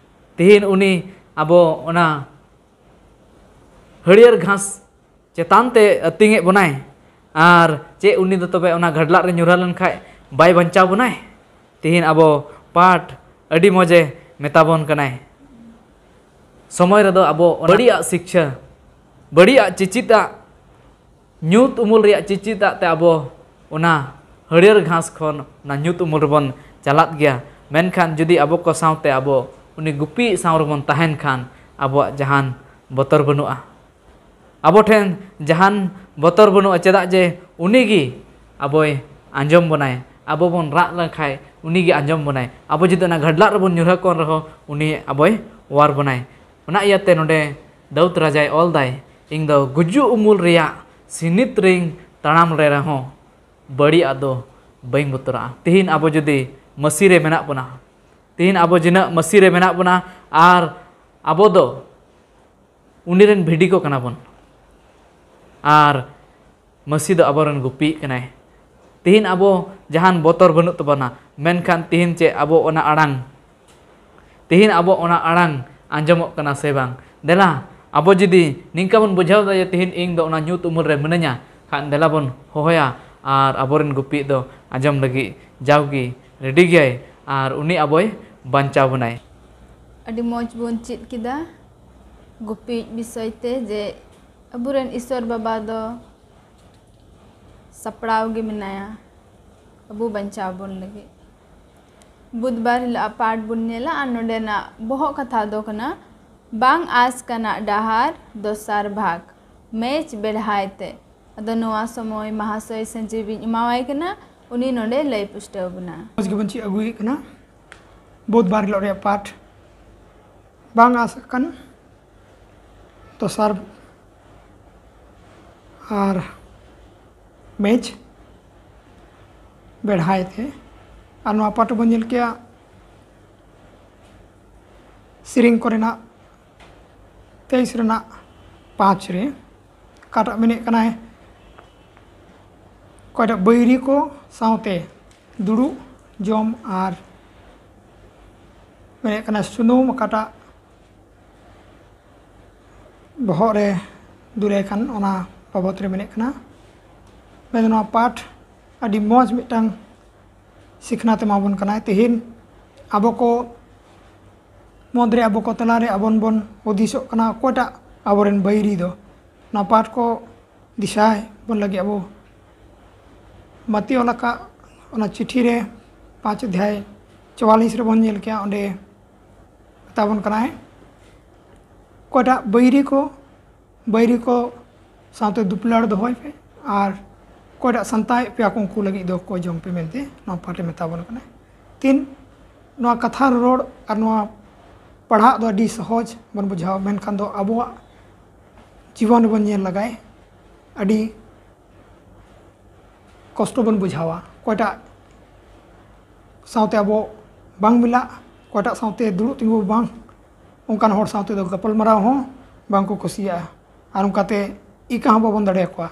ᱛᱮᱦᱮᱧ ᱩᱱᱤ ᱟᱵᱚ ᱚᱱᱟ ᱦᱟᱹᱨᱭᱟᱹᱲ ᱜᱷᱟᱥ ᱪᱮᱛᱟᱱ ᱛᱮ ᱟᱹᱛᱤᱧᱮᱫ ᱵᱚᱱᱟᱭ᱾ ᱟᱨ ᱪᱮᱫ ᱩᱱᱤ ᱫᱚ ᱛᱚᱵᱮ ᱚᱱᱟ ᱜᱷᱟᱰᱞᱟᱜ ᱨᱮ ᱧᱩᱨᱦᱟᱹ ᱞᱮᱱᱠᱷᱟᱡ ᱵᱟᱭ ᱵᱟᱧᱪᱟᱣ ᱵᱚᱱᱟᱭ? ᱛᱮᱦᱮᱧ ᱟᱵᱚ ᱯᱟᱴ ᱟᱹᱰᱤ ᱢᱚᱡᱮ ᱢᱮᱛᱟ ᱵᱚᱱ ᱠᱟᱱᱟᱭ᱾ ᱥᱚᱢᱚᱭ ᱨᱮᱫᱚ ᱟᱵᱚ ᱚᱱᱟ ᱵᱟᱹᱲᱤᱡᱟᱜ ᱥᱤᱠᱷᱭᱟᱹ, ᱵᱟᱹᱲᱤᱡᱟᱜ ᱪᱤᱪᱤᱛᱟᱜ, ᱧᱩᱛ ᱩᱢᱩᱞ ᱨᱮᱭᱟᱜ ᱪᱤᱪᱤᱛᱟᱜ ᱛᱮ ᱟᱵᱚ ᱚᱱᱟ ᱦᱟᱹᱨᱭᱟᱹᱲ ᱜᱷᱟᱥ ᱠᱷᱚᱱ ᱚᱱᱟ ᱧᱩᱛ ᱩᱢᱩᱞ ᱨᱮᱵᱚᱱ ᱪᱟᱞᱟᱜ ᱜᱮᱭᱟ᱾ ᱢᱮᱱᱠᱷᱟᱱ ᱡᱩᱫᱤ ᱟᱵᱚ ᱠᱚ ᱥᱟᱶᱛᱮ ᱟᱵᱚ ᱩᱱᱤ ᱜᱩᱯᱤ ᱥᱟᱶ ᱨᱮᱵᱚᱱ ᱛᱟᱦᱮᱱ ᱠᱷᱟᱱ, ᱟᱵᱚᱣᱟᱜ ᱡᱟᱦᱟᱱ ᱵᱚᱛᱚᱨ ᱵᱟᱹᱱᱩᱜᱼᱟ᱾ ᱟᱵᱚ ᱴᱷᱮᱱ ᱡᱟᱦᱟᱱ ᱵᱚᱛᱚᱨ ᱵᱟᱹᱱᱩᱜᱼᱟ, ᱪᱮᱫᱟᱜ ᱡᱮ ᱩᱱᱤ ᱜᱮ ᱟᱵᱚᱭ ᱟᱸᱡᱚᱢ ᱵᱚᱱᱟᱭ᱾ ᱟᱵᱚ ᱵᱚᱱ ᱨᱟᱜ ᱞᱮᱱᱠᱷᱟᱡ ᱩᱱᱤ ᱜᱮ ᱟᱸᱡᱚᱢ ᱵᱚᱱᱟᱭ᱾ ᱟᱵᱚ ᱡᱩᱫᱤ ᱚᱱᱟ ᱜᱷᱟᱰᱞᱟᱜ ᱨᱮᱵᱚᱱ ᱧᱩᱨᱦᱟᱹ ᱠᱚᱜ ᱨᱮᱦᱚᱸ, ᱩᱱᱤ ᱟᱵᱚᱭ ᱚᱣᱟᱨ ᱵᱚᱱᱟᱭ᱾ ᱚᱱᱟ ᱤᱭᱟᱹᱛᱮ ᱱᱚᱰᱮ ᱫᱟᱹᱣᱫ ᱨᱟᱡᱟᱭ ᱚᱞ ᱫᱟᱭ, ᱤᱧ ᱫᱚ ᱜᱩᱡᱩᱜ ᱩᱢᱩᱞ ᱨᱮᱭᱟᱜ ᱥᱤᱱᱤᱛ ᱨᱤᱧ ᱛᱟᱲᱟᱢ ᱨᱮ ᱨᱮᱦᱚᱸ, ᱵᱟᱹᱲᱤᱡᱟᱜ ᱫᱚ ᱵᱟᱹᱧ ᱵᱚᱛᱚᱨᱟᱜᱼᱟ᱾ ᱛᱤᱦᱤᱧ ᱟᱵᱚ ᱡᱩᱫᱤ ᱢᱟᱹᱥᱤ ᱨᱮ ᱢᱮᱱᱟᱜ ᱵᱚᱱᱟ, ᱛᱮᱦᱮᱧ ᱟᱵᱚ ᱡᱤᱱᱟᱹᱜ ᱢᱟᱹᱥᱤ ᱨᱮ ᱢᱮᱱᱟᱜ ᱵᱚᱱᱟ, ᱟᱨ ᱟᱵᱚ ᱫᱚ ᱩᱱᱤ ᱨᱮᱱ ᱵᱷᱤᱰᱤ ᱠᱚ ᱠᱟᱱᱟ ᱵᱚᱱ, ᱟᱨ ᱢᱟᱹᱥᱤ ᱫᱚ ᱟᱵᱚᱨᱮᱱ ᱜᱩᱯᱤᱭᱤᱡ ᱠᱟᱱᱟᱭ᱾ ᱛᱮᱦᱮᱧ ᱟᱵᱚ ᱡᱟᱦᱟᱱ ᱵᱚᱛᱚᱨ ᱵᱟᱹᱱᱩᱜ ᱛᱟᱵᱚᱱᱟ, ᱢᱮᱱᱠᱷᱟᱱ ᱛᱮᱦᱮᱧ ᱪᱮᱫ ᱟᱵᱚ ᱚᱱᱟ ᱟᱲᱟᱝ, ᱛᱮᱦᱮᱧ ᱟᱵᱚ ᱚᱱᱟ ᱟᱲᱟᱝ ᱟᱸᱡᱚᱢᱚᱜ ᱠᱟᱱᱟ ᱥᱮ ᱵᱟᱝ? ᱫᱮᱞᱟ, ᱟᱵᱚ ᱡᱩᱫᱤ ᱱᱤᱝᱠᱟ ᱵᱚᱱ ᱵᱩᱡᱷᱟᱹᱣ ᱮᱫᱟ ᱡᱮ ᱛᱮᱦᱮᱧ ᱤᱧ ᱫᱚ ᱚᱱᱟ ᱧᱩᱛ ᱩᱢᱩᱞ ᱨᱮ ᱢᱤᱱᱟᱹᱧᱟ, ᱠᱷᱟᱱ ᱫᱮᱞᱟ ᱵᱚᱱ ᱦᱚᱦᱚᱭᱟ, ᱟᱨ ᱟᱵᱚᱨᱮᱱ ᱜᱩᱯᱤᱭᱤᱡ ᱫᱚ ᱟᱸᱡᱚᱢ ᱞᱟᱹᱜᱤᱫ ᱡᱟᱣᱜᱮ ᱨᱮᱰᱤ ᱜᱮᱭᱟᱭ, ᱟᱨ ᱩᱱᱤ ᱟᱵᱚᱭ ᱵᱟᱧᱪᱟᱣ ᱵᱚᱱᱟᱭ᱾ ᱟᱹᱰᱤ ᱢᱚᱡᱽ ᱵᱚᱱ ᱪᱮᱫ ᱠᱮᱫᱟ ᱜᱩᱯᱤᱭᱤᱡ ᱵᱤᱥᱚᱭ ᱛᱮ, ᱡᱮ ᱟᱵᱚᱨᱮᱱ ᱤᱥᱚᱨ ᱵᱟᱵᱟ ᱫᱚ ᱥᱟᱯᱲᱟᱣ ᱜᱮ ᱢᱮᱱᱟᱭᱟ ᱟᱵᱚ ᱵᱟᱧᱪᱟᱣ ᱵᱚᱱ ᱞᱟᱹᱜᱤᱫ᱾ ᱵᱩᱫᱷᱵᱟᱨ ᱦᱤᱞᱳᱜ ᱯᱟᱴ ᱵᱚᱱ ᱧᱮᱞᱟ, ᱟᱨ ᱱᱚᱰᱮᱱᱟᱜ ᱵᱚᱦᱚᱜ ᱠᱟᱛᱷᱟ ᱫᱚ ᱠᱟᱱᱟ, ᱵᱟᱝ ᱟᱸᱥ ᱠᱟᱱᱟ ᱰᱟᱦᱟᱨ ᱫᱚᱥᱟᱨ ᱵᱷᱟᱜᱽ, ᱢᱮᱪ ᱵᱮᱲᱦᱟᱭ ᱛᱮ᱾ ᱟᱫᱚ ᱱᱚᱣᱟ ᱥᱚᱢᱚᱭ ᱢᱟᱦᱟᱥᱚᱭ ᱥᱟᱹᱡᱤᱵᱤᱧ ᱮᱢᱟᱣᱟᱭ ᱠᱟᱱᱟ, ᱩᱱᱤ ᱱᱚᱰᱮ ᱞᱟᱹᱭ ᱯᱩᱥᱴᱟᱹᱣ ᱵᱚᱱᱟ᱾ ᱢᱚᱡᱽ ᱜᱮᱵᱚᱱ ᱪᱮᱫ ᱟᱹᱜᱩᱭᱮᱫ ᱠᱟᱱᱟ᱾ ᱵᱩᱫᱷᱵᱟᱨ ᱦᱤᱞᱳᱜ ᱨᱮᱭᱟᱜ ᱯᱟᱴ, ᱵᱟᱝ ᱟᱸᱥ ᱟᱠᱟᱱ ᱫᱚᱥᱟᱨ ᱟᱨ ᱢᱮᱪ ᱵᱮᱲᱦᱟᱭ ᱛᱮ᱾ ᱟᱨ ᱱᱚᱣᱟ ᱯᱟᱴ ᱵᱚᱱ ᱧᱮᱞ ᱠᱮᱜᱼᱟ ᱥᱮᱨᱮᱧ ᱠᱚᱨᱮᱱᱟᱜ ᱛᱮᱭᱤᱥ ᱨᱮᱱᱟᱜ ᱯᱟᱸᱪ ᱨᱮ᱾ ᱚᱠᱟᱴᱟᱜ ᱢᱮᱱᱮᱫ ᱠᱟᱱᱟᱭ, ᱚᱠᱚᱭᱴᱟᱜ ᱵᱟᱹᱭᱨᱤ ᱠᱚ ᱥᱟᱶᱛᱮ ᱫᱩᱲᱩᱵ, ᱡᱚᱢ ᱟᱨ ᱢᱮᱱᱮᱫ ᱠᱟᱱᱟ ᱥᱩᱱᱩᱢ ᱚᱠᱟᱴᱟᱜ ᱵᱚᱦᱚᱜ ᱨᱮ ᱫᱩᱞᱟᱭ ᱠᱷᱟᱱ, ᱚᱱᱟ ᱵᱟᱵᱚᱛ ᱨᱮ ᱢᱮᱱᱮᱫ ᱠᱟᱱᱟ᱾ ᱢᱮᱱᱫᱚ ᱱᱚᱣᱟ ᱯᱟᱴ ᱟᱹᱰᱤ ᱢᱚᱡᱽ ᱢᱤᱫᱴᱟᱝ ᱥᱤᱠᱷᱱᱟᱹᱛ ᱮᱢᱟᱵᱚᱱ ᱠᱟᱱᱟᱭ᱾ ᱛᱮᱦᱮᱧ ᱟᱵᱚ ᱠᱚ ᱢᱩᱫᱽᱨᱮ, ᱟᱵᱚ ᱠᱚ ᱛᱟᱞᱟᱨᱮ ᱟᱵᱚᱱ ᱵᱚᱱ ᱦᱩᱫᱤᱥᱚᱜ ᱠᱟᱱᱟ ᱚᱠᱚᱭᱴᱟᱜ ᱟᱵᱚᱨᱮᱱ ᱵᱟᱹᱭᱨᱤ ᱫᱚ᱾ ᱱᱚᱣᱟ ᱯᱟᱴ ᱠᱚ ᱫᱤᱥᱟᱭ ᱵᱚᱱ ᱞᱟᱹᱜᱤᱫ ᱟᱵᱚ ᱢᱟᱛᱤ ᱚᱞ ᱟᱠᱟᱫ ᱚᱱᱟ ᱪᱤᱴᱷᱤ ᱨᱮ ᱯᱟᱸᱪ ᱚᱫᱷᱭᱟᱭ ᱪᱩᱣᱟᱞᱤᱥ ᱨᱮᱵᱚᱱ ᱧᱮᱞ ᱠᱮᱜᱼᱟ, ᱚᱸᱰᱮ ᱢᱮᱛᱟ ᱵᱚᱱ ᱠᱟᱱᱟᱭ, ᱚᱠᱚᱭᱴᱟᱜ ᱵᱟᱹᱭᱨᱤ ᱠᱚ, ᱵᱟᱹᱭᱨᱤ ᱠᱚ ᱥᱟᱶᱛᱮ ᱫᱩᱯᱞᱟᱹᱲ ᱫᱚᱦᱚᱭ ᱯᱮ, ᱟᱨ ᱚᱠᱚᱭᱴᱟᱜ ᱥᱟᱱᱛᱟᱭᱮᱫ ᱯᱮᱭᱟ ᱠᱚ, ᱩᱱᱠᱩ ᱞᱟᱹᱜᱤᱫ ᱫᱚ ᱠᱚᱭ ᱡᱚᱝ ᱯᱮ ᱢᱮᱱᱛᱮ ᱱᱚᱣᱟ ᱯᱟᱴ ᱮ ᱢᱮᱛᱟ ᱵᱚᱱ ᱠᱟᱱᱟ᱾ ᱛᱤᱱ, ᱱᱚᱣᱟ ᱠᱟᱛᱷᱟ ᱨᱚᱲ ᱟᱨ ᱱᱚᱣᱟ ᱯᱟᱲᱦᱟᱜ ᱫᱚ ᱟᱹᱰᱤ ᱥᱚᱦᱚᱡᱽ ᱵᱚᱱ ᱵᱩᱡᱷᱟᱹᱣᱟ, ᱢᱮᱱᱠᱷᱟᱱ ᱫᱚ ᱟᱵᱚᱣᱟᱜ ᱡᱤᱵᱚᱱ ᱨᱮᱵᱚᱱ ᱧᱮᱞ ᱞᱟᱜᱟᱭ, ᱟᱹᱰᱤ ᱠᱚᱥᱴᱚ ᱵᱚᱱ ᱵᱩᱡᱷᱟᱹᱣᱟ᱾ ᱚᱠᱚᱭᱴᱟᱜ ᱥᱟᱶᱛᱮ ᱟᱵᱚ ᱵᱟᱝ ᱢᱤᱞᱟᱜ, ᱚᱠᱚᱭᱴᱟᱜ ᱥᱟᱶᱛᱮ ᱫᱩᱲᱩᱵ ᱛᱤᱸᱜᱩ ᱵᱟᱝ, ᱚᱱᱠᱟᱱ ᱦᱚᱲ ᱥᱟᱶᱛᱮ ᱫᱚ ᱜᱟᱯᱟᱞᱢᱟᱨᱟᱣ ᱦᱚᱸ ᱵᱟᱝ ᱠᱚ ᱠᱩᱥᱤᱭᱟᱜᱼᱟ᱾ ᱟᱨ ᱚᱱᱠᱟᱛᱮ ᱤᱠᱟ ᱦᱚᱸ ᱵᱟᱵᱚᱱ ᱫᱟᱲᱮᱭᱟᱠᱚᱣᱟ᱾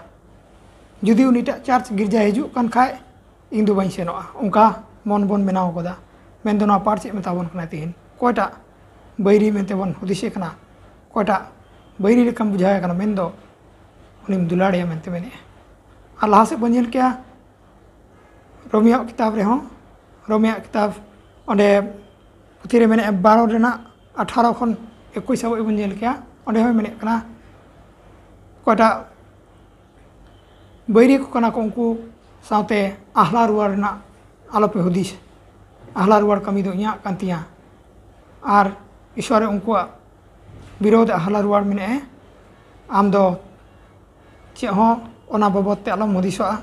ᱡᱩᱫᱤ ᱩᱱᱤᱴᱟᱜ ᱪᱟᱨᱪ ᱜᱤᱨᱡᱟ ᱦᱤᱡᱩᱜ ᱠᱟᱱ ᱠᱷᱟᱡ, ᱤᱧ ᱫᱚ ᱵᱟᱹᱧ ᱥᱮᱱᱚᱜᱼᱟ, ᱚᱱᱠᱟ ᱢᱚᱱ ᱵᱚᱱ ᱵᱮᱱᱟᱣ ᱠᱟᱫᱟ᱾ ᱢᱮᱱᱫᱚ ᱱᱚᱣᱟ ᱯᱟᱴ ᱪᱮᱫ ᱢᱮᱛᱟ ᱵᱚᱱ ᱠᱟᱱᱟᱭ ᱛᱤᱦᱤᱧ? ᱚᱠᱚᱭᱴᱟᱜ ᱵᱟᱹᱭᱨᱤ ᱢᱮᱱᱛᱮ ᱵᱚᱱ ᱦᱩᱫᱤᱥᱮ ᱠᱟᱱᱟ, ᱚᱠᱚᱭᱴᱟᱜ ᱵᱟᱹᱭᱨᱤ ᱞᱮᱠᱟᱢ ᱵᱩᱡᱷᱟᱹᱣᱮ ᱠᱟᱱᱟ, ᱢᱮᱱᱫᱚ ᱩᱱᱤᱢ ᱫᱩᱞᱟᱲᱮᱭᱟ ᱢᱮᱱᱛᱮ ᱢᱮᱱᱮᱜᱼᱟ᱾ ᱟᱨ ᱞᱟᱦᱟ ᱥᱮᱫ ᱵᱚᱱ ᱧᱮᱞ ᱠᱮᱜᱼᱟ, ᱨᱳᱢᱤᱭᱟᱜ ᱠᱤᱛᱟᱵ ᱨᱮᱦᱚᱸ, ᱨᱳᱢᱤᱭᱟᱜ ᱠᱤᱛᱟᱵ ᱚᱸᱰᱮ ᱯᱩᱛᱷᱤ ᱨᱮ ᱢᱮᱱᱮᱜᱼᱟ, ᱵᱟᱨᱚ ᱨᱮᱱᱟᱜ ᱟᱴᱷᱟᱨᱚ ᱠᱷᱚᱱ ᱮᱠᱩᱥ ᱦᱟᱹᱵᱤᱡ ᱵᱚᱱ ᱧᱮᱞ ᱠᱮᱜᱼᱟ᱾ ᱚᱸᱰᱮ ᱦᱚᱸ ᱢᱮᱱᱮᱜ ᱠᱟᱱᱟ, ᱚᱠᱚᱭᱴᱟᱜ ᱵᱟᱹᱭᱨᱤ ᱠᱚ ᱠᱟᱱᱟ ᱠᱚ, ᱩᱱᱠᱩ ᱥᱟᱶᱛᱮ ᱟᱦᱞᱟ ᱨᱩᱣᱟᱹᱲ ᱨᱮᱱᱟᱜ ᱟᱞᱚᱯᱮ ᱦᱩᱫᱤᱥ᱾ ᱟᱦᱞᱟ ᱨᱩᱣᱟᱹᱲ ᱠᱟᱹᱢᱤ ᱫᱚ ᱤᱧᱟᱹᱜ ᱠᱟᱱ ᱛᱤᱧᱟᱹ᱾ ᱟᱨ ᱤᱥᱚᱨ ᱩᱱᱠᱩᱣᱟᱜ ᱵᱤᱨᱳᱫᱷ ᱟᱦᱞᱟ ᱨᱩᱣᱟᱹᱲ ᱢᱮᱱᱮᱜᱼᱟ, ᱟᱢ ᱫᱚ ᱪᱮᱫ ᱦᱚᱸ ᱚᱱᱟ ᱵᱟᱵᱚᱫ ᱛᱮ ᱟᱞᱚᱢ ᱦᱩᱫᱤᱥᱚᱜᱼᱟ᱾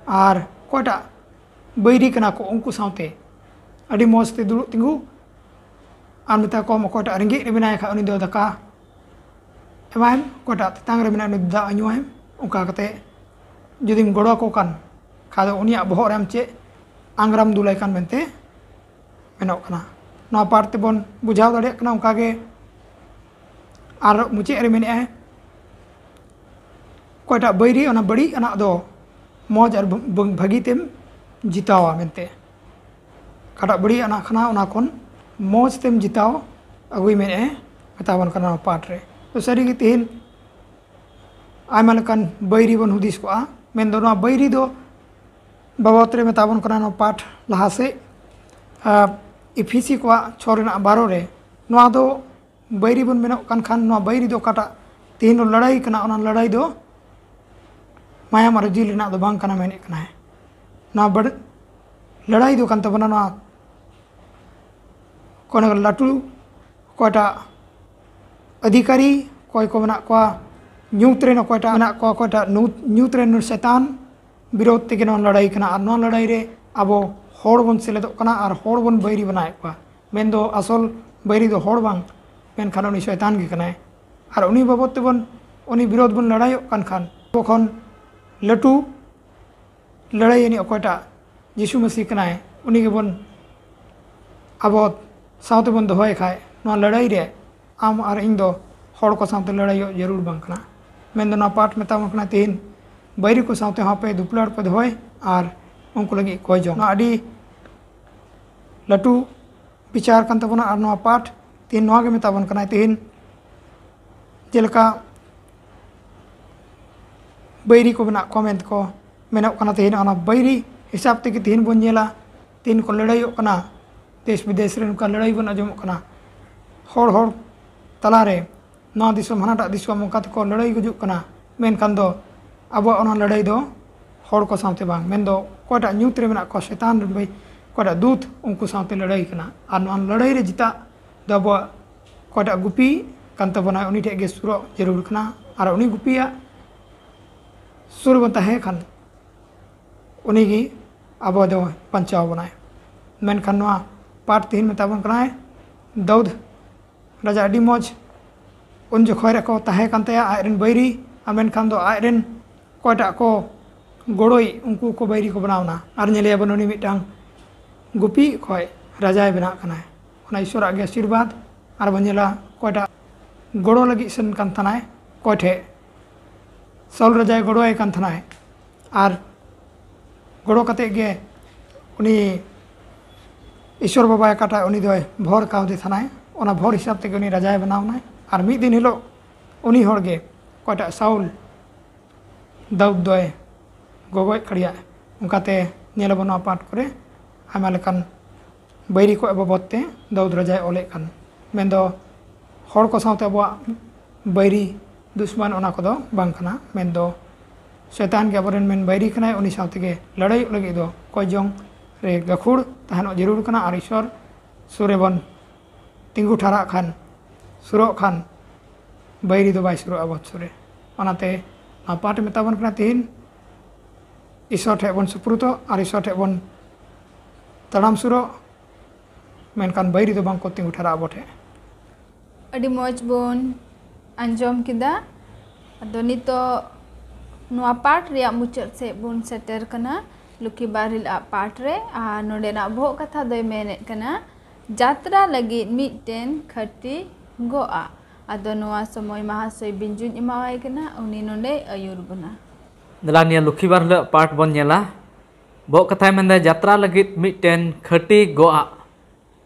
ᱟᱨ ᱚᱠᱚᱭᱴᱟᱜ ᱵᱟᱹᱭᱨᱤ ᱠᱟᱱᱟ ᱠᱚ, ᱩᱱᱠᱩ ᱥᱟᱶᱛᱮ ᱟᱹᱰᱤ ᱢᱚᱡᱽ ᱛᱮ ᱫᱩᱲᱩᱵ ᱛᱤᱸᱜᱩ᱾ ᱟᱨ ᱢᱮᱛᱟ ᱠᱚᱢ, ᱚᱠᱚᱭᱴᱟᱜ ᱨᱮᱸᱜᱮᱡ ᱨᱮ ᱢᱮᱱᱟᱭ ᱠᱷᱟᱡ, ᱩᱱᱤ ᱫᱚ ᱫᱟᱠᱟ ᱮᱢᱟᱭᱮᱢ, ᱚᱠᱚᱭᱴᱟᱜ ᱛᱮᱛᱟᱝ ᱨᱮ ᱢᱮᱱᱟᱭ, ᱩᱱᱤ ᱫᱚ ᱫᱟᱜ ᱧᱩᱣᱟᱭᱮᱢ᱾ ᱚᱱᱠᱟ ᱠᱟᱛᱮ ᱡᱩᱫᱤᱢ ᱜᱚᱲᱚ ᱟᱠᱚ ᱠᱟᱱ ᱠᱷᱟᱡ ᱫᱚ, ᱩᱱᱤᱭᱟᱜ ᱵᱚᱦᱚᱜ ᱨᱮ ᱟᱢ ᱪᱮᱫ ᱟᱝᱨᱟᱢ ᱫᱩᱞᱟᱭ ᱠᱟᱱ ᱢᱮᱱᱛᱮ ᱢᱮᱱᱚᱜ ᱠᱟᱱᱟ᱾ ᱱᱚᱣᱟ ᱯᱟᱴ ᱛᱮᱵᱚᱱ ᱵᱩᱡᱷᱟᱹᱣ ᱫᱟᱲᱮᱭᱟᱜ ᱠᱟᱱᱟ᱾ ᱚᱱᱠᱟᱜᱮ ᱟᱨ ᱢᱩᱪᱟᱹᱫ ᱨᱮ ᱢᱮᱱᱮᱜᱼᱟᱭ, ᱚᱠᱚᱭᱴᱟᱜ ᱵᱟᱹᱭᱨᱤ, ᱚᱱᱟ ᱵᱟᱹᱲᱤᱡ ᱟᱱᱟᱜ ᱫᱚ ᱢᱚᱡᱽ ᱟᱨ ᱵᱷᱟᱹ-, ᱵᱷᱟᱹᱜᱤ ᱛᱮᱢ ᱡᱤᱛᱟᱣᱟ ᱢᱮᱱᱛᱮ᱾ ᱚᱠᱟᱴᱟᱜ ᱵᱟᱹᱲᱤᱡ ᱟᱱᱟᱜ ᱠᱟᱱᱟ, ᱚᱱᱟ ᱠᱷᱚᱱ ᱢᱚᱡᱽ ᱛᱮᱢ ᱡᱤᱛᱟᱣ ᱟᱹᱜᱩᱭ ᱢᱮᱱᱮᱜᱼᱟᱭ, ᱢᱮᱛᱟ ᱵᱚᱱ ᱠᱟᱱᱟ ᱱᱚᱣᱟ ᱯᱟᱴ ᱨᱮ᱾ ᱛᱚ ᱥᱟᱹᱨᱤᱜᱮ ᱛᱮᱦᱮᱧ ᱟᱭᱢᱟ ᱞᱮᱠᱟᱱ ᱵᱟᱹᱭᱨᱤ ᱵᱚᱱ ᱦᱩᱫᱤᱥ ᱠᱚᱜᱼᱟ᱾ ᱢᱮᱱᱫᱚ ᱱᱚᱣᱟ ᱵᱟᱹᱭᱨᱤ ᱫᱚ ᱵᱟᱵᱚᱛ ᱨᱮ ᱢᱮᱛᱟ ᱵᱚᱱ ᱠᱟᱱᱟ ᱱᱚᱣᱟ ᱯᱟᱴ ᱞᱟᱦᱟ ᱥᱮᱫ, ᱟᱨ ᱤᱯᱷᱤᱥᱤ ᱠᱚᱣᱟᱜ ᱪᱷᱚ ᱨᱮᱱᱟᱜ ᱵᱟᱨᱚ ᱨᱮ᱾ ᱱᱚᱣᱟ ᱫᱚ ᱵᱟᱹᱭᱨᱤ ᱵᱚᱱ ᱢᱮᱱᱚᱜ ᱠᱟᱱ ᱠᱷᱟᱱ, ᱱᱚᱣᱟ ᱵᱟᱹᱭᱨᱤ ᱫᱚ ᱚᱠᱟᱴᱟᱜ ᱛᱮᱦᱮᱧ ᱞᱟᱹᱲᱦᱟᱹᱭ ᱠᱟᱱᱟ, ᱚᱱᱟ ᱞᱟᱹᱲᱦᱟᱹᱭ ᱫᱚ ᱢᱟᱭᱟᱢ ᱟᱨ ᱡᱤᱞ ᱨᱮᱱᱟᱜ ᱫᱚ ᱵᱟᱝ ᱠᱟᱱᱟ ᱢᱮᱱᱮᱫ ᱠᱟᱱᱟᱭ᱾ ᱱᱚᱣᱟ ᱵᱟᱹᱲ-, ᱞᱟᱹᱲᱦᱟᱹᱭ ᱫᱚ ᱠᱟᱱ ᱛᱟᱵᱚᱱᱟ ᱱᱚᱣᱟ ᱠᱚᱱᱚ ᱞᱟᱹᱴᱩ ᱚᱠᱚᱭᱴᱟᱜ ᱚᱫᱷᱤᱠᱟᱨᱤ, ᱚᱠᱚᱭ ᱠᱚ ᱢᱮᱱᱟᱜ ᱠᱚᱣᱟ ᱧᱩᱛ ᱨᱮᱱ, ᱚᱠᱚᱭᱴᱟᱜ ᱢᱮᱱᱟᱜ ᱠᱚᱣᱟ, ᱚᱠᱚᱭᱴᱟᱜ ᱧᱩᱛ, ᱧᱩᱛ ᱨᱮᱱ ᱥᱮᱛᱟᱱ ᱵᱤᱨᱳᱫᱷ ᱛᱮᱜᱮ ᱱᱚᱣᱟ ᱞᱟᱹᱲᱦᱟᱹᱭ ᱠᱟᱱᱟ᱾ ᱟᱨ ᱱᱚᱣᱟ ᱞᱟᱹᱲᱦᱟᱹᱭ ᱨᱮ ᱟᱵᱚ ᱦᱚᱲ ᱵᱚᱱ ᱥᱮᱞᱮᱫᱚᱜ ᱠᱟᱱᱟ ᱟᱨ ᱦᱚᱲ ᱵᱚᱱ ᱵᱟᱹᱭᱨᱤ ᱵᱮᱱᱟᱣᱮᱫ ᱠᱚᱣᱟ᱾ ᱢᱮᱱᱫᱚ ᱟᱥᱚᱞ ᱵᱟᱹᱭᱨᱤ ᱫᱚ ᱦᱚᱲ ᱵᱟᱝ, ᱢᱮᱱᱠᱷᱟᱱ ᱩᱱᱤ ᱥᱚᱭᱛᱟᱱ ᱜᱮ ᱠᱟᱱᱟᱭ᱾ ᱟᱨ ᱩᱱᱤ ᱵᱟᱵᱚᱫ ᱛᱮᱵᱚᱱ, ᱩᱱᱤ ᱵᱤᱨᱳᱫᱷ ᱵᱚᱱ ᱞᱟᱹᱲᱦᱟᱹᱭᱚᱜ ᱠᱟᱱ ᱠᱷᱟᱱ, ᱟᱵᱚ ᱠᱷᱚᱱ ᱞᱟᱹᱴᱩ ᱞᱟᱹᱲᱦᱟᱹᱭ ᱟᱹᱱᱤᱡ ᱚᱠᱚᱭᱴᱟᱜ ᱡᱤᱥᱩ ᱢᱟᱹᱥᱤ ᱠᱟᱱᱟᱭ, ᱩᱱᱤ ᱜᱮᱵᱚᱱ ᱟᱵᱚ ᱥᱟᱶᱛᱮ ᱵᱚᱱ ᱫᱚᱦᱚᱭ ᱠᱷᱟᱡ, ᱱᱚᱣᱟ ᱞᱟᱹᱲᱦᱟᱹᱭ ᱨᱮ ᱟᱢ ᱟᱨ ᱤᱧ ᱫᱚ ᱦᱚᱲ ᱠᱚ ᱥᱟᱶᱛᱮ ᱞᱟᱹᱲᱦᱟᱹᱭᱚᱜ ᱡᱟᱹᱨᱩᱲ ᱵᱟᱝ ᱠᱟᱱᱟ᱾ ᱢᱮᱱᱫᱚ ᱱᱚᱣᱟ ᱯᱟᱴ ᱢᱮᱛᱟᱵᱚᱱ ᱠᱟᱱᱟ, ᱛᱮᱦᱮᱧ ᱵᱟᱹᱭᱨᱤ ᱠᱚ ᱥᱟᱶᱛᱮ ᱦᱚᱸ ᱟᱯᱮ ᱫᱩᱯᱞᱟᱹᱲ ᱯᱮ ᱫᱚᱦᱚᱭ ᱟᱨ ᱩᱱᱠᱩ ᱞᱟᱹᱜᱤᱫ ᱠᱚᱭ ᱡᱚᱝ᱾ ᱱᱚᱣᱟ ᱟᱹᱰᱤ ᱞᱟᱹᱴᱩ ᱵᱤᱪᱟᱨ ᱠᱟᱱ ᱛᱟᱵᱚᱱᱟ᱾ ᱟᱨ ᱱᱚᱣᱟ ᱯᱟᱴ ᱛᱮᱦᱮᱧ ᱱᱚᱣᱟ ᱜᱮ ᱢᱮᱛᱟ ᱵᱚᱱ ᱠᱟᱱᱟᱭ, ᱛᱮᱦᱮᱧ ᱡᱮᱞᱮᱠᱟ ᱵᱟᱹᱭᱨᱤ ᱠᱚ ᱢᱮᱱᱟᱜ ᱠᱚᱣᱟ ᱢᱮᱱᱛᱮ ᱠᱚ ᱢᱮᱱᱚᱜ ᱠᱟᱱᱟ, ᱛᱮᱦᱮᱧ ᱚᱱᱟ ᱵᱟᱹᱭᱨᱤ ᱦᱤᱥᱟᱹᱵ ᱛᱮᱜᱮ ᱛᱮᱦᱮᱧ ᱵᱚᱱ ᱧᱮᱞᱟ, ᱛᱮᱦᱮᱧ ᱠᱚ ᱞᱟᱹᱲᱦᱟᱹᱭᱚᱜ ᱠᱟᱱᱟ, ᱫᱮᱥ ᱵᱤᱫᱮᱥ ᱨᱮ ᱱᱚᱝᱠᱟ ᱞᱟᱹᱲᱦᱟᱹᱭ ᱵᱚᱱ ᱟᱸᱡᱚᱢᱚᱜ ᱠᱟᱱᱟ᱾ ᱦᱚᱲ ᱦᱚᱲ ᱛᱟᱞᱟᱨᱮ, ᱱᱚᱣᱟ ᱫᱤᱥᱚᱢ ᱦᱟᱱᱟᱴᱟᱜ ᱫᱤᱥᱚᱢ, ᱚᱱᱠᱟ ᱛᱮᱠᱚ ᱞᱟᱹᱲᱦᱟᱹᱭ ᱜᱩᱡᱩᱜ ᱠᱟᱱᱟ᱾ ᱢᱮᱱᱠᱷᱟᱱ ᱫᱚ ᱟᱵᱚᱣᱟᱜ ᱚᱱᱟ ᱞᱟᱹᱲᱦᱟᱹᱭ ᱫᱚ ᱦᱚᱲ ᱠᱚ ᱥᱟᱶᱛᱮ ᱵᱟᱝ, ᱢᱮᱱᱫᱚ ᱚᱠᱚᱭᱴᱟᱜ ᱧᱩᱛ ᱨᱮ ᱢᱮᱱᱟᱜ ᱠᱚᱣᱟ, ᱥᱮᱛᱟᱱ ᱨᱮᱱ ᱵᱟᱹᱭ-, ᱚᱠᱚᱭᱴᱟᱜ ᱫᱩᱛ, ᱩᱱᱠᱩ ᱥᱟᱶᱛᱮ ᱞᱟᱹᱲᱦᱟᱹᱭ ᱠᱟᱱᱟ᱾ ᱟᱨ ᱱᱚᱣᱟ ᱞᱟᱹᱲᱦᱟᱹᱭ ᱨᱮ ᱡᱮᱛᱟᱜ ᱫᱚ ᱟᱵᱚᱣᱟᱜ ᱚᱠᱚᱭᱴᱟᱜ ᱜᱩᱯᱤ ᱠᱟᱱ ᱛᱟᱵᱚᱱᱟᱭ, ᱩᱱᱤ ᱴᱷᱮᱡ ᱜᱮ ᱥᱩᱨᱚᱜ ᱡᱟᱹᱨᱩᱲ ᱠᱟᱱᱟ᱾ ᱟᱨ ᱩᱱᱤ ᱜᱩᱯᱤᱭᱟᱜ ᱥᱩᱨ ᱨᱮᱵᱚᱱ ᱛᱟᱦᱮᱸ ᱠᱷᱟᱱ, ᱩᱱᱤ ᱜᱮ ᱟᱵᱚ ᱫᱚ ᱵᱟᱧᱪᱟᱣ ᱵᱚᱱᱟᱭ᱾ ᱢᱮᱱᱠᱷᱟᱱ ᱱᱚᱣᱟ ᱯᱟᱴ ᱛᱮᱦᱮᱧ ᱢᱮᱛᱟ ᱵᱚᱱ ᱠᱟᱱᱟᱭ, ᱫᱟᱹᱣᱫᱽ ᱨᱟᱡᱟ ᱟᱹᱰᱤ ᱢᱚᱡᱽ ᱩᱱ ᱡᱚᱠᱷᱚᱱ ᱨᱮᱠᱚ ᱛᱟᱦᱮᱸ ᱠᱟᱱ ᱛᱟᱭᱟ ᱟᱡ ᱨᱮᱱ ᱵᱟᱹᱭᱨᱤ, ᱟᱨ ᱢᱮᱱᱠᱷᱟᱱ ᱫᱚ ᱟᱡ ᱨᱮᱱ ᱚᱠᱚᱭᱴᱟᱜ ᱠᱚ ᱜᱚᱲᱚᱭ, ᱩᱱᱠᱩ ᱠᱚ ᱵᱟᱹᱭᱨᱤ ᱠᱚ ᱵᱮᱱᱟᱣ ᱮᱱᱟ᱾ ᱟᱨ ᱧᱮᱞᱮᱭᱟᱵᱚᱱ ᱩᱱᱤ ᱢᱤᱫᱴᱟᱝ ᱜᱩᱯᱤ ᱠᱷᱚᱱ ᱨᱟᱡᱟᱭ ᱵᱮᱱᱟᱜ ᱠᱟᱱᱟᱭ᱾ ᱚᱱᱟ ᱤᱥᱚᱨᱟᱜ ᱜᱮ ᱟᱥᱤᱨᱵᱟᱫᱽ᱾ ᱟᱨ ᱵᱚᱱ ᱧᱮᱞᱟ ᱚᱠᱚᱭᱴᱟᱜ ᱜᱚᱲᱚ ᱞᱟᱹᱜᱤᱫ ᱥᱮᱱ ᱠᱟᱱ ᱛᱟᱦᱮᱱᱟᱭ, ᱚᱠᱚᱭ ᱴᱷᱮᱡ ᱥᱟᱣᱩᱞ ᱨᱟᱡᱟᱭ ᱜᱚᱲᱚᱣᱟᱭ ᱠᱟᱱ ᱛᱟᱦᱮᱱᱟᱭ᱾ ᱟᱨ ᱜᱚᱲᱚ ᱠᱟᱛᱮᱫ ᱜᱮ ᱩᱱᱤ ᱤᱥᱚᱨ ᱵᱟᱵᱟᱭ ᱚᱠᱟᱴᱟᱜ ᱩᱱᱤ ᱫᱚᱭ ᱵᱷᱚᱨ ᱠᱟᱣᱫᱮ ᱛᱟᱦᱮᱱᱟᱭ, ᱚᱱᱟ ᱵᱷᱚᱨ ᱦᱤᱥᱟᱹᱵ ᱛᱮᱜᱮ ᱩᱱᱤ ᱨᱟᱡᱟᱭ ᱵᱮᱱᱟᱣ ᱮᱱᱟᱭ᱾ ᱟᱨ ᱢᱤᱫ ᱫᱤᱱ ᱦᱤᱞᱳᱜ ᱩᱱᱤ ᱦᱚᱲ ᱜᱮ ᱚᱠᱚᱭᱴᱟᱜ ᱥᱟᱣᱩᱞ ᱫᱟᱣᱩᱫ ᱫᱚᱭ ᱜᱚᱜᱚᱡ ᱠᱟᱲᱤᱭᱟ᱾ ᱚᱱᱠᱟᱛᱮ ᱧᱮᱞ ᱟᱵᱚᱱ ᱱᱚᱣᱟ ᱯᱟᱴ ᱠᱚᱨᱮ ᱟᱭᱢᱟ ᱞᱮᱠᱟᱱ ᱵᱟᱹᱭᱨᱤ ᱠᱚ ᱵᱟᱵᱚᱫ ᱛᱮ ᱫᱟᱣᱩᱫ ᱨᱟᱡᱟᱭ ᱚᱞᱮᱫ ᱠᱟᱱ᱾ ᱢᱮᱱᱫᱚ ᱦᱚᱲ ᱠᱚ ᱥᱟᱶᱛᱮ ᱟᱵᱚᱣᱟᱜ ᱵᱟᱹᱭᱨᱤ ᱫᱩᱥᱢᱟᱱ ᱚᱱᱟ ᱠᱚᱫᱚ ᱵᱟᱝ ᱠᱟᱱᱟ᱾ ᱢᱮᱱᱫᱚ ᱥᱚᱭᱛᱟᱱ ᱜᱮ ᱟᱵᱚᱨᱮᱱ ᱢᱮᱱ ᱵᱟᱹᱭᱨᱤ ᱠᱟᱱᱟᱭ᱾ ᱩᱱᱤ ᱥᱟᱶ ᱛᱮᱜᱮ ᱞᱟᱹᱲᱦᱟᱹᱭᱚᱜ ᱞᱟᱹᱜᱤᱫ ᱫᱚ ᱠᱚᱭ ᱡᱚᱝ ᱨᱮ ᱜᱟᱹᱠᱷᱩᱲ ᱛᱟᱦᱮᱱᱚᱜ ᱡᱟᱹᱨᱩᱲ ᱠᱟᱱᱟ ᱟᱨ ᱤᱥᱚᱨ ᱥᱩᱨ ᱨᱮᱵᱚᱱ ᱛᱤᱸᱜᱩ ᱴᱷᱟᱨᱟᱜ ᱠᱷᱟᱱ, ᱥᱩᱨᱚᱜ ᱠᱷᱟᱱ, ᱵᱟᱹᱭᱨᱤ ᱫᱚ ᱵᱟᱭ ᱥᱩᱨᱚᱜᱼᱟ ᱟᱵᱚ ᱥᱩᱨ ᱨᱮ᱾ ᱚᱱᱟᱛᱮ ᱱᱚᱣᱟ ᱯᱟᱴ ᱢᱮᱛᱟ ᱵᱚᱱ ᱠᱟᱱᱟ, ᱛᱤᱦᱤᱧ ᱤᱥᱚᱨ ᱴᱷᱮᱡ ᱵᱚᱱ ᱥᱩᱯᱨᱩᱛᱚᱜ ᱟᱨ ᱤᱥᱚᱨ ᱴᱷᱮᱡ ᱵᱚᱱ ᱛᱟᱲᱟᱢ ᱥᱩᱨᱚᱜ, ᱢᱮᱱᱠᱷᱟᱱ ᱵᱟᱹᱭᱨᱤ ᱫᱚ ᱵᱟᱝ ᱠᱚ ᱛᱤᱸᱜᱩ ᱴᱷᱟᱨᱟᱜᱼᱟ ᱟᱵᱚ ᱴᱷᱮᱡ᱾ ᱟᱹᱰᱤ ᱢᱚᱡᱽ ᱵᱚᱱ ᱟᱸᱡᱚᱢ ᱠᱮᱫᱟ᱾ ᱟᱫᱚ ᱱᱤᱛᱚᱜ ᱱᱚᱣᱟ ᱯᱟᱴ ᱨᱮᱭᱟᱜ ᱢᱩᱪᱟᱹᱫ ᱥᱮᱫ ᱵᱚᱱ ᱥᱮᱴᱮᱨ ᱠᱟᱱᱟ, ᱞᱩᱠᱷᱤ ᱵᱟᱨᱤᱞ ᱟᱜ ᱯᱟᱴ ᱨᱮ᱾ ᱟᱨ ᱱᱚᱰᱮᱱᱟᱜ ᱵᱚᱦᱚᱜ ᱠᱟᱛᱷᱟ ᱫᱚᱭ ᱢᱮᱱᱮᱫ ᱠᱟᱱᱟ, ᱡᱟᱛᱨᱟ ᱞᱟᱹᱜᱤᱫ ᱢᱤᱫᱴᱮᱱ ᱠᱷᱟᱹᱴᱤ ᱜᱚᱜᱼᱟ᱾ ᱟᱫᱚ ᱱᱚᱣᱟ ᱥᱚᱢᱚᱭ ᱢᱟᱦᱟᱥᱚᱭ ᱵᱤᱧᱡᱩᱧ ᱮᱢᱟᱣᱟᱭ ᱠᱟᱱᱟ, ᱩᱱᱤ ᱱᱚᱰᱮᱭ ᱟᱹᱭᱩᱨ ᱵᱚᱱᱟ᱾ ᱫᱮᱞᱟ ᱱᱤᱭᱟᱹ ᱞᱩᱠᱷᱤ ᱵᱟᱨ ᱦᱤᱞᱳᱜ ᱯᱟᱴ ᱵᱚᱱ ᱧᱮᱞᱟ᱾ ᱵᱚᱦᱚᱜ ᱠᱟᱛᱷᱟᱭ ᱢᱮᱱᱫᱟ ᱡᱟᱛᱨᱟ ᱞᱟᱹᱜᱤᱫ ᱢᱤᱫᱴᱮᱱ ᱠᱷᱟᱹᱴᱤ ᱜᱚᱜᱼᱟ᱾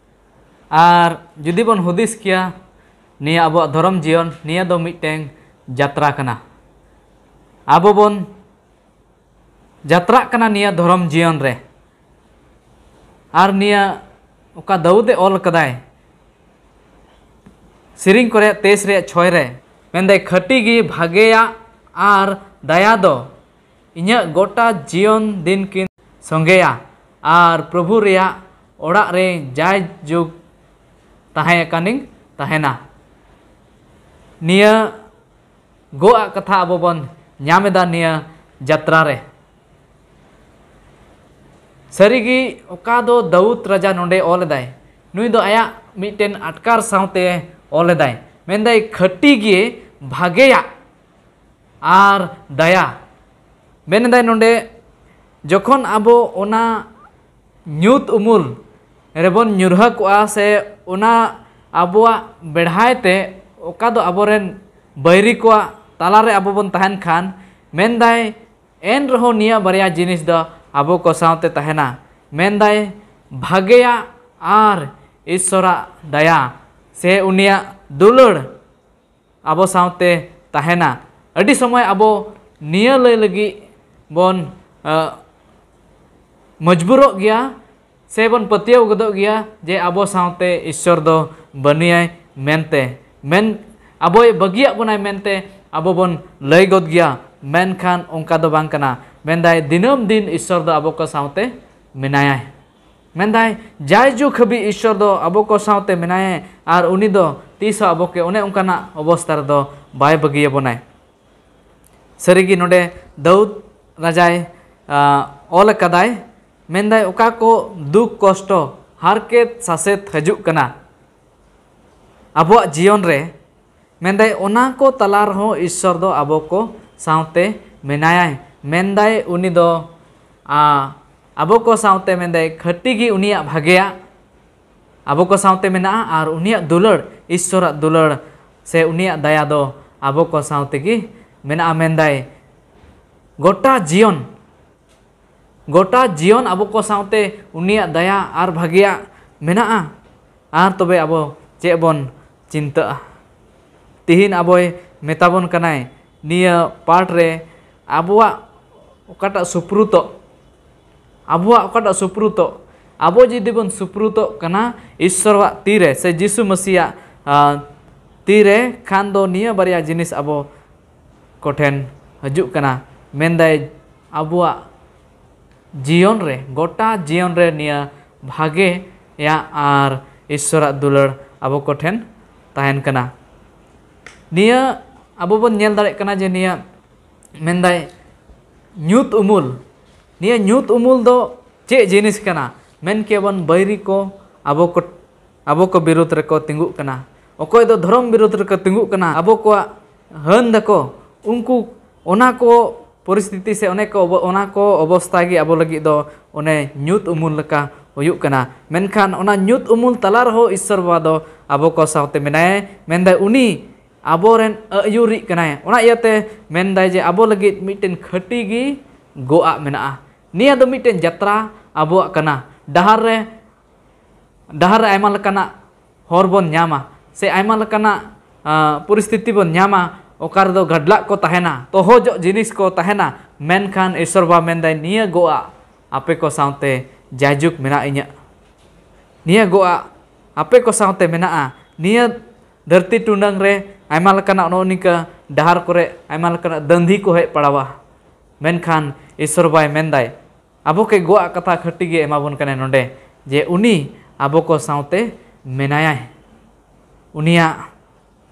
ᱟᱨ ᱡᱩᱫᱤ ᱵᱚᱱ ᱦᱩᱫᱤᱥ ᱠᱮᱭᱟ ᱱᱤᱭᱟᱹ ᱟᱵᱚᱣᱟᱜ ᱫᱷᱚᱨᱚᱢ ᱡᱤᱭᱚᱱ, ᱱᱤᱭᱟᱹ ᱫᱚ ᱢᱤᱫᱴᱮᱱ ᱡᱟᱛᱨᱟ ᱠᱟᱱᱟ᱾ ᱟᱵᱚ ᱵᱚᱱ ᱡᱟᱛᱨᱟᱜ ᱠᱟᱱᱟ ᱱᱤᱭᱟᱹ ᱫᱷᱚᱨᱚᱢ ᱡᱤᱭᱚᱱ ᱨᱮ᱾ ᱟᱨ ᱱᱤᱭᱟᱹ ᱚᱠᱟ ᱫᱟᱹᱣᱩᱫ ᱮ ᱚᱞ ᱠᱟᱫᱟᱭ, ᱥᱮᱨᱮᱧ ᱠᱚᱨᱮ ᱛᱮᱭᱤᱥ ᱨᱮᱭᱟᱜ ᱪᱷᱚᱭ ᱨᱮ ᱢᱮᱱᱫᱟᱭ, ᱠᱷᱟᱹᱴᱤ ᱜᱮ ᱵᱷᱟᱜᱮᱭᱟᱜ ᱟᱨ ᱫᱟᱭᱟ ᱫᱚ ᱤᱧᱟᱹᱜ ᱜᱚᱴᱟ ᱡᱤᱭᱚᱱ ᱫᱤᱱ ᱠᱤᱱ ᱥᱚᱸᱜᱮᱭᱟ, ᱟᱨ ᱯᱨᱚᱵᱷᱩ ᱨᱮᱭᱟᱜ ᱚᱲᱟᱜ ᱨᱮ ᱡᱟᱭ ᱡᱩᱜᱽ ᱛᱟᱦᱮᱸ ᱟᱠᱟᱱᱤᱧ ᱛᱟᱦᱮᱱᱟ᱾ ᱱᱤᱭᱟᱹ ᱜᱚᱜ ᱟᱜ ᱠᱟᱛᱷᱟ ᱟᱵᱚ ᱵᱚᱱ ᱧᱟᱢ ᱮᱫᱟ ᱱᱤᱭᱟᱹ ᱡᱟᱛᱨᱟ ᱨᱮ᱾ ᱥᱟᱹᱨᱤᱜᱮ ᱚᱠᱟ ᱫᱚ ᱫᱟᱣᱩᱫ ᱨᱟᱡᱟ ᱱᱚᱰᱮ ᱚᱞ ᱮᱫᱟᱭ, ᱱᱩᱭ ᱫᱚ ᱟᱭᱟᱜ ᱢᱤᱫᱴᱮᱱ ᱟᱴᱠᱟᱨ ᱥᱟᱶᱛᱮ ᱚᱞ ᱮᱫᱟᱭ᱾ ᱢᱮᱱᱫᱟᱭ ᱠᱷᱟᱹᱴᱤ ᱜᱮ ᱵᱷᱟᱜᱮᱭᱟᱜ ᱟᱨ ᱫᱟᱭᱟ᱾ ᱢᱮᱱ ᱮᱫᱟᱭ ᱱᱚᱰᱮ, ᱡᱚᱠᱷᱚᱱ ᱟᱵᱚ ᱚᱱᱟ ᱧᱩᱛ ᱩᱢᱩᱞ ᱨᱮᱵᱚᱱ ᱧᱩᱨᱦᱟᱹ ᱠᱚᱜᱼᱟ, ᱥᱮ ᱚᱱᱟ ᱟᱵᱚᱣᱟᱜ ᱵᱮᱲᱦᱟᱭ ᱛᱮ ᱚᱠᱟ ᱫᱚ ᱟᱵᱚᱨᱮᱱ ᱵᱟᱹᱭᱨᱤ ᱠᱚᱣᱟᱜ ᱛᱟᱞᱟᱨᱮ ᱟᱵᱚ ᱵᱚᱱ ᱛᱟᱦᱮᱱ ᱠᱷᱟᱱ, ᱢᱮᱱᱫᱟᱭ, ᱮᱱ ᱨᱮᱦᱚᱸ ᱱᱤᱭᱟᱹ ᱵᱟᱨᱭᱟ ᱡᱤᱱᱤᱥ ᱫᱚ ᱟᱵᱚ ᱠᱚ ᱥᱟᱶᱛᱮ ᱛᱟᱦᱮᱱᱟ᱾ ᱢᱮᱱᱫᱟᱭ, ᱵᱷᱟᱜᱮᱭᱟᱜ ᱟᱨ ᱤᱥᱥᱚᱨᱟᱜ ᱫᱟᱭᱟ ᱥᱮ ᱩᱱᱤᱭᱟᱜ ᱫᱩᱞᱟᱹᱲ ᱟᱵᱚ ᱥᱟᱶᱛᱮ ᱛᱟᱦᱮᱱᱟ᱾ ᱟᱹᱰᱤ ᱥᱚᱢᱚᱭ ᱟᱵᱚ ᱱᱤᱭᱟᱹ ᱞᱟᱹᱭ ᱞᱟᱹᱜᱤᱫ ᱵᱚᱱ, ᱟ, ᱢᱚᱡᱽᱵᱩᱨᱚᱜ ᱜᱮᱭᱟ ᱥᱮ ᱵᱚᱱ ᱯᱟᱹᱛᱭᱟᱹᱣ ᱜᱚᱫᱚᱜ ᱜᱮᱭᱟ ᱡᱮ ᱟᱵᱚ ᱥᱟᱶᱛᱮ ᱤᱥᱥᱚᱨ ᱫᱚ ᱵᱟᱹᱱᱩᱭᱟᱭ ᱢᱮᱱᱛᱮ, ᱢᱮᱱ, ᱟᱵᱚᱭ ᱵᱟᱹᱜᱤᱭᱟᱜ ᱵᱚᱱᱟᱭ ᱢᱮᱱᱛᱮ ᱟᱵᱚ ᱵᱚᱱ ᱞᱟᱹᱭ ᱜᱚᱫ ᱜᱮᱭᱟ, ᱢᱮᱱᱠᱷᱟᱱ ᱚᱱᱠᱟ ᱫᱚ ᱵᱟᱝ ᱠᱟᱱᱟ᱾ ᱢᱮᱱᱫᱟᱭ, ᱫᱤᱱᱟᱹᱢ ᱫᱤᱱ ᱤᱥᱥᱚᱨ ᱫᱚ ᱟᱵᱚ ᱠᱚ ᱥᱟᱶᱛᱮ ᱢᱮᱱᱟᱭᱟᱭ᱾ ᱢᱮᱱᱫᱟᱭ, ᱡᱟᱭᱡᱩᱜᱽ ᱦᱟᱹᱵᱤᱡ ᱤᱥᱥᱚᱨ ᱫᱚ ᱟᱵᱚ ᱠᱚ ᱥᱟᱶᱛᱮ ᱢᱮᱱᱟᱭᱟ ᱟᱨ ᱩᱱᱤ ᱫᱚ ᱛᱤᱥ ᱦᱚᱸ ᱟᱵᱚ ᱠᱚ ᱚᱱᱮ ᱚᱱᱠᱟᱱᱟᱜ ᱚᱵᱚᱥᱛᱟ ᱨᱮᱫᱚ ᱵᱟᱭ ᱵᱟᱹᱜᱤᱭᱟᱵᱚᱱᱟᱭ᱾ ᱥᱟᱹᱨᱤᱜᱮ ᱱᱚᱰᱮ ᱫᱟᱹᱣᱩᱫ ᱨᱟᱡᱟᱭ, ᱟ, ᱚᱞ ᱟᱠᱟᱫᱟᱭ, ᱢᱮᱱᱫᱟᱭ, ᱚᱠᱟ ᱠᱚ ᱫᱩᱠ ᱠᱚᱥᱴᱚ ᱦᱟᱨᱠᱮᱛ ᱥᱟᱥᱮᱛ ᱦᱤᱡᱩᱜ ᱠᱟᱱᱟ ᱟᱵᱚᱣᱟᱜ ᱡᱤᱭᱚᱱ ᱨᱮ, ᱢᱮᱱᱫᱟᱭ, ᱚᱱᱟ ᱠᱚ ᱛᱟᱞᱟ ᱨᱮᱦᱚᱸ ᱤᱥᱥᱚᱨ ᱫᱚ ᱟᱵᱚ ᱠᱚ ᱥᱟᱶᱛᱮ ᱢᱮᱱᱟᱭᱟᱭ᱾ ᱢᱮᱱᱫᱟᱭ, ᱩᱱᱤ ᱫᱚ, ᱟ, ᱟᱵᱚ ᱠᱚ ᱥᱟᱶᱛᱮ, ᱢᱮᱱᱫᱟᱭ, ᱠᱷᱟᱹᱴᱤ ᱜᱮ ᱩᱱᱤᱭᱟᱜ ᱵᱷᱟᱜᱮᱭᱟᱜ ᱟᱵᱚ ᱠᱚ ᱥᱟᱶᱛᱮ ᱢᱮᱱᱟᱜᱼᱟ, ᱟᱨ ᱩᱱᱤᱭᱟᱜ ᱫᱩᱞᱟᱹᱲ, ᱤᱥᱥᱚᱨᱟᱜ ᱫᱩᱞᱟᱹᱲ ᱥᱮ ᱩᱱᱤᱭᱟᱜ ᱫᱟᱭᱟ ᱫᱚ ᱟᱵᱚ ᱠᱚ ᱥᱟᱶ ᱛᱮᱜᱮ ᱢᱮᱱᱟᱜᱼᱟ᱾ ᱢᱮᱱᱫᱟᱭ, ᱜᱚᱴᱟ ᱡᱤᱭᱚᱱ, ᱜᱚᱴᱟ ᱡᱤᱭᱚᱱ ᱟᱵᱚ ᱠᱚ ᱥᱟᱶᱛᱮ ᱩᱱᱤᱭᱟᱜ ᱫᱟᱭᱟ ᱟᱨ ᱵᱷᱟᱜᱮᱭᱟᱜ ᱢᱮᱱᱟᱜᱼᱟ᱾ ᱟᱨ ᱛᱚᱵᱮ ᱟᱵᱚ ᱪᱮᱫ ᱵᱚᱱ ᱪᱤᱱᱛᱟᱹᱜᱼᱟ? ᱛᱤᱦᱤᱧ ᱟᱵᱚᱭ ᱢᱮᱛᱟ ᱵᱚᱱ ᱠᱟᱱᱟᱭ ᱱᱤᱭᱟᱹ ᱯᱟᱴ ᱨᱮ, ᱟᱵᱚᱣᱟᱜ ᱚᱠᱟᱴᱟᱜ ᱥᱩᱯᱨᱩᱛᱚᱜ, ᱟᱵᱚᱣᱟᱜ ᱚᱠᱟᱴᱟᱜ ᱥᱩᱯᱨᱩᱛᱚᱜ, ᱟᱵᱚ ᱡᱩᱫᱤ ᱵᱚᱱ ᱥᱩᱯᱨᱩᱛᱚᱜ ᱠᱟᱱᱟ ᱤᱥᱥᱚᱨᱟᱜ ᱛᱤᱨᱮ ᱥᱮ ᱡᱤᱥᱩ ᱢᱟᱹᱥᱤᱭᱟᱜ, ᱟ, ᱛᱤᱨᱮ, ᱠᱷᱟᱱ ᱫᱚ ᱱᱤᱭᱟᱹ ᱵᱟᱨᱭᱟ ᱡᱤᱱᱤᱥ ᱟᱵᱚ ᱠᱚᱴᱷᱮᱱ ᱦᱤᱡᱩᱜ ᱠᱟᱱᱟ᱾ ᱢᱮᱱᱫᱟᱭ, ᱟᱵᱚᱣᱟᱜ ᱡᱤᱭᱚᱱ ᱨᱮ, ᱜᱚᱴᱟ ᱡᱤᱭᱚᱱ ᱨᱮ ᱱᱤᱭᱟᱹ ᱵᱷᱟᱜᱮᱭᱟᱜ ᱟᱨ ᱤᱥᱥᱚᱨᱟᱜ ᱫᱩᱞᱟᱹᱲ ᱟᱵᱚ ᱠᱚᱴᱷᱮᱱ ᱛᱟᱦᱮᱱ ᱠᱟᱱᱟ᱾ ᱱᱤᱭᱟᱹ ᱟᱵᱚ ᱵᱚᱱ ᱧᱮᱞ ᱫᱟᱲᱮᱭᱟᱜ ᱠᱟᱱᱟ ᱡᱮ ᱱᱤᱭᱟᱹ ᱢᱮᱱᱫᱟᱭ, ᱧᱩᱛ ᱩᱢᱩᱞ, ᱱᱤᱭᱟᱹ ᱧᱩᱛ ᱩᱢᱩᱞ ᱫᱚ ᱪᱮᱫ ᱡᱤᱱᱤᱥ ᱠᱟᱱᱟ? ᱢᱮᱱ ᱠᱮᱭᱟᱵᱚᱱ, ᱵᱟᱹᱭᱨᱤ ᱠᱚ ᱟᱵᱚ ᱠᱚ, ᱟᱵᱚ ᱠᱚ ᱵᱤᱨᱩᱫᱽ ᱨᱮᱠᱚ ᱛᱤᱸᱜᱩᱜ ᱠᱟᱱᱟ, ᱚᱠᱚᱭ ᱫᱚ ᱫᱷᱚᱨᱚᱢ ᱵᱤᱨᱩᱫᱽ ᱨᱮᱠᱚ ᱛᱤᱸᱜᱩᱜ ᱠᱟᱱᱟ, ᱟᱵᱚ ᱠᱚᱣᱟᱜ ᱦᱟᱹᱱ ᱫᱟᱠᱚ, ᱩᱱᱠᱩ ᱚᱱᱟ ᱠᱚ ᱯᱚᱨᱤᱥᱛᱷᱤᱛᱤ ᱥᱮ ᱚᱱᱮ ᱠᱚ ᱚᱵᱚ-, ᱚᱱᱟ ᱠᱚ ᱚᱵᱚᱥᱛᱷᱟ ᱜᱮ ᱟᱵᱚ ᱞᱟᱹᱜᱤᱫ ᱫᱚ ᱚᱱᱮ ᱧᱩᱛ ᱩᱢᱩᱞ ᱞᱮᱠᱟ ᱦᱩᱭᱩᱜ ᱠᱟᱱᱟ᱾ ᱢᱮᱱᱠᱷᱟᱱ ᱚᱱᱟ ᱧᱩᱛ ᱩᱢᱩᱞ ᱛᱟᱞᱟ ᱨᱮᱦᱚᱸ ᱤᱥᱥᱚᱨ ᱵᱟᱵᱟ ᱫᱚ ᱟᱵᱚ ᱠᱚ ᱥᱟᱶᱛᱮ ᱢᱮᱱᱟᱭᱟ᱾ ᱢᱮᱱᱫᱟᱭ, ᱩᱱᱤ ᱟᱵᱚᱨᱮᱱ ᱟᱹᱭᱩᱨᱤᱡ ᱠᱟᱱᱟᱭ᱾ ᱚᱱᱟ ᱤᱭᱟᱹᱛᱮ ᱢᱮᱱᱫᱟᱭ ᱡᱮ ᱟᱵᱚ ᱞᱟᱹᱜᱤᱫ ᱢᱤᱫᱴᱮᱱ ᱠᱷᱟᱹᱴᱤ ᱜᱮ ᱜᱚᱜ ᱟᱜ ᱢᱮᱱᱟᱜᱼᱟ᱾ ᱱᱤᱭᱟᱹ ᱫᱚ ᱢᱤᱫᱴᱮᱱ ᱡᱟᱛᱨᱟ ᱟᱵᱚᱣᱟᱜ ᱠᱟᱱᱟ᱾ ᱰᱟᱦᱟᱨ ᱨᱮ, ᱰᱟᱦᱟᱨ ᱨᱮ ᱟᱭᱢᱟ ᱞᱮᱠᱟᱱᱟᱜ ᱦᱚᱨ ᱵᱚᱱ ᱧᱟᱢᱟ ᱥᱮ ᱟᱭᱢᱟ ᱞᱮᱠᱟᱱᱟᱜ, ᱟ, ᱯᱚᱨᱤᱥᱛᱷᱤᱛᱤ ᱵᱚᱱ ᱧᱟᱢᱟ, ᱚᱠᱟ ᱨᱮᱫᱚ ᱜᱟᱰᱞᱟᱜ ᱠᱚ ᱛᱟᱦᱮᱱᱟ, ᱛᱚᱦᱚᱡᱚᱜ ᱡᱤᱱᱤᱥ ᱠᱚ ᱛᱟᱦᱮᱱᱟ᱾ ᱢᱮᱱᱠᱷᱟᱱ ᱤᱥᱥᱚᱨ ᱵᱟᱵᱟ ᱢᱮᱱᱫᱟᱭ, ᱱᱤᱭᱟᱹ ᱜᱚᱜ ᱟᱜ ᱟᱯᱮ ᱠᱚ ᱥᱟᱶᱛᱮ ᱡᱟᱭᱡᱩᱜᱽ ᱢᱮᱱᱟᱜ ᱤᱧᱟᱹᱜ᱾ ᱱᱤᱭᱟᱹ ᱜᱚᱜ ᱟᱜ ᱟᱯᱮ ᱠᱚ ᱥᱟᱶᱛᱮ ᱢᱮᱱᱟᱜᱼᱟ᱾ ᱱᱤᱭᱟᱹ ᱫᱷᱟᱹᱨᱛᱤ ᱴᱩᱰᱟᱹᱝ ᱨᱮ ᱟᱭᱢᱟ ᱞᱮᱠᱟᱱᱟᱜ ᱱᱚᱜᱼᱚ ᱱᱤᱝᱠᱟᱹ ᱰᱟᱦᱟᱨ ᱠᱚᱨᱮ ᱟᱭᱢᱟ ᱞᱮᱠᱟᱱᱟᱜ ᱫᱟᱹᱱᱫᱷᱤ ᱠᱚ ᱦᱮᱡ ᱯᱟᱲᱟᱣᱟ᱾ ᱢᱮᱱᱠᱷᱟᱱ ᱤᱥᱥᱚᱨ ᱵᱟᱵᱟᱭ ᱢᱮᱱᱫᱟᱭ, ᱟᱵᱚ ᱠᱮ ᱜᱚᱜ ᱟᱜ ᱠᱟᱛᱷᱟ ᱠᱷᱟᱹᱴᱤ ᱜᱮ ᱮᱢᱟ ᱵᱚᱱ ᱠᱟᱱᱟᱭ ᱱᱚᱰᱮ, ᱡᱮ ᱩᱱᱤ ᱟᱵᱚ ᱠᱚ ᱥᱟᱶᱛᱮ ᱢᱮᱱᱟᱭᱟᱭ᱾ ᱩᱱᱤᱭᱟᱜ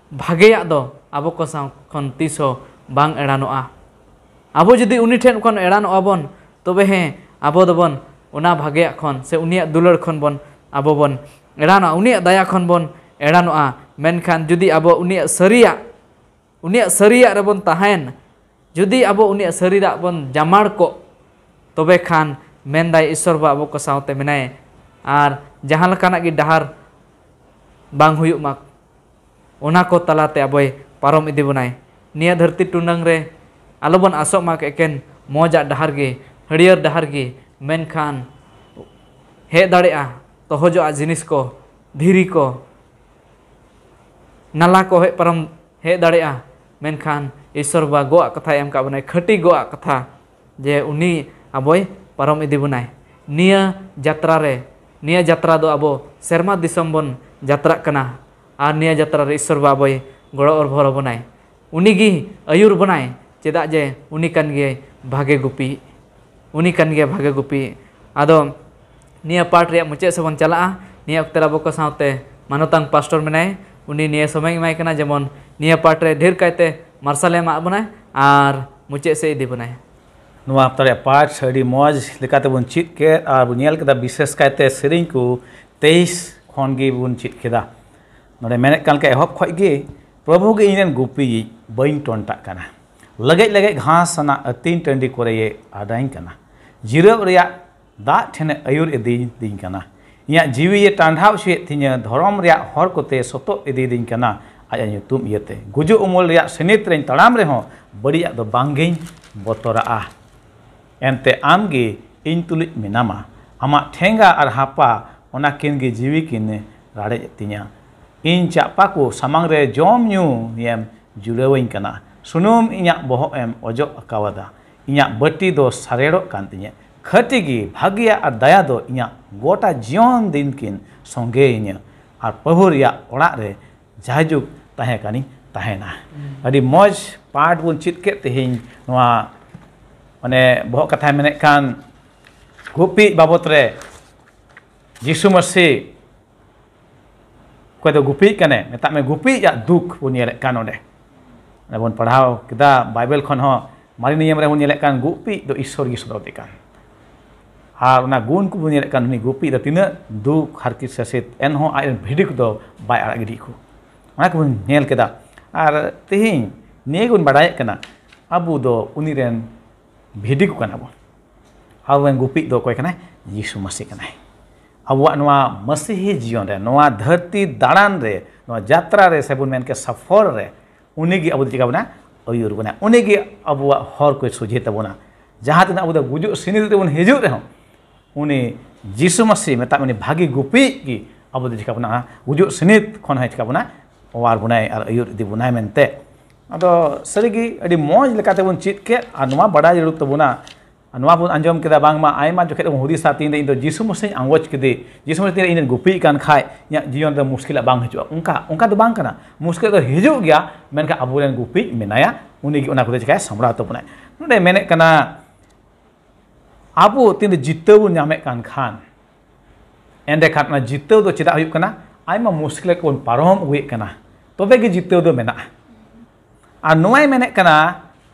ᱵᱷᱟᱜᱮᱭᱟᱜ ᱫᱚ ᱟᱵᱚ ᱠᱚ ᱥᱟᱶ ᱠᱷᱚᱱ ᱛᱤᱥ ᱦᱚᱸ ᱵᱟᱝ ᱮᱲᱟᱱᱚᱜᱼᱟ᱾ ᱟᱵᱚ ᱡᱩᱫᱤ ᱩᱱᱤ ᱴᱷᱮᱱ ᱠᱷᱚᱱ ᱮᱲᱟᱱᱚᱜᱼᱟ ᱵᱚᱱ, ᱛᱚᱵᱮ ᱦᱮᱸ, ᱟᱵᱚ ᱫᱚᱵᱚᱱ ᱚᱱᱟ ᱵᱷᱟᱜᱮᱭᱟᱜ ᱠᱷᱚᱱ ᱥᱮ ᱩᱱᱤᱭᱟᱜ ᱫᱩᱞᱟᱹᱲ ᱠᱷᱚᱱ ᱵᱚᱱ, ᱟᱵᱚ ᱵᱚᱱ ᱮᱲᱟᱱᱚᱜᱼᱟ, ᱩᱱᱤᱭᱟᱜ ᱫᱟᱭᱟ ᱠᱷᱚᱱ ᱵᱚᱱ ᱮᱲᱟᱱᱚᱜᱼᱟ᱾ ᱢᱮᱱᱠᱷᱟᱱ ᱡᱩᱫᱤ ᱟᱵᱚ ᱩᱱᱤᱭᱟᱜ ᱥᱟᱹᱨᱤᱭᱟᱜ, ᱩᱱᱤᱭᱟᱜ ᱥᱟᱹᱨᱤᱭᱟᱜ ᱨᱮᱵᱚᱱ ᱛᱟᱦᱮᱱ, ᱡᱩᱫᱤ ᱟᱵᱚ ᱩᱱᱤᱭᱟᱜ ᱥᱟᱹᱨᱤᱭᱟᱜ ᱵᱚᱱ ᱡᱟᱢᱟᱲ ᱠᱚᱜ, ᱛᱚᱵᱮ ᱠᱷᱟᱱ ᱢᱮᱱᱫᱟᱭ ᱤᱥᱥᱚᱨ ᱵᱟᱵᱟ ᱟᱵᱚ ᱠᱚ ᱥᱟᱶᱛᱮ ᱢᱮᱱᱟᱭᱟ᱾ ᱟᱨ ᱡᱟᱦᱟᱸ ᱞᱮᱠᱟᱱᱟᱜ ᱜᱮ ᱰᱟᱦᱟᱨ ᱵᱟᱝ ᱦᱩᱭᱩᱜ ᱢᱟ, ᱚᱱᱟ ᱠᱚ ᱛᱟᱞᱟᱛᱮ ᱟᱵᱚᱭ ᱯᱟᱨᱚᱢ ᱤᱫᱤ ᱵᱚᱱᱟᱭ᱾ ᱱᱤᱭᱟᱹ ᱫᱷᱟᱹᱨᱛᱤ ᱴᱩᱰᱟᱹᱝ ᱨᱮ ᱟᱞᱚᱵᱚᱱ ᱟᱥᱚᱜ ᱢᱟ ᱮᱠᱮᱱ ᱢᱚᱡᱟᱜ ᱰᱟᱦᱟᱨ ᱜᱮ, ᱦᱟᱹᱨᱭᱟᱹᱲ ᱰᱟᱦᱟᱨ ᱜᱮ, ᱢᱮᱱᱠᱷᱟᱱ ᱦᱮᱡ ᱫᱟᱲᱮᱭᱟᱜᱼᱟ ᱛᱚᱦᱚᱡᱚᱜᱼᱟ ᱡᱤᱱᱤᱥ ᱠᱚ, ᱫᱷᱤᱨᱤ ᱠᱚ, ᱱᱟᱞᱟ ᱠᱚ ᱦᱮᱡ ᱯᱟᱨᱚᱢ ᱦᱮᱡ ᱫᱟᱲᱮᱭᱟᱜᱼᱟ, ᱢᱮᱱᱠᱷᱟᱱ ᱤᱥᱥᱚᱨ ᱵᱟᱵᱟ ᱜᱚᱜ ᱟᱜ ᱠᱟᱛᱷᱟᱭ ᱮᱢ ᱠᱟᱜ ᱵᱚᱱᱟᱭ, ᱠᱷᱟᱹᱴᱤ ᱜᱚᱜ ᱟᱜ ᱠᱟᱛᱷᱟ, ᱡᱮ ᱩᱱᱤ ᱟᱵᱚᱭ ᱯᱟᱨᱚᱢ ᱤᱫᱤ ᱵᱚᱱᱟᱭ᱾ ᱱᱤᱭᱟᱹ ᱡᱟᱛᱨᱟ ᱨᱮ, ᱱᱤᱭᱟᱹ ᱡᱟᱛᱨᱟ ᱫᱚ ᱟᱵᱚ ᱥᱮᱨᱢᱟ ᱫᱤᱥᱚᱢ ᱵᱚᱱ ᱡᱟᱛᱨᱟᱜ ᱠᱟᱱᱟ, ᱟᱨ ᱱᱤᱭᱟᱹ ᱡᱟᱛᱨᱟ ᱨᱮ ᱤᱥᱥᱚᱨ ᱵᱟᱵᱟ ᱟᱵᱚᱭ ᱜᱚᱲᱚ ᱚᱨᱵᱷᱚᱨ ᱟᱵᱚᱱᱟᱭ᱾ ᱩᱱᱤ ᱜᱮ ᱟᱹᱭᱩᱨ ᱵᱚᱱᱟᱭ, ᱪᱮᱫᱟᱜ ᱡᱮ ᱩᱱᱤ ᱠᱟᱱ ᱜᱮᱭᱟᱭ ᱵᱷᱟᱜᱮ ᱜᱩᱯᱤ, ᱩᱱᱤ ᱠᱟᱱ ᱜᱮᱭᱟᱭ ᱵᱷᱟᱜᱮ ᱜᱩᱯᱤ᱾ ᱟᱫᱚ ᱱᱤᱭᱟᱹ ᱯᱟᱴ ᱨᱮᱭᱟᱜ ᱢᱩᱪᱟᱹᱫ ᱥᱮᱫ ᱵᱚᱱ ᱪᱟᱞᱟᱜᱼᱟ᱾ ᱱᱤᱭᱟᱹ ᱚᱠᱛᱮ ᱨᱮ ᱟᱵᱚ ᱠᱚ ᱥᱟᱶᱛᱮ ᱢᱟᱱᱚᱛᱟᱱ ᱯᱟᱥᱴᱚᱨ ᱢᱮᱱᱟᱭ, ᱩᱱᱤ ᱱᱤᱭᱟᱹ ᱥᱚᱢᱚᱭ ᱮᱢᱟᱭ ᱠᱟᱱᱟ, ᱡᱮᱢᱚᱱ ᱱᱤᱭᱟᱹ ᱯᱟᱴ ᱨᱮ ᱰᱷᱮᱨ ᱠᱟᱭᱛᱮ ᱢᱟᱨᱥᱟᱞᱮ ᱮᱢᱟᱜ ᱵᱚᱱᱟᱭ ᱟᱨ ᱢᱩᱪᱟᱹᱫ ᱥᱮᱫ ᱤᱫᱤ ᱵᱚᱱᱟᱭ᱾ ᱱᱚᱣᱟ ᱦᱟᱯᱛᱟ ᱨᱮᱭᱟᱜ ᱯᱟᱴ ᱟᱹᱰᱤ ᱢᱚᱡᱽ ᱞᱮᱠᱟᱛᱮ ᱵᱚᱱ ᱪᱮᱫ ᱠᱮᱫ ᱟᱨ ᱵᱚᱱ ᱧᱮᱞ ᱠᱮᱫᱟ, ᱵᱤᱥᱮᱥ ᱠᱟᱭᱛᱮ ᱥᱮᱨᱮᱧ ᱠᱚ ᱛᱮᱭᱤᱥ ᱠᱷᱚᱱ ᱜᱮ ᱵᱚᱱ ᱪᱮᱫ ᱠᱮᱫᱟ᱾ ᱱᱚᱰᱮ ᱢᱮᱱᱮᱫ ᱠᱟᱱ ᱞᱮᱠᱟ, ᱮᱦᱚᱵ ᱠᱷᱚᱡ ᱜᱮ, "ᱯᱨᱚᱵᱷᱩ ᱜᱮ ᱤᱧ ᱨᱮᱱ ᱜᱩᱯᱤᱭᱤᱡ, ᱵᱟᱹᱧ ᱴᱚᱱᱴᱟᱜ ᱠᱟᱱᱟ᱾ ᱞᱮᱜᱮᱡ ᱞᱮᱜᱮᱡ ᱜᱷᱟᱥ ᱟᱱᱟᱜ ᱟᱹᱛᱤᱧ ᱴᱟᱺᱰᱤ ᱠᱚᱨᱮᱭᱮ ᱟᱰᱟᱧ ᱠᱟᱱᱟ᱾ ᱡᱤᱨᱟᱹᱣ ᱨᱮᱭᱟᱜ ᱫᱟᱜ ᱴᱷᱮᱱᱮ ᱟᱹᱭᱩᱨ ᱤᱫᱤᱭᱤᱫᱤᱧ ᱠᱟᱱᱟ᱾ ᱤᱧᱟᱹᱜ ᱡᱤᱣᱤᱭᱮ ᱴᱟᱸᱰᱟᱣ ᱦᱚᱪᱚᱭᱮᱫ ᱛᱤᱧᱟᱹ, ᱫᱷᱚᱨᱚᱢ ᱨᱮᱭᱟᱜ ᱦᱚᱨ ᱠᱚᱛᱮ ᱥᱚᱛᱚᱜ ᱤᱫᱤᱭᱤᱫᱤᱧ ᱠᱟᱱᱟ ᱟᱡᱟᱜ ᱧᱩᱛᱩᱢ ᱤᱭᱟᱹᱛᱮ᱾ ᱜᱩᱡᱩᱜ ᱩᱢᱩᱞ ᱨᱮᱭᱟᱜ ᱥᱤᱱᱤᱛ ᱨᱮᱧ ᱛᱟᱲᱟᱢ ᱨᱮᱦᱚᱸ, ᱵᱟᱹᱲᱤᱡᱟᱜ ᱫᱚ ᱵᱟᱝᱜᱤᱧ ᱵᱚᱛᱚᱨᱟᱜᱼᱟ᱾ ᱮᱱᱛᱮ ᱟᱢ ᱜᱮ ᱤᱧ ᱛᱩᱞᱩᱡ ᱢᱮᱱᱟᱢᱟ᱾ ᱟᱢᱟᱜ ᱴᱷᱮᱸᱜᱟ ᱟᱨ ᱦᱟᱯᱟ, ᱚᱱᱟ ᱠᱤᱱ ᱜᱮ ᱡᱤᱣᱤ ᱠᱤᱱ ᱨᱟᱲᱮᱡ ᱛᱤᱧᱟ᱾ ᱤᱧ ᱪᱟᱯᱟ ᱠᱚ ᱥᱟᱢᱟᱝ ᱨᱮ ᱡᱚᱢ ᱧᱩᱭᱮᱢ ᱡᱩᱲᱟᱹᱣᱟᱹᱧ ᱠᱟᱱᱟ᱾ ᱥᱩᱱᱩᱢ ᱤᱧᱟᱜ ᱵᱚᱦᱚᱜ ᱮᱢ ᱚᱡᱚᱜ ᱟᱠᱟᱣᱟᱫᱟ᱾ ᱤᱧᱟᱜ ᱵᱟᱹᱴᱤ ᱫᱚ ᱥᱟᱨᱮᱲᱚᱜ ᱠᱟᱱ ᱛᱤᱧᱟᱹ᱾ ᱠᱷᱟᱹᱴᱤ ᱜᱮ ᱵᱷᱟᱹᱜᱤᱭᱟᱜ ᱟᱨ ᱫᱟᱭᱟ ᱫᱚ ᱤᱧᱟᱜ ᱜᱚᱴᱟ ᱡᱤᱭᱚᱱ ᱫᱤᱱ ᱠᱤᱱ ᱥᱚᱸᱜᱮᱭᱤᱧᱟᱹ, ᱟᱨ ᱯᱨᱚᱵᱷᱩ ᱨᱮᱭᱟᱜ ᱚᱲᱟᱜ ᱨᱮ ᱡᱟᱭᱡᱩᱜᱽ ᱛᱟᱦᱮᱸ ᱠᱟᱱᱤᱧ ᱛᱟᱦᱮᱱᱟ᱾ ᱦᱩᱸ᱾ ᱟᱹᱰᱤ ᱢᱚᱡᱽ ᱯᱟᱴ ᱵᱚᱱ ᱪᱮᱫ ᱠᱮᱫ ᱛᱮᱦᱮᱧ᱾ ᱱᱚᱣᱟ ᱢᱟᱱᱮ ᱵᱚᱦᱚᱜ ᱠᱟᱛᱷᱟᱭ ᱢᱮᱱᱮᱫ ᱠᱟᱱ ᱜᱩᱯᱤ ᱵᱟᱵᱚᱛ ᱨᱮ ᱡᱤᱥᱩ ᱢᱟᱹᱥᱤ ᱚᱠᱚᱭ ᱫᱚ ᱜᱩᱯᱤᱭᱤᱡ ᱠᱟᱱᱟᱭ, ᱢᱮᱛᱟᱜ ᱢᱮ ᱜᱩᱯᱤᱭᱤᱡᱟᱜ ᱫᱩᱠ ᱵᱚᱱ ᱧᱮᱞᱮᱫ ᱠᱟᱱ ᱱᱚᱰᱮ᱾ ᱚᱸᱰᱮ ᱵᱚᱱ ᱯᱟᱲᱦᱟᱣ ᱠᱮᱫᱟ ᱵᱟᱭᱵᱮᱞ ᱠᱷᱚᱱ ᱦᱚᱸ, ᱢᱟᱨᱮ ᱱᱤᱭᱚᱢ ᱨᱮ ᱵᱚᱱ ᱧᱮᱞᱮᱫ ᱠᱟᱱ ᱜᱩᱯᱤᱭᱤᱡ ᱫᱚ ᱤᱥᱥᱚᱨ ᱜᱮ ᱥᱚᱫᱚᱨ ᱠᱟᱱ᱾ ᱟᱨ ᱚᱱᱟ ᱜᱩᱱ ᱠᱚᱵᱚᱱ ᱧᱮᱞᱮᱫ ᱠᱟᱱ, ᱩᱱᱤ ᱜᱩᱯᱤᱭᱤᱡ ᱫᱚ ᱛᱤᱱᱟᱹᱜ ᱫᱩᱠ ᱦᱟᱨᱠᱮᱛ ᱥᱟᱥᱮᱛ, ᱮᱱᱦᱚᱸ ᱟᱡ ᱨᱮᱱ ᱵᱷᱤᱰᱤ ᱠᱚᱫᱚ ᱵᱟᱭ ᱟᱲᱟᱜ ᱜᱤᱰᱤᱭᱮᱫ ᱠᱚ᱾ ᱚᱱᱟ ᱠᱚᱵᱚᱱ ᱧᱮᱞ ᱠᱮᱫᱟ᱾ ᱟᱨ ᱛᱮᱦᱮᱧ ᱱᱤᱭᱟᱹ ᱜᱮᱵᱚᱱ ᱵᱟᱲᱟᱭᱮᱫ ᱠᱟᱱᱟ, ᱟᱵᱚ ᱫᱚ ᱩᱱᱤ ᱨᱮᱱ ᱵᱷᱤᱰᱤ ᱠᱚ ᱠᱟᱱᱟ ᱵᱚᱱ᱾ ᱟᱵᱚ ᱨᱮᱱ ᱜᱩᱯᱤᱭᱤᱡ ᱫᱚ ᱚᱠᱚᱭ ᱠᱟᱱᱟᱭ? ᱡᱤᱥᱩ ᱢᱟᱹᱥᱤ ᱠᱟᱱᱟᱭ᱾ ᱟᱵᱚᱣᱟᱜ ᱱᱚᱣᱟ ᱢᱟᱹᱥᱤᱦᱤ ᱡᱤᱭᱚᱱ ᱨᱮ, ᱱᱚᱣᱟ ᱫᱷᱟᱹᱨᱛᱤ ᱫᱟᱬᱟᱱ ᱨᱮ, ᱱᱚᱣᱟ ᱡᱟᱛᱨᱟ ᱨᱮ ᱥᱮᱵᱚᱱ ᱢᱮᱱ ᱠᱮ ᱥᱚᱯᱷᱚᱨ ᱨᱮ, ᱩᱱᱤ ᱜᱮ ᱟᱵᱚ ᱫᱚ ᱪᱤᱠᱟ ᱵᱚᱱᱟ? ᱟᱹᱭᱩᱨ ᱵᱚᱱᱟ᱾ ᱩᱱᱤ ᱜᱮ ᱟᱵᱚᱣᱟᱜ ᱦᱚᱨ ᱠᱚᱭ ᱥᱚᱡᱷᱮ ᱛᱟᱵᱚᱱᱟ᱾ ᱡᱟᱦᱟᱸ ᱛᱤᱱᱟᱹᱜ ᱟᱵᱚ ᱫᱚ ᱜᱩᱡᱩᱜ ᱥᱤᱱᱤ ᱨᱮᱵᱚᱱ ᱦᱤᱡᱩᱜ ᱨᱮᱦᱚᱸ, ᱩᱱᱤ ᱡᱤᱥᱩ ᱢᱟᱹᱥᱤ, ᱢᱮᱛᱟᱜ ᱢᱮ, ᱩᱱᱤ ᱵᱷᱟᱹᱜᱤ ᱜᱩᱯᱤᱡ ᱜᱮ ᱟᱵᱚ ᱫᱚ ᱪᱤᱠᱟ ᱵᱚᱱᱟ? ᱜᱩᱡᱩᱜ ᱥᱤᱱᱤᱛ ᱠᱷᱚᱱ ᱦᱚᱸᱭ ᱪᱤᱠᱟ ᱵᱚᱱᱟ? ᱚᱣᱟᱨ ᱵᱚᱱᱟᱭ ᱟᱨ ᱟᱹᱭᱩᱨ ᱤᱫᱤ ᱵᱚᱱᱟᱭ ᱢᱮᱱᱛᱮ᱾ ᱟᱫᱚ ᱥᱟᱹᱨᱤᱜᱮ ᱟᱹᱰᱤ ᱢᱚᱡᱽ ᱞᱮᱠᱟᱛᱮ ᱵᱚᱱ ᱪᱮᱫ ᱠᱮᱫ ᱟᱨ ᱱᱚᱣᱟ ᱵᱟᱰᱟᱭ ᱡᱟᱹᱨᱩᱲ ᱛᱟᱵᱚᱱᱟ᱾ ᱟᱨ ᱱᱚᱣᱟ ᱵᱚᱱ ᱟᱸᱡᱚᱢ ᱠᱮᱫᱟ, ᱵᱟᱝᱢᱟ ᱟᱭᱢᱟ ᱡᱚᱠᱷᱮᱡ ᱵᱚᱱ ᱦᱩᱫᱤᱥᱟ, "ᱛᱮᱦᱮᱧ ᱫᱚ ᱤᱧ ᱫᱚ ᱡᱤᱥᱩ ᱢᱟᱹᱥᱤᱧ ᱟᱸᱜᱚᱪ ᱠᱮᱫᱮ, ᱡᱤᱥᱩ ᱢᱟᱹᱥᱤ ᱛᱤᱱᱟᱹᱜ ᱤᱧ ᱨᱮᱱ ᱜᱩᱯᱤᱭ ᱠᱟᱱ ᱠᱷᱟᱡ ᱤᱧᱟᱹᱜ ᱡᱤᱭᱚᱱ ᱨᱮ ᱢᱩᱥᱠᱤᱞᱟᱜ ᱵᱟᱝ ᱦᱤᱡᱩᱜᱼᱟ", ᱚᱱᱠᱟ, ᱚᱱᱠᱟ ᱫᱚ ᱵᱟᱝ ᱠᱟᱱᱟ᱾ ᱢᱩᱥᱠᱤᱞ ᱫᱚ ᱦᱤᱡᱩᱜ ᱜᱮᱭᱟ, ᱢᱮᱱᱠᱷᱟᱱ ᱟᱵᱚᱨᱮᱱ ᱜᱩᱯᱤᱡ ᱢᱮᱱᱟᱭᱟ, ᱩᱱᱤ ᱜᱮ ᱚᱱᱟ ᱠᱚᱫᱚ ᱪᱤᱠᱟᱭ ᱥᱟᱢᱵᱲᱟᱣ ᱛᱟᱵᱚᱱᱟᱭ᱾ ᱱᱚᱰᱮ ᱢᱮᱱᱮᱫ ᱠᱟᱱᱟ, ᱟᱵᱚ ᱛᱤᱱ ᱨᱮ ᱡᱤᱛᱟᱹᱣ ᱵᱚᱱ ᱧᱟᱢᱮᱫ ᱠᱟᱱ ᱠᱷᱟᱱ, ᱮᱸᱰᱮᱠᱷᱟᱱ ᱚᱱᱟ ᱡᱤᱛᱟᱹᱣ ᱫᱚ ᱪᱮᱫᱟᱜ ᱦᱩᱭᱩᱜ ᱠᱟᱱᱟ? ᱟᱭᱢᱟ ᱢᱩᱥᱠᱤᱞ ᱠᱚᱵᱚᱱ ᱯᱟᱨᱚᱢ ᱟᱹᱜᱩᱭᱮᱫ ᱠᱟᱱᱟ, ᱛᱚᱵᱮ ᱜᱮ ᱡᱤᱛᱟᱹᱣ ᱫᱚ ᱢᱮᱱᱟᱜᱼᱟ᱾ ᱟᱨ ᱱᱚᱣᱟᱭ ᱢᱮᱱᱮᱫ ᱠᱟᱱᱟ,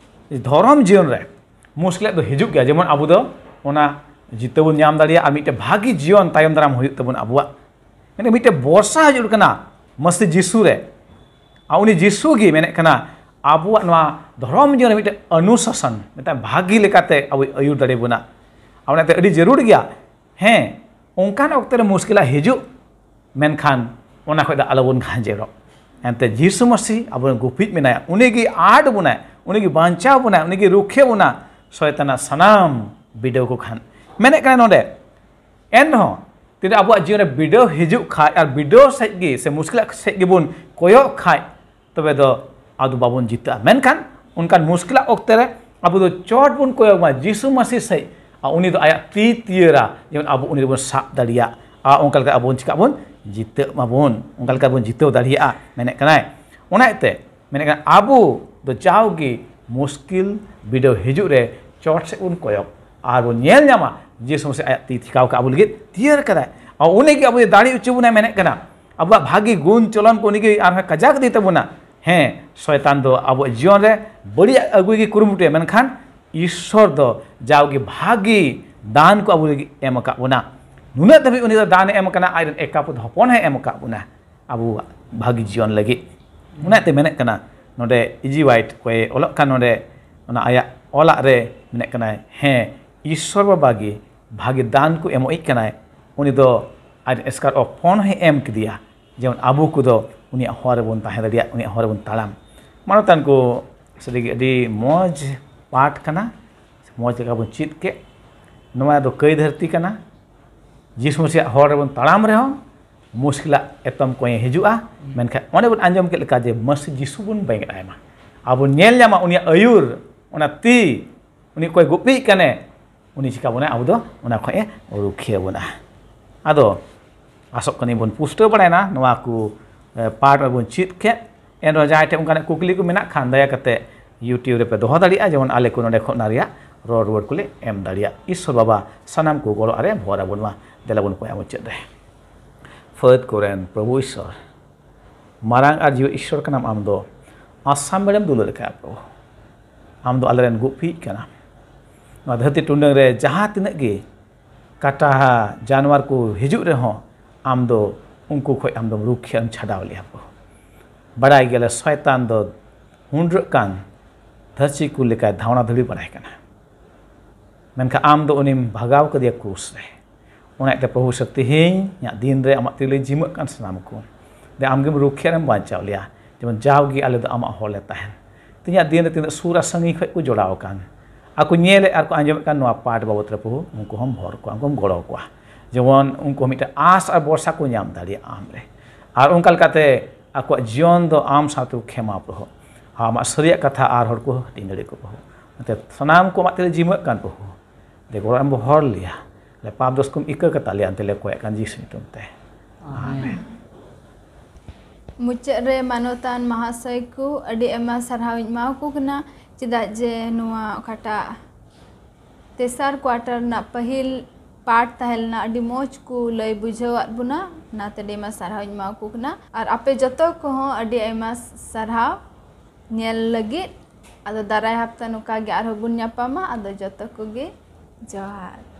ᱫᱷᱚᱨᱚᱢ ᱡᱤᱭᱚᱱ ᱨᱮ ᱢᱩᱥᱠᱤᱞ ᱫᱚ ᱦᱤᱡᱩᱜ ᱜᱮᱭᱟ, ᱡᱮᱢᱚᱱ ᱟᱵᱚ ᱫᱚ ᱚᱱᱟ ᱡᱤᱛᱟᱹᱣ ᱵᱚᱱ ᱧᱟᱢ ᱫᱟᱲᱮᱭᱟᱜᱼᱟ ᱟᱨ ᱢᱤᱫᱴᱮᱱ ᱵᱷᱟᱹᱜᱤ ᱡᱤᱭᱚᱱ ᱛᱟᱭᱚᱢ ᱫᱟᱨᱟᱢ ᱦᱩᱭᱩᱜ ᱛᱟᱵᱚᱱ ᱟᱵᱚᱣᱟᱜ᱾ ᱢᱮᱱᱠᱷᱟᱱ ᱢᱤᱫᱴᱮᱱ ᱵᱚᱨᱥᱟ ᱦᱤᱡᱩᱜ ᱠᱟᱱᱟ ᱢᱟᱹᱥᱤ ᱡᱤᱥᱩ ᱨᱮ, ᱟᱨ ᱩᱱᱤ ᱡᱤᱥᱩ ᱜᱮ ᱢᱮᱱᱮᱫ ᱠᱟᱱᱟ, ᱟᱵᱚᱣᱟᱜ ᱱᱚᱣᱟ ᱫᱷᱚᱨᱚᱢ ᱡᱤᱭᱚᱱ ᱨᱮ ᱢᱤᱫᱴᱮᱱ ᱚᱱᱩᱥᱟᱥᱚᱱ, ᱢᱤᱫᱴᱟᱝ ᱵᱷᱟᱹᱜᱤ ᱞᱮᱠᱟᱛᱮ ᱟᱵᱚᱭ ᱟᱹᱭᱩᱨ ᱫᱟᱲᱮ ᱵᱚᱱᱟ᱾ ᱟᱨ ᱚᱱᱟᱛᱮ ᱟᱹᱰᱤ ᱡᱟᱹᱨᱩᱲ ᱜᱮᱭᱟ᱾ ᱦᱮᱸ, ᱚᱱᱠᱟᱱ ᱚᱠᱛᱚ ᱨᱮ ᱢᱩᱥᱠᱤᱞᱟᱜ ᱦᱤᱡᱩᱜ, ᱢᱮᱱᱠᱷᱟᱱ ᱚᱱᱟ ᱠᱷᱚᱱ ᱫᱚ ᱟᱞᱚᱵᱚᱱ ᱜᱷᱟᱸᱡᱮᱲᱚᱜ᱾ ᱮᱱᱛᱮ ᱡᱤᱥᱩ ᱢᱟᱹᱥᱤ ᱟᱵᱚᱨᱮᱱ ᱜᱩᱯᱤᱡ ᱢᱮᱱᱟᱭᱟ, ᱩᱱᱤᱜᱮ ᱟᱰ ᱵᱚᱱᱟᱭ, ᱩᱱᱤᱜᱮ ᱵᱟᱧᱪᱟᱣ ᱵᱚᱱᱟᱭ, ᱩᱱᱤᱜᱮ ᱨᱩᱠᱷᱤᱭᱟᱹ ᱵᱚᱱᱟ ᱥᱚᱭᱛᱟᱱᱟᱜ ᱥᱟᱱᱟᱢ ᱵᱤᱰᱟᱹᱣ ᱠᱚ ᱠᱷᱟᱱ᱾ ᱢᱮᱱᱮᱫ ᱠᱟᱱᱟ ᱱᱚᱰᱮ, ᱮᱱᱨᱮᱦᱚᱸ ᱡᱩᱫᱤ ᱟᱵᱚᱣᱟᱜ ᱡᱤᱭᱚᱱ ᱨᱮ ᱵᱤᱰᱟᱹᱣ ᱦᱤᱡᱩᱜ ᱠᱷᱟᱡ ᱟᱨ ᱵᱤᱰᱟᱹᱣ ᱥᱮᱫ ᱜᱮ ᱥᱮ ᱢᱩᱥᱠᱤᱞᱟᱜ ᱥᱮᱫ ᱜᱮᱵᱚᱱ ᱠᱚᱭᱚᱜ ᱠᱷᱟᱡ, ᱛᱚᱵᱮ ᱫᱚ ᱟᱫᱚ ᱵᱟᱵᱚᱱ ᱡᱤᱛᱟᱹᱜᱼᱟ᱾ ᱢᱮᱱᱠᱷᱟᱱ ᱚᱱᱠᱟᱱ ᱢᱩᱥᱠᱤᱞᱟᱜ ᱚᱠᱛᱮ ᱨᱮ ᱟᱵᱚ ᱫᱚ ᱪᱚᱴ ᱵᱚᱱ ᱠᱚᱭᱚᱜ ᱢᱟ ᱡᱤᱥᱩ ᱢᱟᱹᱥᱤ ᱥᱮᱫ, ᱟᱨ ᱩᱱᱤ ᱫᱚ ᱟᱭᱟᱜ ᱛᱤ ᱛᱤᱭᱟᱹᱨᱟ, ᱡᱮᱢᱚᱱ ᱟᱵᱚ ᱩᱱᱤ ᱫᱚᱵᱚᱱ ᱥᱟᱵ ᱫᱟᱲᱮᱭᱟᱜ, ᱟᱨ ᱚᱱᱠᱟ ᱞᱮᱠᱟ ᱟᱵᱚ ᱵᱚᱱ ᱪᱤᱠᱟᱜ ᱵᱚᱱ ᱡᱤᱛᱟᱹᱜ ᱢᱟᱵᱚᱱ, ᱚᱱᱠᱟ ᱞᱮᱠᱟ ᱵᱚᱱ ᱡᱤᱛᱟᱹᱣ ᱫᱟᱲᱮᱭᱟᱜᱼᱟ ᱢᱮᱱᱮᱫ ᱠᱟᱱᱟᱭ᱾ ᱚᱱᱟ ᱤᱭᱟᱹᱛᱮ ᱢᱮᱱᱮᱫ ᱠᱟᱱᱟ, ᱟᱵᱚ ᱫᱚ ᱡᱟᱣᱜᱮ ᱢᱩᱥᱠᱤᱞ ᱵᱤᱰᱟᱹᱣ ᱦᱤᱡᱩᱜ ᱨᱮ ᱪᱚᱴ ᱥᱮᱫ ᱵᱚᱱ ᱠᱚᱭᱚᱜ ᱟᱨ ᱵᱚᱱ ᱧᱮᱞ ᱧᱟᱢᱟ ᱡᱤᱥᱩ ᱢᱟᱹᱥᱤ ᱟᱭᱟᱜ ᱛᱤ ᱴᱷᱮᱠᱟᱣ ᱠᱟᱜ ᱟᱵᱚ ᱞᱟᱹᱜᱤᱫ ᱛᱤᱭᱟᱹᱨ ᱠᱟᱫᱟᱭ᱾ ᱟᱨ ᱩᱱᱤ ᱜᱮ ᱟᱵᱚ ᱫᱟᱲᱮ ᱦᱚᱪᱚ ᱵᱚᱱᱟᱭ ᱢᱮᱱᱮᱫ ᱠᱟᱱᱟ᱾ ᱟᱵᱚᱣᱟᱜ ᱵᱷᱟᱹᱜᱤ ᱜᱩᱱ ᱪᱚᱞᱚᱱ ᱠᱚ ᱩᱱᱤ ᱜᱮ ᱟᱨᱦᱚᱸ ᱠᱟᱡᱟᱠ ᱤᱫᱤ ᱛᱟᱵᱚᱱᱟ᱾ ᱦᱮᱸ, ᱥᱚᱭᱛᱟᱱ ᱫᱚ ᱟᱵᱚᱣᱟᱜ ᱡᱤᱭᱚᱱ ᱨᱮ ᱵᱟᱹᱲᱤᱡ ᱟᱹᱜᱩᱭ ᱜᱮ ᱠᱩᱨᱩᱢᱩᱴᱩᱭᱟ, ᱢᱮᱱᱠᱷᱟᱱ ᱤᱥᱥᱚᱨ ᱫᱚ ᱡᱟᱣᱜᱮ ᱵᱷᱟᱹᱜᱤ ᱫᱟᱱ ᱠᱚ ᱟᱵᱚ ᱞᱟᱹᱜᱤᱫ ᱮᱢ ᱟᱠᱟᱫ ᱵᱚᱱᱟ᱾ ᱱᱩᱱᱟᱹᱜ ᱫᱷᱟᱹᱵᱤᱡ ᱩᱱᱤ ᱫᱚ ᱫᱟᱱᱮ ᱮᱢ ᱟᱠᱟᱱᱟ, ᱟᱡ ᱨᱮᱱ ᱮᱠᱟᱯᱩᱛ ᱦᱚᱯᱚᱱ ᱦᱚᱸᱭ ᱮᱢ ᱟᱠᱟᱫ ᱵᱚᱱᱟ ᱟᱵᱚᱣᱟᱜ ᱵᱷᱟᱹᱜᱤ ᱡᱤᱭᱚᱱ ᱞᱟᱹᱜᱤᱫ᱾ ᱚᱱᱟᱛᱮ ᱢᱮᱱᱮᱫ ᱠᱟᱱᱟ ᱱᱚᱰᱮ ᱤᱡᱤ ᱣᱟᱭᱤᱴ ᱚᱠᱚᱭ ᱚᱞᱚᱜ ᱠᱟᱱ ᱱᱚᱰᱮ, ᱚᱱᱟ ᱟᱭᱟᱜ ᱚᱞᱟᱜ ᱨᱮ ᱢᱮᱱᱮᱫ ᱠᱟᱱᱟᱭ, ᱦᱮᱸ, ᱤᱥᱥᱚᱨ ᱵᱟᱵᱟ ᱜᱮ ᱵᱷᱟᱹᱜᱤ ᱫᱟᱱ ᱠᱚ ᱮᱢᱚᱜ ᱤᱡ ᱠᱟᱱᱟᱭ᱾ ᱩᱱᱤ ᱫᱚ ᱟᱡ ᱮᱥᱠᱟᱨ ᱚᱯᱚᱱ ᱦᱚᱸᱭ ᱮᱢ ᱠᱮᱫᱮᱭᱟ, ᱡᱮᱢᱚᱱ ᱟᱵᱚ ᱠᱚᱫᱚ ᱩᱱᱤᱭᱟᱜ ᱦᱚᱨ ᱨᱮᱵᱚᱱ ᱛᱟᱦᱮᱸ ᱫᱟᱲᱮᱭᱟᱜ, ᱩᱱᱤᱭᱟᱜ ᱦᱚᱨ ᱨᱮᱵᱚᱱ ᱛᱟᱲᱟᱢ᱾ ᱢᱟᱱᱚᱛᱟᱱ ᱠᱚ, ᱥᱟᱹᱨᱤᱜᱮ ᱟᱹᱰᱤ ᱢᱚᱡᱽ ᱯᱟᱴ ᱠᱟᱱᱟ, ᱢᱚᱡᱽ ᱞᱮᱠᱟ ᱵᱚᱱ ᱪᱮᱫ ᱠᱮᱫ᱾ ᱱᱚᱣᱟ ᱫᱚ ᱠᱟᱹᱭ ᱫᱷᱟᱹᱨᱛᱤ ᱠᱟᱱᱟ᱾ ᱡᱤᱥᱩ ᱢᱟᱹᱥᱤᱭᱟᱜ ᱦᱚᱨ ᱨᱮᱵᱚᱱ ᱛᱟᱲᱟᱢ ᱨᱮᱦᱚᱸ ᱢᱩᱥᱠᱤᱞᱟᱜ ᱮᱛᱚᱢ ᱠᱚᱭᱮ ᱦᱤᱡᱩᱜᱼᱟ, ᱢᱮᱱᱠᱷᱟᱱ ᱚᱸᱰᱮ ᱵᱚᱱ ᱟᱸᱡᱚᱢ ᱠᱮᱫ ᱞᱮᱠᱟ ᱡᱮ ᱢᱟᱹᱥᱤ ᱡᱤᱥᱩ ᱵᱚᱱ ᱵᱮᱸᱜᱮᱫ ᱟᱭ ᱢᱟ, ᱟᱵᱚ ᱧᱮᱞ ᱧᱟᱢᱟ ᱩᱱᱤᱭᱟᱜ ᱟᱹᱭᱩᱨ, ᱚᱱᱟ ᱛᱤ, ᱩᱱᱤ ᱚᱠᱚᱭ ᱜᱩᱯᱤᱡ ᱠᱟᱱᱮ, ᱩᱱᱤ ᱪᱤᱠᱟ ᱵᱚᱱᱟ, ᱟᱵᱚ ᱫᱚ ᱚᱱᱟ ᱠᱷᱚᱱ ᱮ ᱨᱩᱠᱷᱤᱭᱟᱹ ᱵᱚᱱᱟ᱾ ᱟᱫᱚ ᱟᱥᱚᱜ ᱠᱟᱹᱱᱟᱹᱧ ᱵᱚᱱ ᱯᱩᱥᱴᱟᱹᱣ ᱵᱟᱲᱟᱭᱮᱱᱟ ᱱᱚᱣᱟ ᱠᱚ, ᱮ, ᱯᱟᱴ ᱢᱟᱵᱚᱱ ᱪᱮᱫ ᱠᱮᱫ᱾ ᱮᱱᱨᱮᱦᱚᱸ ᱡᱟᱦᱟᱸᱭ ᱴᱷᱮᱱ ᱚᱱᱠᱟᱱᱟᱜ ᱠᱩᱠᱞᱤ ᱠᱚ ᱢᱮᱱᱟᱜ ᱠᱷᱟᱱ ᱫᱟᱭᱟ ᱠᱟᱛᱮ YouTube ᱨᱮᱯᱮ ᱫᱚᱦᱚ ᱫᱟᱲᱮᱭᱟᱜᱼᱟ, ᱡᱮᱢᱚᱱ ᱟᱞᱮ ᱠᱚ ᱱᱚᱰᱮ ᱠᱷᱚᱱ ᱚᱱᱟ ᱨᱮᱭᱟᱜ ᱨᱚᱲ ᱨᱩᱣᱟᱹᱲ ᱠᱚᱞᱮ ᱮᱢ ᱫᱟᱲᱮᱭᱟᱜ᱾ ᱤᱥᱥᱚᱨ ᱵᱟᱵᱟ ᱥᱟᱱᱟᱢ ᱠᱚ ᱜᱚᱲᱚ ᱟᱨᱮ ᱵᱷᱚᱨ ᱟᱵᱚᱱ ᱢᱟ᱾ ᱫᱮᱞᱟ ᱵᱚᱱ ᱠᱚᱭᱟ ᱢᱩᱪᱟᱹᱫ ᱨᱮ᱾ ᱯᱷᱟᱹᱫ ᱠᱚᱨᱮᱱ ᱯᱨᱚᱵᱷᱩ ᱤᱥᱥᱚᱨ, ᱢᱟᱨᱟᱝ ᱟᱨ ᱡᱤᱣᱤ ᱤᱥᱥᱚᱨ ᱠᱟᱱᱟᱢ ᱟᱢ ᱫᱚ᱾ ᱟᱥᱟᱢ ᱵᱮᱲᱮᱢ ᱫᱩᱞᱟᱹᱲ ᱟᱠᱟᱫ ᱯᱨᱚᱵᱷᱩ, ᱟᱢ ᱫᱚ ᱟᱞᱮᱨᱮᱱ ᱜᱩᱯᱤᱡ ᱠᱟᱱᱟᱢ᱾ ᱱᱚᱣᱟ ᱫᱷᱟᱹᱨᱛᱤ ᱴᱩᱰᱟᱹᱝ ᱨᱮ ᱡᱟᱦᱟᱸ ᱛᱤᱱᱟᱹᱜ ᱜᱮ ᱠᱟᱴᱟ ᱡᱟᱱᱣᱟᱨ ᱠᱚ ᱦᱤᱡᱩᱜ ᱨᱮᱦᱚᱸ, ᱟᱢ ᱫᱚ ᱩᱱᱠᱩ ᱠᱷᱚᱱ ᱟᱢ ᱫᱚᱢ ᱨᱩᱠᱷᱤᱭᱟᱹᱢ ᱪᱷᱟᱰᱟᱣ ᱞᱮᱭᱟ ᱯᱨᱚᱵᱷᱩ᱾ ᱵᱟᱲᱟᱭ ᱜᱮᱭᱟᱞᱮ ᱥᱚᱭᱛᱟᱱ ᱫᱚ ᱦᱩᱱᱰᱨᱟᱹᱜ ᱠᱟᱱ ᱫᱷᱟᱹᱨᱛᱤ ᱠᱚ ᱞᱮᱠᱟᱭ ᱫᱷᱟᱣᱱᱟ ᱫᱷᱟᱹᱲᱤ ᱵᱟᱲᱟᱭ ᱠᱟᱱᱟ, ᱢᱮᱱᱠᱷᱟᱱ ᱟᱢ ᱫᱚ ᱩᱱᱤᱢ ᱵᱷᱟᱜᱟᱣ ᱠᱮᱫᱮᱭᱟ ᱠᱨᱩᱥ ᱨᱮ᱾ ᱚᱱᱟ ᱤᱭᱟᱹᱛᱮ ᱯᱨᱚᱵᱷᱩ ᱥᱮ ᱛᱮᱦᱮᱧᱟᱜ ᱫᱤᱱ ᱨᱮ ᱟᱢᱟᱜ ᱛᱤᱨᱮ ᱡᱤᱢᱟᱹᱜ ᱠᱟᱱ ᱥᱟᱱᱟᱢ ᱠᱚ, ᱫᱮ ᱟᱢᱜᱮᱢ ᱨᱩᱠᱷᱤᱭᱟᱹ ᱨᱮᱢ ᱵᱟᱧᱪᱟᱣ ᱞᱮᱭᱟ, ᱡᱮᱢᱚᱱ ᱡᱟᱣᱜᱮ ᱟᱞᱮ ᱫᱚ ᱟᱢᱟᱜ ᱦᱚᱨ ᱞᱮ ᱛᱟᱦᱮᱱ᱾ ᱛᱮᱦᱮᱧᱟᱜ ᱫᱤᱱ ᱨᱮ ᱛᱤᱱᱟᱹᱜ ᱥᱩᱨ ᱟᱨ ᱥᱟᱺᱜᱤᱧ ᱠᱷᱚᱱ ᱠᱚ ᱡᱚᱲᱟᱣ ᱟᱠᱟᱱ, ᱟᱨ ᱠᱚ ᱧᱮᱞᱮᱫ ᱟᱨ ᱠᱚ ᱟᱸᱡᱚᱢᱮᱫ ᱠᱟᱱ ᱱᱚᱣᱟ ᱯᱟᱴ ᱵᱟᱵᱚᱫ ᱨᱮ ᱯᱨᱚᱵᱷᱩ, ᱩᱱᱠᱩ ᱦᱚᱸᱢ ᱵᱷᱚᱨ ᱠᱚᱣᱟ, ᱩᱱᱠᱩᱢ ᱜᱚᱲᱚ ᱠᱚᱣᱟ, ᱡᱮᱢᱚᱱ ᱩᱱᱠᱩ ᱢᱤᱫᱴᱮᱱ ᱟᱸᱥ ᱟᱨ ᱵᱷᱚᱨᱥᱟ ᱠᱚ ᱧᱟᱢ ᱫᱟᱲᱮᱭᱟᱜᱼᱟ ᱟᱢ ᱨᱮ, ᱟᱨ ᱚᱱᱠᱟ ᱞᱮᱠᱟᱛᱮ ᱟᱠᱚᱣᱟᱜ ᱡᱤᱭᱚᱱ ᱫᱚ ᱟᱢ ᱥᱟᱶᱛᱮ ᱠᱚ ᱠᱷᱮᱢᱟᱣ ᱯᱨᱚᱵᱷᱩ, ᱟᱢᱟᱜ ᱥᱟᱹᱨᱤᱭᱟᱜ ᱠᱟᱛᱷᱟ ᱟᱨ ᱦᱚᱲ ᱠᱚ ᱦᱟᱹᱴᱤᱧ ᱫᱟᱲᱮᱭᱟᱜ ᱠᱚ ᱯᱨᱚᱵᱷᱩ᱾ ᱚᱱᱟᱛᱮ ᱥᱟᱱᱟᱢ ᱠᱚ ᱟᱢᱟᱜ ᱛᱤᱨᱮ ᱡᱤᱢᱟᱹᱜ ᱠᱟᱱ ᱯᱨᱚᱵᱷᱩ, ᱫᱮ ᱜᱚᱲᱚ ᱮᱢ ᱦᱚᱲ ᱞᱮᱭᱟ, ᱞᱮ ᱯᱟᱯ ᱫᱳᱥ ᱠᱚᱢ ᱤᱠᱟᱹ ᱠᱟᱛᱟ ᱞᱮᱭᱟ, ᱮᱱᱛᱮ ᱞᱮ ᱠᱚᱭᱮᱜ ᱠᱟᱱ ᱡᱤᱥᱩ ᱧᱩᱛᱩᱢ ᱛᱮ᱾ ᱟᱢᱮᱱ᱾ ᱢᱩᱪᱟᱹᱫ ᱨᱮ ᱢᱟᱱᱚᱛᱟᱱ ᱢᱟᱦᱟᱥᱚᱭ ᱠᱚ ᱟᱹᱰᱤ ᱟᱭᱢᱟ ᱥᱟᱨᱦᱟᱣ ᱤᱧ ᱮᱢᱟ ᱠᱚ ᱠᱟᱱᱟ, ᱪᱮᱫᱟᱜ ᱡᱮ ᱱᱚᱣᱟ ᱚᱠᱟᱴᱟᱜ ᱛᱮᱥᱟᱨ quarter ᱨᱮᱱᱟᱜ ᱯᱟᱹᱦᱤᱞ part ᱛᱟᱦᱮᱸ ᱞᱮᱱᱟ, ᱟᱹᱰᱤ ᱢᱚᱡᱽ ᱠᱚ ᱞᱟᱹᱭ ᱵᱩᱡᱷᱟᱹᱣᱟᱫ ᱵᱚᱱᱟ, ᱚᱱᱟᱛᱮ ᱟᱹᱰᱤ ᱟᱭᱢᱟ ᱥᱟᱨᱦᱟᱣ ᱤᱧ ᱮᱢᱟ ᱠᱚ ᱠᱟᱱᱟ᱾ ᱟᱨ ᱟᱯᱮ ᱡᱚᱛᱚ ᱠᱚᱦᱚᱸ ᱟᱹᱰᱤ ᱟᱭᱢᱟ ᱥᱟᱨᱦᱟᱣ ᱧᱮᱞ ᱞᱟᱹᱜᱤᱫ᱾ ᱟᱫᱚ ᱫᱟᱨᱟᱭ ᱦᱟᱯᱛᱟ ᱱᱚᱝᱠᱟ ᱜᱮ ᱟᱨᱦᱚᱸ ᱵᱚᱱ ᱧᱟᱯᱟᱢᱟ᱾ ᱟᱫᱚ ᱡᱚᱛᱚ ᱠᱚᱜᱮ ᱡᱚᱦᱟᱨ᱾